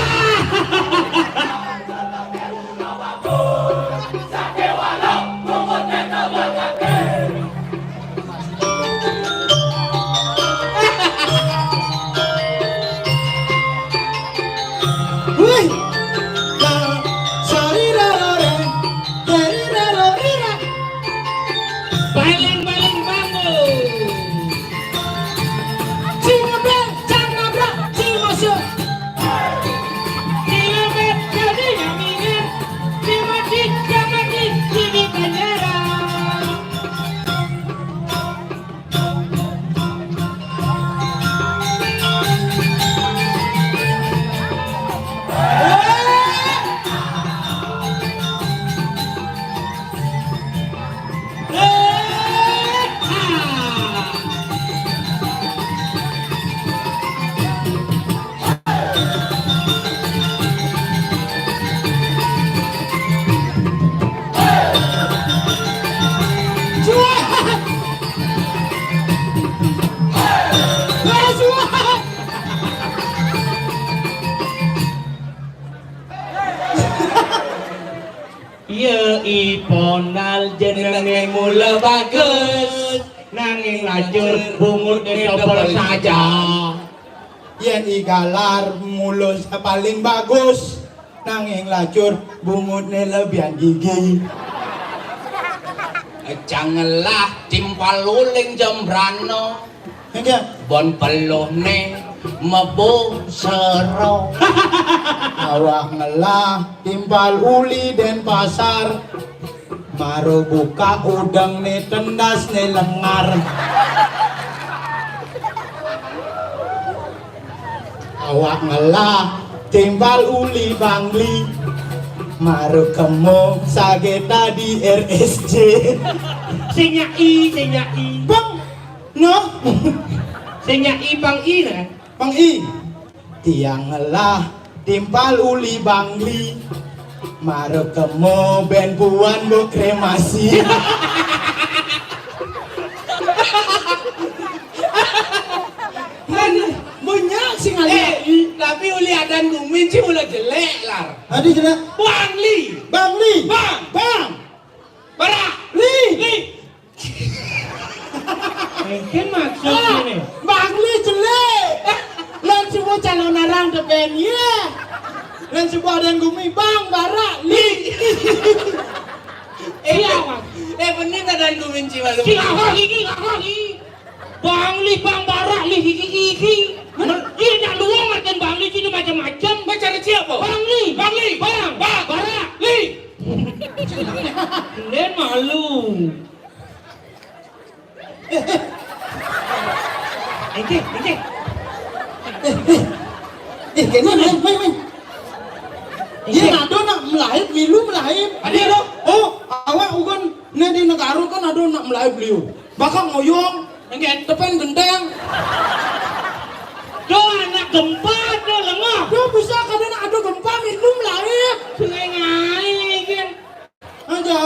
Nal jenenge mula bagus, nanging lacur bungut dobel saja. Yen igalar mulus paling bagus, nanging lacur bungutne lebihan gigi. Jangelah timpal uling jembrano. Enggak. Bon peluhne mebo sero. Awak ngelah timpal uli Denpasar. Maro buka udeng ne tendas ne lengar. Awak ngelah timbal uli Bangli. Maro kemo sage tadi R S C. Sing nyai, sing nyai. Bang, no. Sing nyai Bang I, nah. Bang I. Tiang ngelah timpal uli Bangli. Maro kemo ben puan bo kremasi. Kan banyak sing ngalih. Eh, tapi uli adan gumin sih mula jelek, Lar. Adi jelek. Bangli. Bangli. Bang. Bang. Barak. Li. Li. Mungkin maksud ini. Bangli jelek. Lan semua calon arang deben, ya. Lan semua adan gumi, Bang, Barak, Li. Eh, Siapa? Eh, bener adan gumin sih malu. Si Ahok iki, Ahok iki. Bangli, Bang Barak, Li iki, iki. Iya, nak luang artian Bangli sini macam-macam. Macam siapa? Bangli. Bangli. Bang. Bang. Barak. Li. Nen malu. Ente, ente. Eh, kene main, main, main. Iya, ado nak melaib, milu melaib. Ade lo. Oh, awak ugan ne di negara kan ado nak melaib liu. Bakal ngoyong, enggak tepen gendeng. Do anak gempa, do lengah. Do bisa kada nak ado gempa, milu melaib. Sungai ngai kan. Aja.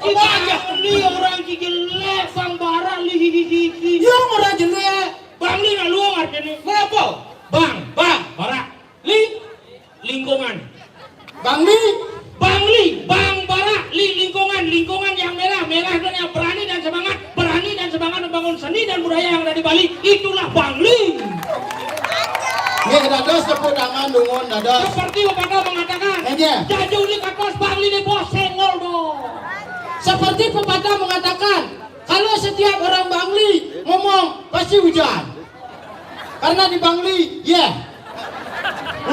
Kita aja. Li orang si jelek, Bang Barak, Li gigi-gigi. Ya, orang jelek. Bang Li nak luang artinya. Kenapa? Bang, Bang, Barak, Li, lingkungan. Bang Li. Bang Li, Bang Barak, Li, lingkungan, lingkungan yang merah, merah dan yang berani dan semangat, berani dan semangat membangun seni dan budaya yang ada di Bali, itulah Bang Li. Nggih, dados tepuk tangan dungun dados. Seperti pepatah mengatakan, Nggih. Jaja uli katos Bangli ne bos senggol do. Seperti pepatah mengatakan, kalau setiap orang Bangli ngomong, pasti hujan. Karena di Bangli, yeh.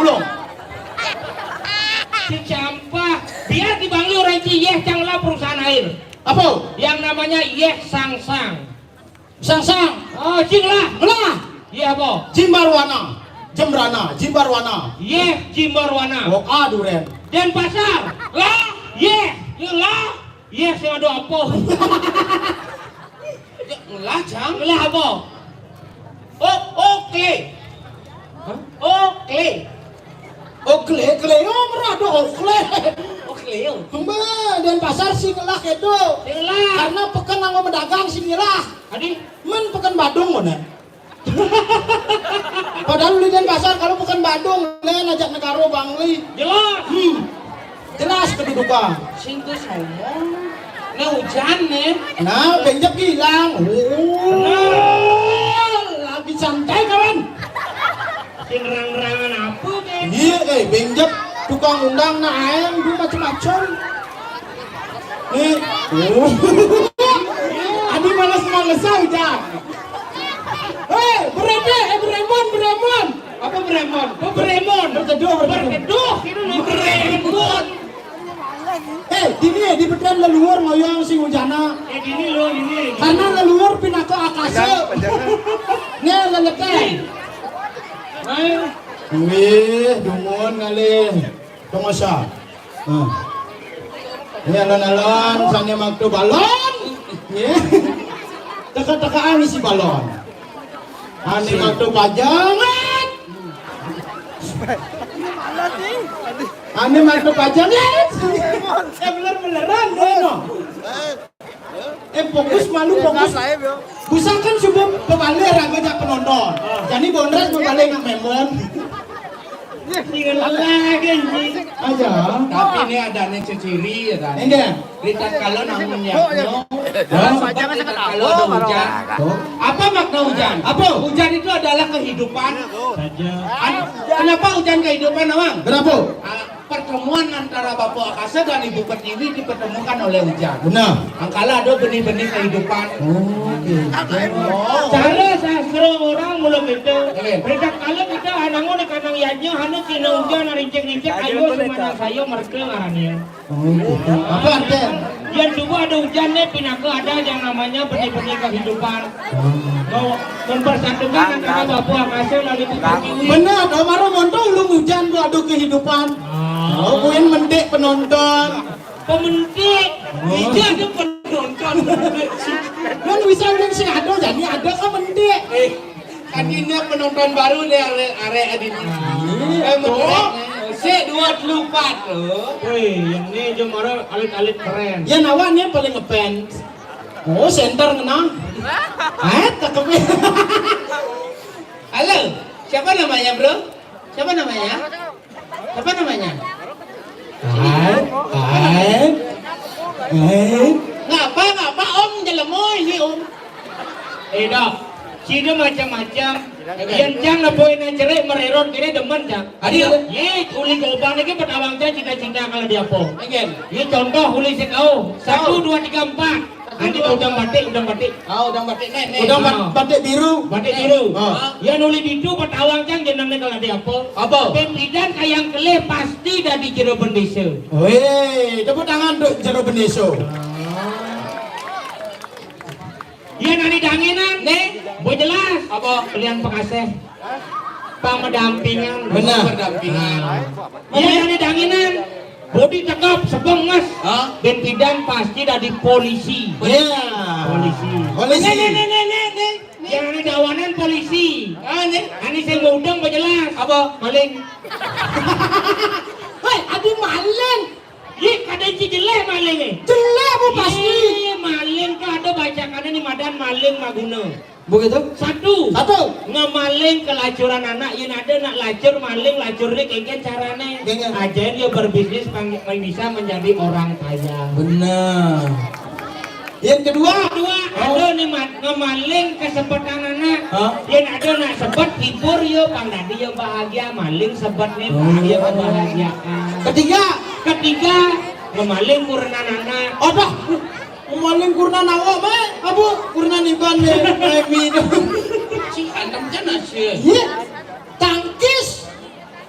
Ulung. Si campah, biar di Bangli orang ci yeh canglah perusahaan air. Apa? Yang namanya Yeh Sangsang. Sangsang. Oh, cing lah. Melah. Iya, apa? Jimbar wana. Jembrana, jimbar wana. Yeh, jimbar wana. Oh, ah, duren. Denpasar. Lah. Yeh. Ya lah. Yeh, sing ada apa? Ya, lah, Jang. Lah apa? Oh, Oakley. Hah? Oakley. Oakley, Cleo, merah ada Oakley. Oakley. Mbak, Denpasar sing ngelah kedo. Sing ngelah. Karena peken nanggo medagang sing ngelah. Adi? Men peken Badung mana? Padahal uli Denpasar kalau peken Badung, nen ajak negara Bangli. Jelas. Hmm. Jelas kedudukan. Sing tuh sombong. Nah, hujan nih. Nah, benjek hilang. Oh. Nah, lagi santai, kawan. Sing rang-rangan apa, deh? Iya, eh, benjek tukang undang, nah, aeng, du macem-macem. Nih. Oh. Adi males-males aja. Hei, berede, eh, beremon, beremon. Apa beremon? Beremon. Berteduh, berteduh. Berteduh, itu loh, beremon. Eh, dini ya, di bedan leluhur ngoyong sing hujana. Eh, dini lo, dini. Karena leluhur pinaka akase. Nih, lelete. Ayo. Wih, dungun ngalih. Pengusaha. Nah. Ini alon-alon, sane waktu balon. Ya. Teka-tekaan isi balon. Ane waktu pajangan. Ane waktu pajangan. Eh, bener-beneran, no. Eh, fokus malu, fokus. Busakan coba pebalik raga jak penonton. Jadi Bondres pebalik nak memon. Dengan lelah kan, Ji. Aja. Tapi ini ada nih ceciri ya kan. Enggak. Rita kalau namun ya. Kalau ada hujan. Oh. Apa makna hujan? Apa? Hujan itu adalah kehidupan. Saja. An-, kenapa hujan kehidupan, Nawang? Kenapa? Ah, pertemuan antara Bapak Akasa dan Ibu Pertiwi dipertemukan oleh hujan. Benar. Angkala ada benih-benih kehidupan. Oh, gitu. Oh. Cara sastra orang mula kita. Iya. Rita kalau kita anangun kanang yajnya, hanu cina hujan, rincik-rincik, ayo semanang saya mereka ngarannya. Oh, gitu. Apa artinya? Yang subuh ada hujan nih, pinaka ada yang namanya benih-benih kehidupan. Oh. Mau mempersatukan antara Bapak Akasa lalu Ibu Pertiwi. Benar, Omaro monto ulung hujan tuh ada kehidupan. Ah. Oh, buin mentik penonton. Pementik. Oh. Iya ada penonton. Kan bisa ulun sing ada, jadi ada kan mentik. Eh. Tadi ini penonton baru deh, are, are adini. Eh, menarik nih. Si dua puluh empat loh. Wih, yang ini aja marah alit-alit keren. Ya, nawa nih paling ngefans. Oh, center ngenang. Eh, cakep ya. Halo, siapa namanya, Bro? Siapa namanya? Siapa namanya? Hai, hai, hai. Ngapa, ngapa, Om? Jelema ini, Om. Eh, Dok. Sida macam-macam. Yang cang lepoin cerai mererot kini demen, cang. Adil. Ye, uli gobang lagi petawang cang cita-cita kalau dia apa. Again. Ye, contoh uli sekau. Satu, dua, tiga, empat. Nanti kau udang batik, udang batik. Ah, udang batik, nih, nih. Udang bat-, batik biru. Batik biru. Ah. Yang uli itu petawang cang jenengnya kalau dia apa. Apa? Pimpinan kayang kelih pasti dari jero bendesa. Weh, tepuk tangan untuk jero bendesa. Iya, nani danginan. Nih. Bo jelas. Apa? Pilihan pengasuh. Pendampingan. Benar. Pendampingan. Iya, nani danginan. Bodi tegap, sebenges. Hah? Pimpinan pasti dari polisi. Iya. Polisi. Polisi. Nih, nih, nih, nih, nih, nih. Yang nani dawanan polisi. Ah, nih. Ani saya mau udang, bo jelas. Apa? Maling. Hei, adi maling. Ih, kada ci jeleh maling, eh. Jeleh, Bu, pasti. Ih, maling tuh ada bacakannya nih, madan maling maguna. Begitu? Satu. Satu. Ngemaling kelacuran anak, yang ada nak lacur, maling lacur ni kengken carane. Kengken. Ajain dia berbisnis pang-, pang bisa menjadi orang kaya. Benar. Yang kedua? Kedua, oh, ada nih, mat-, ngemaling kesempetan anak. Hah? Yang ada nak sebet hibur yo, pang dadi yo bahagia, maling sebet nih, oh, bahagia kebahagiaan. Ketiga? Ketiga, ngemaling kurnan anak. Aduh, ngemaling kurnan awak, Mak. Abu, kurnan iban nih, Mak Emi. Si antem cana sih. Iya. Tangkis.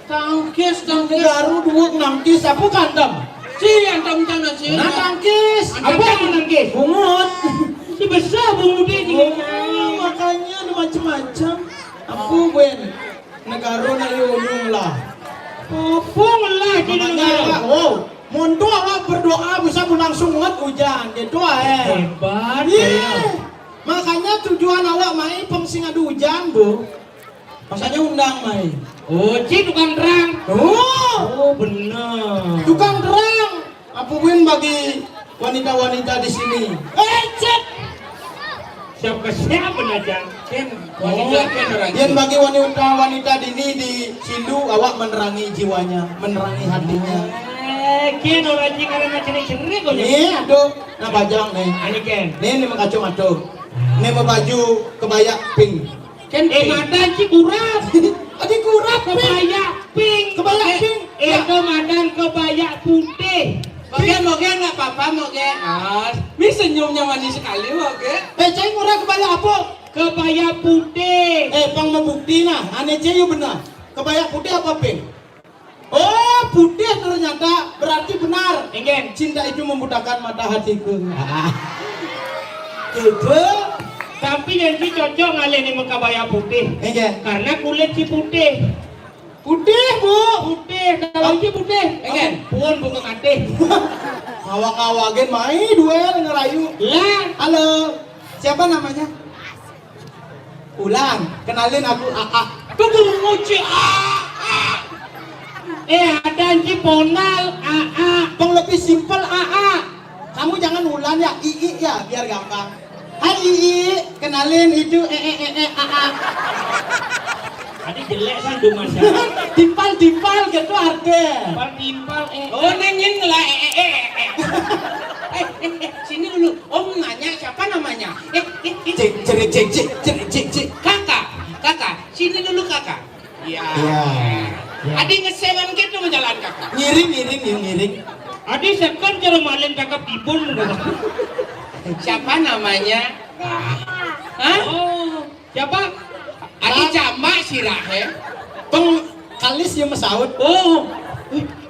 Tangkis, tangkis. Garu dua nangkis, apa kandam? Si antam cana si. Nah, tangkis. Apa yang nangkis? Bungut. Si besar bungut ini. Oh, makanya ada macam-macam. Aku ben negara na yuyung lah. Apa ngelah di negara? Makanya, oh, monto awak berdoa bisa menang sungut hujan gitu, eh. Hebat. Iya. Ya. Makanya tujuan awak mai pang sing ada hujan, Bu. Makanya undang mai. Oh, ci tukang terang. Oh. Oh, benar. Tukang terang. Apa win bagi wanita-wanita di sini? Eh, cek. Siapa, siapa aja? Ken, wanita, oh, ken orang. Yang bagi wanita-wanita di ini di Sindu, awak menerangi jiwanya, menerangi hatinya. Eh, ken orang ci karena cerik-cerik kok. Iya, aduh. Nah, bajang nih. Ani ken. Nih, nih mengacung aduh. Nih mau baju kebaya pink. Kan eh, pink. Madan ci kurap. Adi kurap, pink. Kebaya pink. Kebaya pink. Eh, ya. Itu madan kebaya putih. Mogen, mogen, nggak apa-apa, mogen. Ah, ini senyumnya manis sekali, mogen. Eh, cai murah kebaya apa? Kebaya putih. Eh, pang mau bukti nah, ane cai benar. Kebaya putih apa pink? Oh, putih ternyata. Berarti benar. Enggak. Cinta itu membutakan mata hatiku. Ah. Gitu. Tapi yang ci cocok ngalih ni mengkabaya putih. Enggak. Karena kulit ci putih. Putih, Bu. Putih. Kalau ci putih. Enggak. Pun buka katih. Ngawak-ngawakin mai duel ngerayu. Lah. Halo. Siapa namanya? Ulan, kenalin aku Aa. Tunggu, nguci Aa. Eh, ada Anji Ponal, Aa. Pang lebih simpel, Aa. Kamu jangan Ulan ya, Ii ya, biar gampang. Hai Ii, kenalin itu, eh, eh, eh, eh, Aa. Tadi jelek sih, Dumas. Timpal-timpal gitu arti. Timpal-timpal, eh. Oh, nengin lah, eh, eh, eh, eh. Eh, eh, eh, sini dulu. Om nanya siapa namanya? Eh, eh, eh. Cik, cerik, cik, cik, cerik, cik, cik. Kakak, kakak, sini dulu kakak. Iya. Iya. Iya. Adi ngesengan gitu menjalan kakak. Ngiring, ngiring, ngiring, ngiring. Adi sekan cara malin kakak tibun. Siapa namanya? Hah? Oh. Siapa? Adi jambak sirah, eh. Peng kalis ya mesaut. Oh.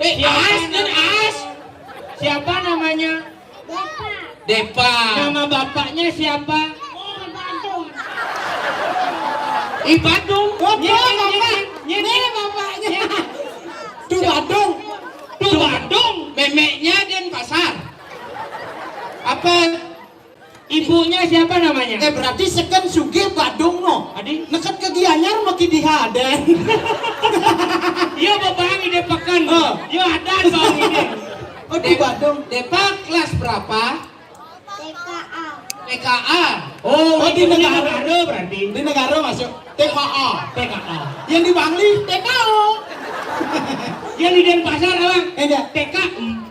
Eh, siapa as, dan namanya? As. Siapa namanya? Depa. Nama bapaknya siapa? Ibadung. Oh, dia bapak. Ini bapaknya. Tuh Badung. Tuh Badung. Memeknya Denpasar. Apa? Ibunya siapa namanya? Eh, berarti seken sugih Badung no. Adi? Neket ke Gianyar maki dihaden. Iya, Bang, ide pekan. Oh. Iya, ada dong ini. Oh, di Badung. Depa kelas berapa? T K A. T K A. Oh, oh, di negara berarti. Di negara masuk T K A. T K A. Yang di Bangli, T K O. Yang di Denpasar, Bang? Enggak. T K M.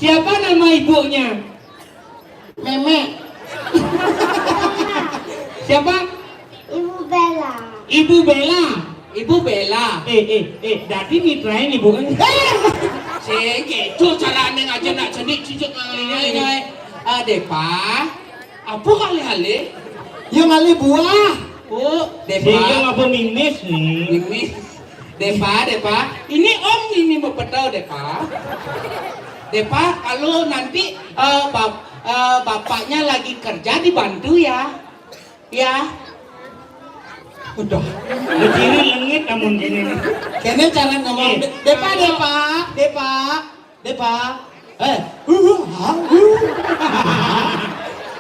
Siapa nama ibunya? Meme. Siapa? Ibu Bella. Ibu Bella. Ibu Bella. Eh, eh, eh, dadi mitrain ibu kan? Sing gitu carane aja nak cenik cicik ngene. Ah, Depa. Apa kali hale? Ya ngalih buah. Oh, Depa. Sing apa mimis nih? Mimis. Depa, Depa. Ini Om ini mau petau, Depa. Depa, kalau nanti eh, bap- eh, bapaknya lagi kerja dibantu ya. Ya. Udah. Berdiri lengit namun gini nih. Kene cara ngomong. Eh. De- Depa, Depa, Depa, Depa. Eh, uh, uh, ah, uh.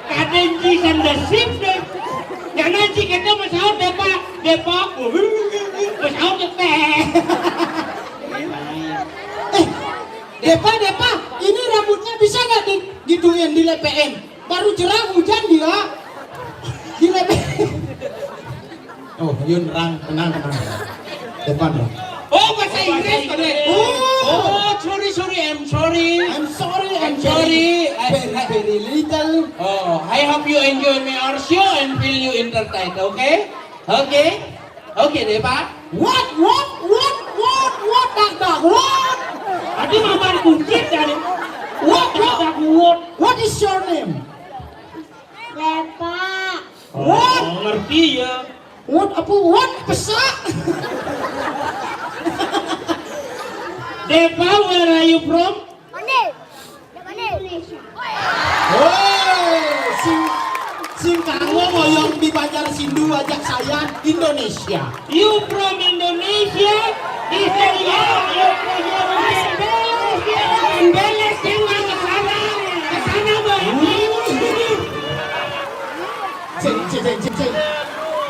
Kadang ji sanda sip deh. Jangan ji kita masalah Depa, Depa. Masalah Depa. Eh, Depa, Depa, ini rambutnya bisa nggak digituin, dilepein? Baru cerah hujan dia. Dilepein. Oh, Yun Rang, tenang, tenang. Depan, Rang. Oh, bahasa Inggris kau deh. Oh. Oh, sorry, sorry, I'm sorry. I'm sorry, I'm sorry. Very, very little. Oh, I hope you enjoy my art show and feel you entertained, okay? Okay? Okay, Depa. What, what, what, what, what, dak, dak, what? Adi maman kucit tadi. What, what, what, what is your name? Depa. What? Oh, ngerti ya. What, apa, what? Pesak. Depa, where are you from? Mana? Mana? Indonesia. Woi, sing sing kanggo moyong di Banjar Sindu ajak saya Indonesia. You from Indonesia? Is that you? You from Indonesia? Beles, jangan ke sana. Ke sana, Bang. Ceng, ceng, ceng, ceng, ceng.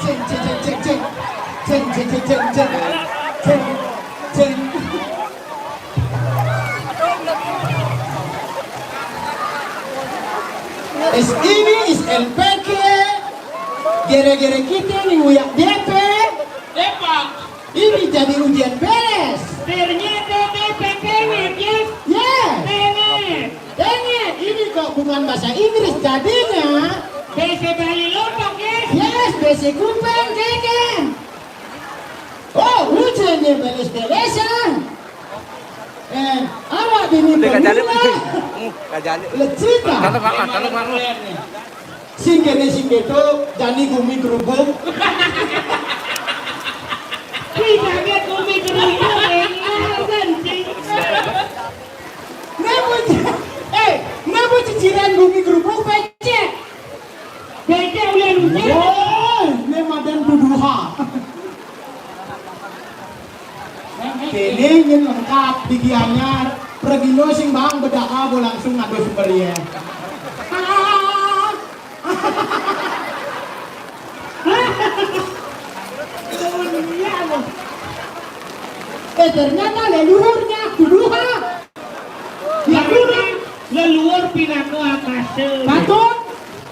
Ceng, ceng, ceng, ceng, ceng. Ceng, ceng, ceng, ceng, ceng. Ceng, ceng. Es ini is L P K. Gere-gere kita ni uyak D P. Depa. Ini jadi ujian beres. Ternyata D P K ya? Yes. Benar. Dengar, ini kok bukan bahasa Inggris jadinya. Bahasa Bali lompat ya? Yes, bahasa Kupang, Keke. Oh, hujannya beres-beresan. Eh, awak ini Udah, gak jadi. Pemula. Hmm, gak jadi. Lecita. Tanpa makan, tanpa makan. Sing kene sing keto, jani gumi gerubung. Wih, kaget gumi gerubung, enak kan, cing. Nemu, eh, nemu ciciran gumi gerubung, becek. Becek udah lucu. Woi, ini madan duduha. Kene nyen lengkap di Gianyar. Pergino sing bang bedaha bo langsung ngado sumber ye. Eh, ternyata leluhurnya duduha. Ya kurang. Leluhur pinaka akase. Patut.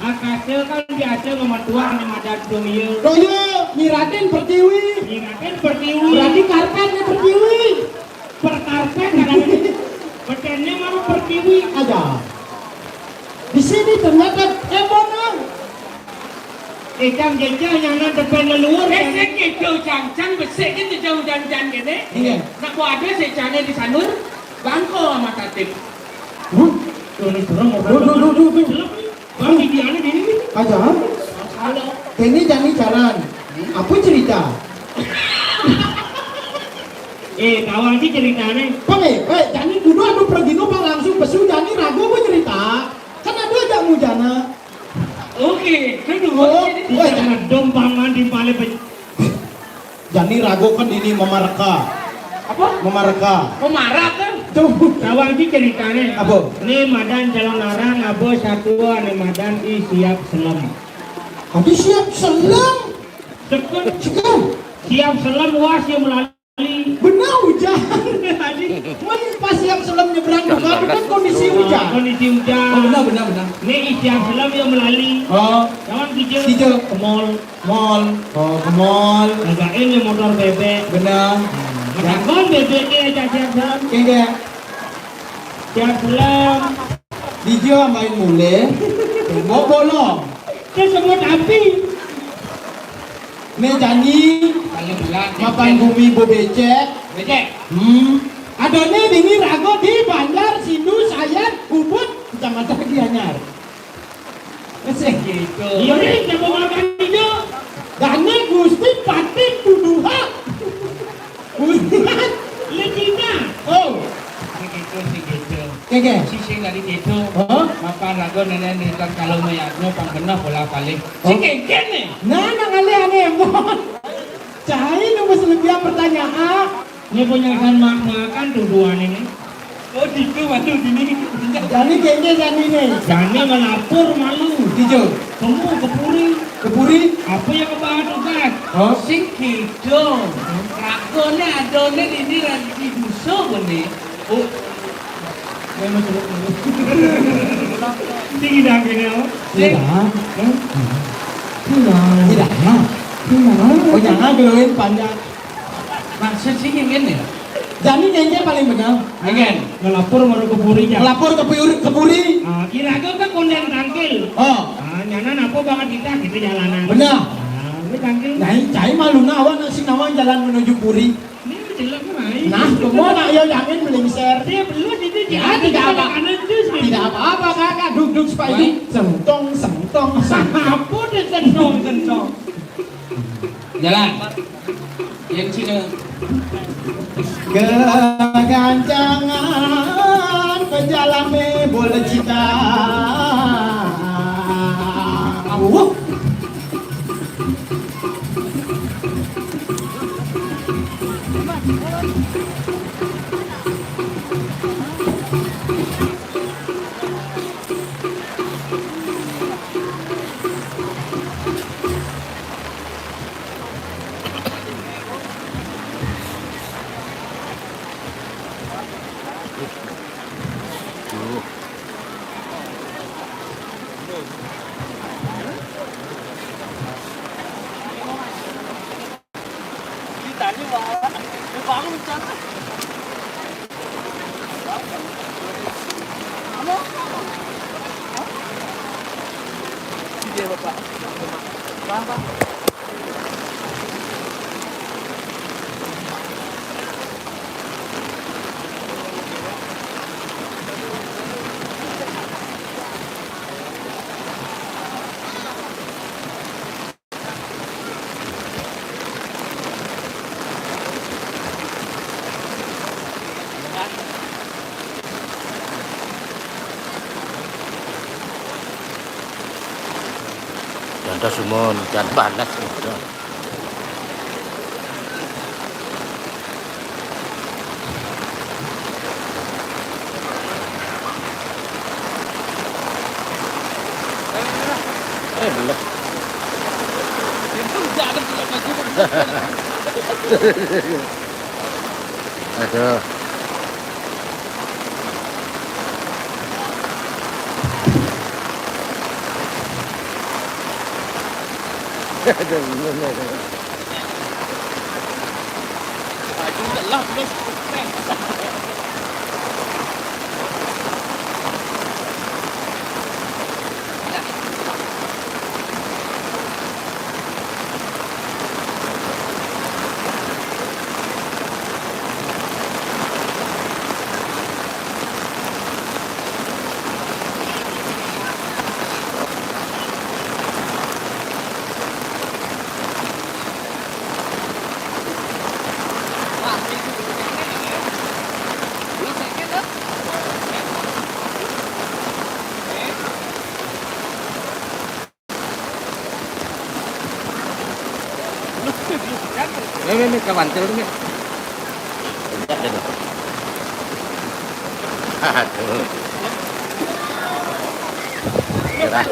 Akase kan biasa ngemetuan di madan dunia. Dunia, nyiratin pertiwi. Nyiratin pertiwi. Berarti karpet nih pertiwi. Perkarpet kan ada di. Betennya malah pertiwi. Aja. Di sini ternyata tembok, Nang. Ikam jejeh nyana depan leluhur. Eh, sing gitu, cang-cang besik gitu, jauh janjan gini. Iya. Nak buat ada sih cangnya di sanur, bangko sama tatip. Huh? Tuh, ini serem, duh, duh, duh, duh, duh. Serem nih. Bang, idealnya gini nih. Aja. Halo. Ini jani jalan. Apa cerita? Eh, kawan sih ceritanya. Pang, eh, eh, jani kudu anu pergino pang langsung pesu jani ragu apa cerita. Kan ada aja mujana. Oke, kan dulu. Oh, ini wah, jangan dong paman di balik pe-, jani ragu kan ini memareka. Apa? Memareka. Memarah kan? Tuh. Kawan sih ceritanya. Apa? Ini madan calon arang, apa satu anu madan i siap selem. Tapi siap selem. Sekarang. Sekarang. Siap selem was yang melalui. Benar hujan. Tadi men pas siap selem nyebrang juga kan kondisi hujan. Kondisi hujan. Oh, benar, benar, benar. Ini siap selem yang melalui. Oh. Kawan kita. Kita. Ke mall. Mall. Oh, ke mall. Agak ini motor bebek. Benar. Nah, ya. Kan bebeknya aja siap selem. Iya. Siap selem. Dia main mule. Mau bolong. Dia semut api. Nih jani. Paling berat. Mapan bumi bo becek. Becek. Hmm. Adone dini rago di Banjar Sindu Sayat Ubud Kecamatan Gianyar. Mesih gitu. Iya nih, siapa makan hijau? Dane Gusti Patih Tuduha. Gusti. Legenda. Oh. Sing gitu, sing gitu. Keke. Sising dari gitu. Oh. Mapan rago nenek neritan kalau mayatnya pang benar bola balik. Oh. Sing keke nih. Nah, nang alih aneh mon. Cai nunggu selebihnya pertanyaan. Ini punya kan mak makan tuh dua ini. Oh, gitu, waduh, gini. Jani kayaknya jani nih. Jani melapor malu. Dijo. Kamu kepuri. Kepuri? Apa yang kebahas tugas? Oh. Sing gitu. Rakone adone ini lagi duso bene. Oh. Memang sudah. Tinggi dah gini, oh. Tidak. Tidak. Tidak. Tidak. Oh, jangan duluin panjang. Maksud sih ngene. Jani kayaknya paling benar. Ngene. Ngelapor baru ke Puri ya. Ngelapor ke Puri, ke Puri. Ah, kira ke ke kondang tangkil. Oh. Ah, nyana apa banget kita, kita jalanan. Benar. Ah, ini tangkil. Nah, ini cai malu nah awak nak sing nawang jalan menuju Puri. Ini jelek, Mai. Nah, semua nak yo jangan melingser. Dia belum itu. Ya, tidak apa. Tidak apa-apa, Kakak. Duduk supaya itu sentong, sentong, sentong. Apa dia sentong, sentong? Jalan. Yang sini. Kegancangan pejalan me bola cita. Awuh. Jangan sumon, jangan panas gitu. Eh, belum. Aduh. Nih, nih, nih, kawan, tuh, nih. Pencet deh, tuh. Aduh. Gerah.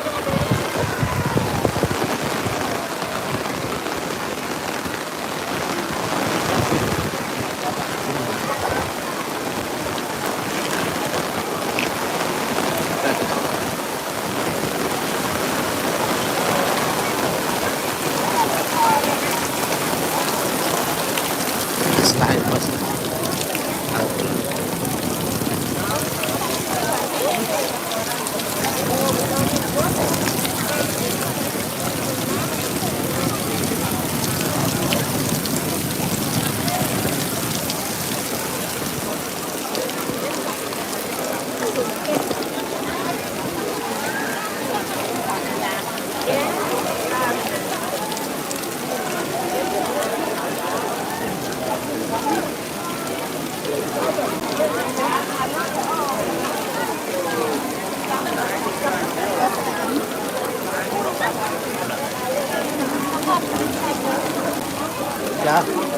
Ya.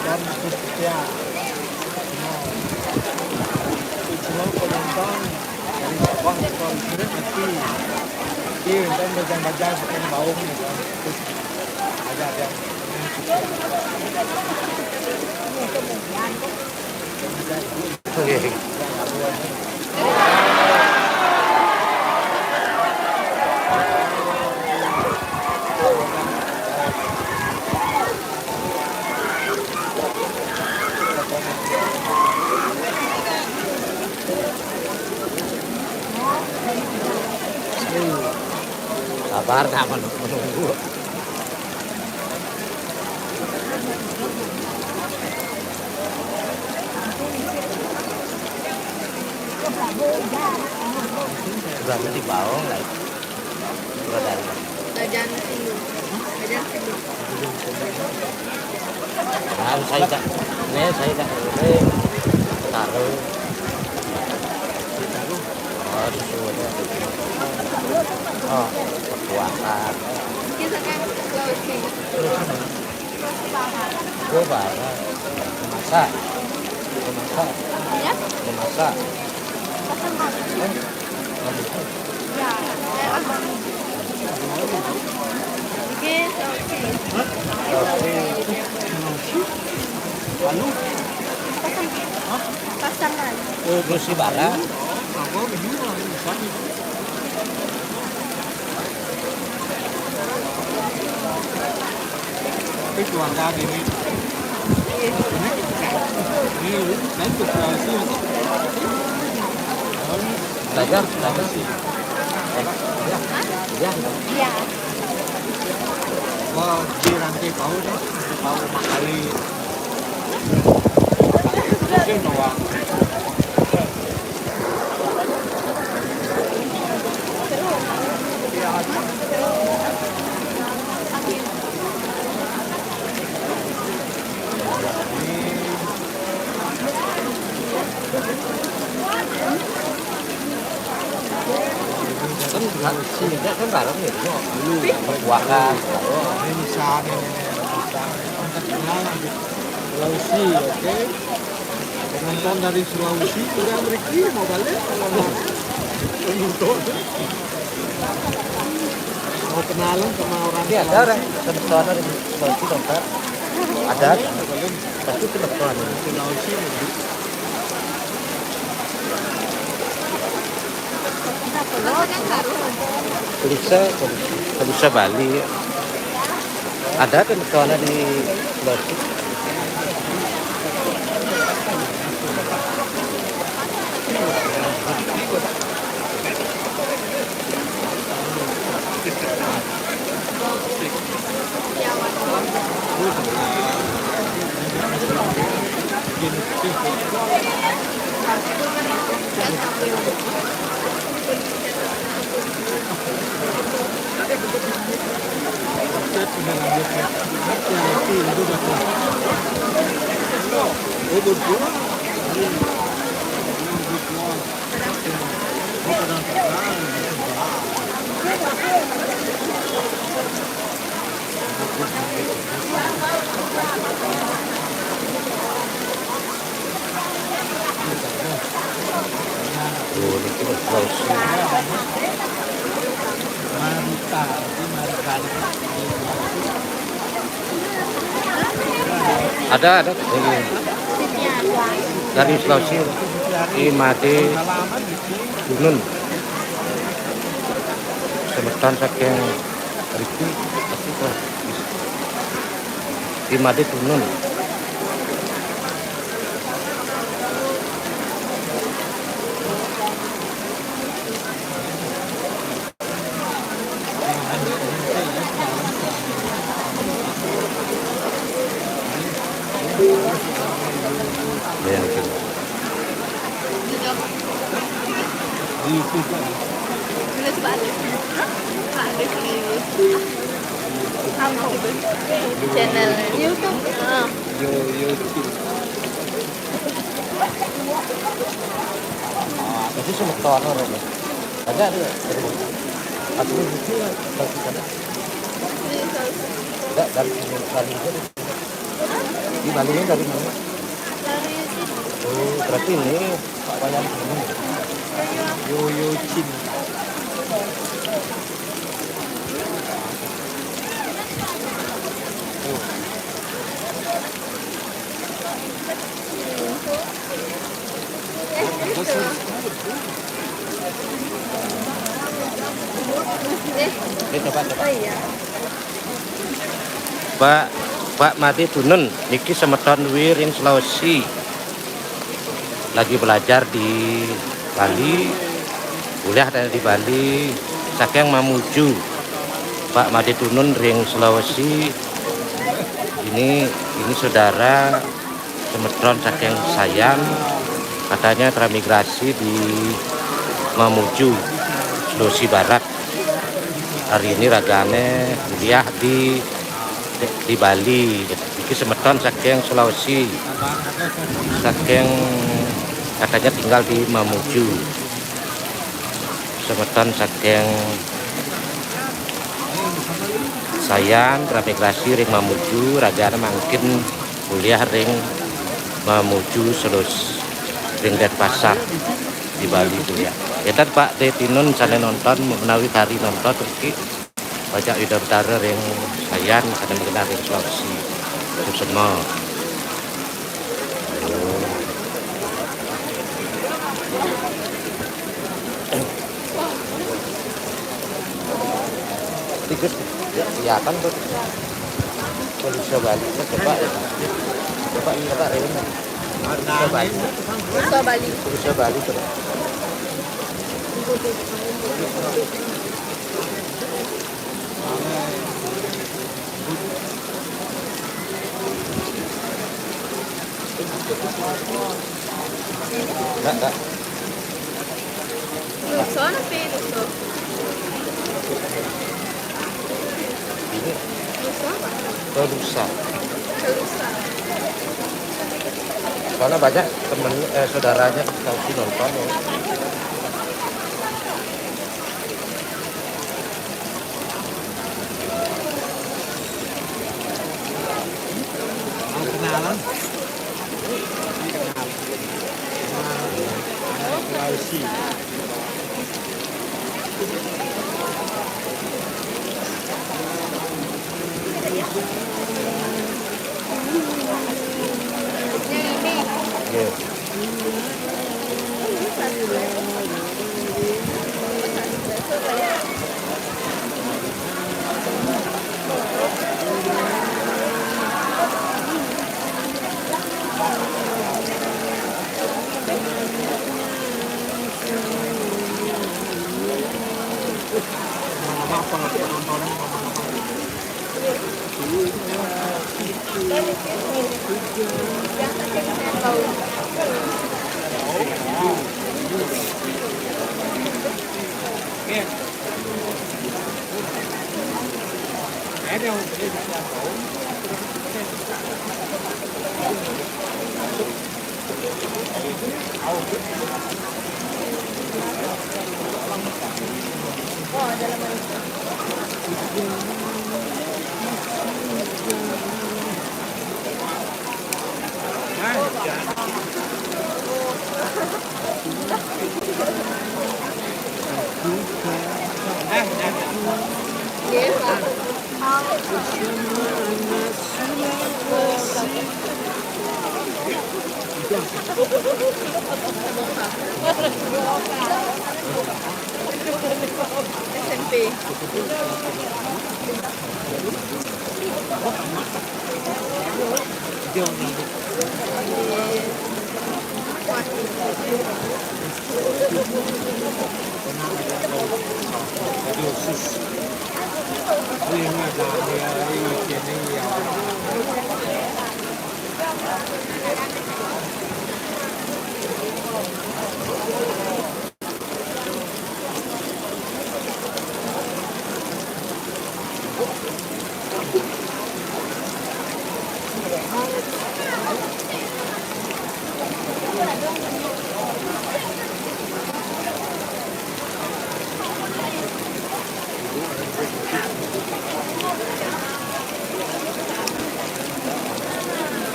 Dan setia. Nah, semua penonton dari Sabah, dari sini pasti. Iya, dan bajang-bajang, pakai baung gitu. Terus ada, ada. Sabar, nak menunggu. Berarti di bawah lah. Berarti. Jajan sini. Jajan sini. Nah, saya tak, ini saya tak boleh taruh. Oh, disuruh. Oh, kekuatan. Kita kan Sulawesi. Sulawesi Barat. Sulawesi Barat. Masa? Masa? Ya? Masa? Pasaman. Eh? Ya, daerah Mamuju. Oke, Sulawesi. Sulawesi. Anu? Pasaman. Hah? Pasaman. Oh, Sulawesi Barat. Apa? Bingung lah, bisa gitu. Tapi keluarga gini. Ini, ini, saya tuh Sulawesi, apa? Belajar, belajar. Eh, iya. Iya. Iya. Wah, di Rantai Paus, Rantai Paus Makali. Itu doang. Kan, kan, kan bareng ya, no. Berkuah kan. Ini bisa, ini, ini, ini, bisa. Angkat tangan, gitu. Sulawesi, oke. Penonton dari Sulawesi udah berhenti, mau balik, mau penonton. Mau kenalan sama orang Sulawesi. Ini ada orang, teman-teman dari Sulawesi, Dokter. Ada? Belum. Tapi teman-teman. Sulawesi, belum. Kelisa, kelisa Bali. Ada kan kawanan di Losi? Oh, ini tuh Sulawesi. Ada, ada. Ini dari Sulawesi. Di Made Tunun. Semeton saking Riki, tapi kok di Made Tunun. Ya, itu. Tulis balik. Hah? Balik, serius. Apa itu? Channel YouTube. Ah. Yo, yo, Cin. Jadi semeton orang ya. Ada, ada. Asli itu ya, dari sana. Enggak, dari sini, dari itu. Di Bali ini dari mana? Dari sini. Oh, berarti ini Pak Wayan ini. Yo, yo, Cin. Ini coba, coba. Oh, iya. Pak, Pak Made Tunun, niki semeton Dwi ring Sulawesi. Lagi belajar di Bali, kuliah ada di Bali, saking Mamuju. Pak Made Tunun ring Sulawesi. Ini, ini saudara semeton saking Sayan, katanya transmigrasi di Mamuju, Sulawesi Barat. Hari ini ragane kuliah di, di Bali. Iki semeton saking Sulawesi, saking, katanya tinggal di Mamuju. Semeton saking Sayan, transmigrasi ring Mamuju, ragane mangkin kuliah ring Mamuju, Sulawesi, ring Denpasar di Bali kuliah. Enten Pak Made Tunun sane nonton menawi kari nonton mriki, pacak Widya Betara ring Sayan, sane magenah ring Sulawesi. Suksma. Tikus, ya, kelihatan tuh. Kalau bisa Bali, coba ya. Coba, coba, Rin. Bisa Bali. Bisa Bali. Bisa Bali, coba. Enggak, enggak. Lusa, tapi lusa. Ini lusa apa? Oh, lusa. Lusa. Soalnya banyak temen, eh, saudaranya di Saudi nonton, ya. Mau kenalan? Kenalan. Nah, anak Sulawesi. Iya.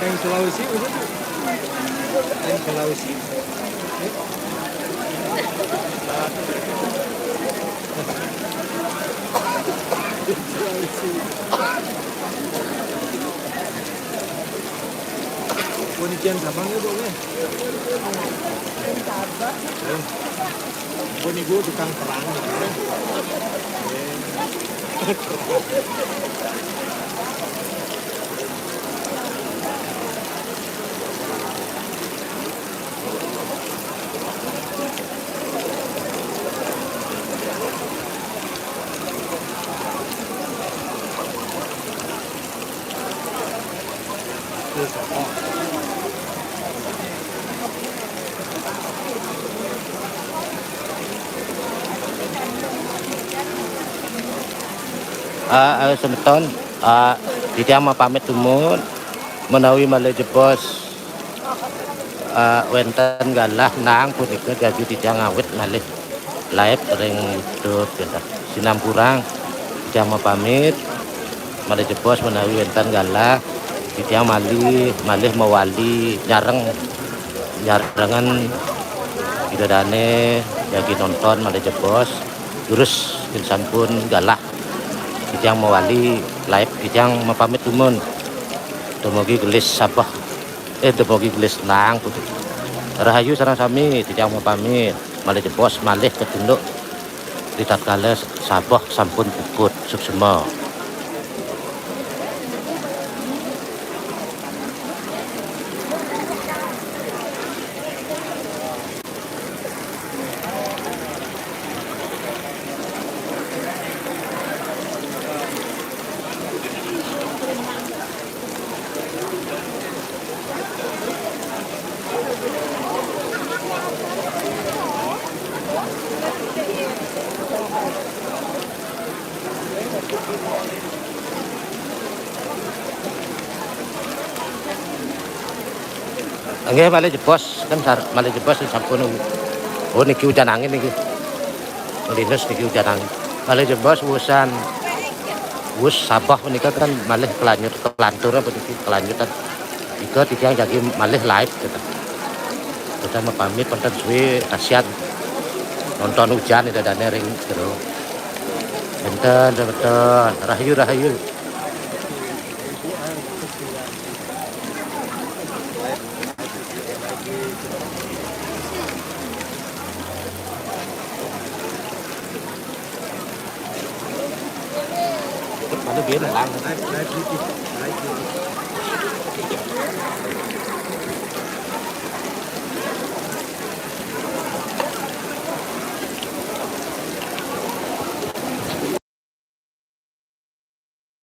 Kain Sulawesi, betul? Kain Sulawesi. Sulawesi. Punikian sama nggih, Bu, nggih? Pun ibu tukang perang, nggih. Ah, ah, semeton, ah, titiang mapamit tumut, menawi malih jebos, ah, wenten galah nang punika jagi titiang ngawit malih live ring YouTube, gitu. Sinampurang, titiang mapamit, malih jebos menawi wenten galah, titiang malih, malih mawali nyareng, nyarengan Ida Dane jagi nonton malih jebos, terus yen sampun galah, titiang mawali live, titiang mapamit tumut. Dumugi gelis sabeh, eh, dumugi gelis nang punika. Rahayu sareng sami, titiang mapamit. Malih jebos, malih katunduk ritatkala sabeh sampun puput suksma. Nggih, malih jebos, kan sar-, malih jebos sampun. Oh, niki ujan angin niki. Linus niki ujan angin. Malih jebos wusan, wus sabeh menika kan malih kelanjut, kelantur apa niki, kelanjutan. Ika titiang jagi malih live, gitu. Kita mapamit, wonten suwe, kasihan. Nonton ujan, Ida Dane ring jero. Enten, enten. Rahayu, rahayu. Mana biar lang. Live, live dikit, live dikit.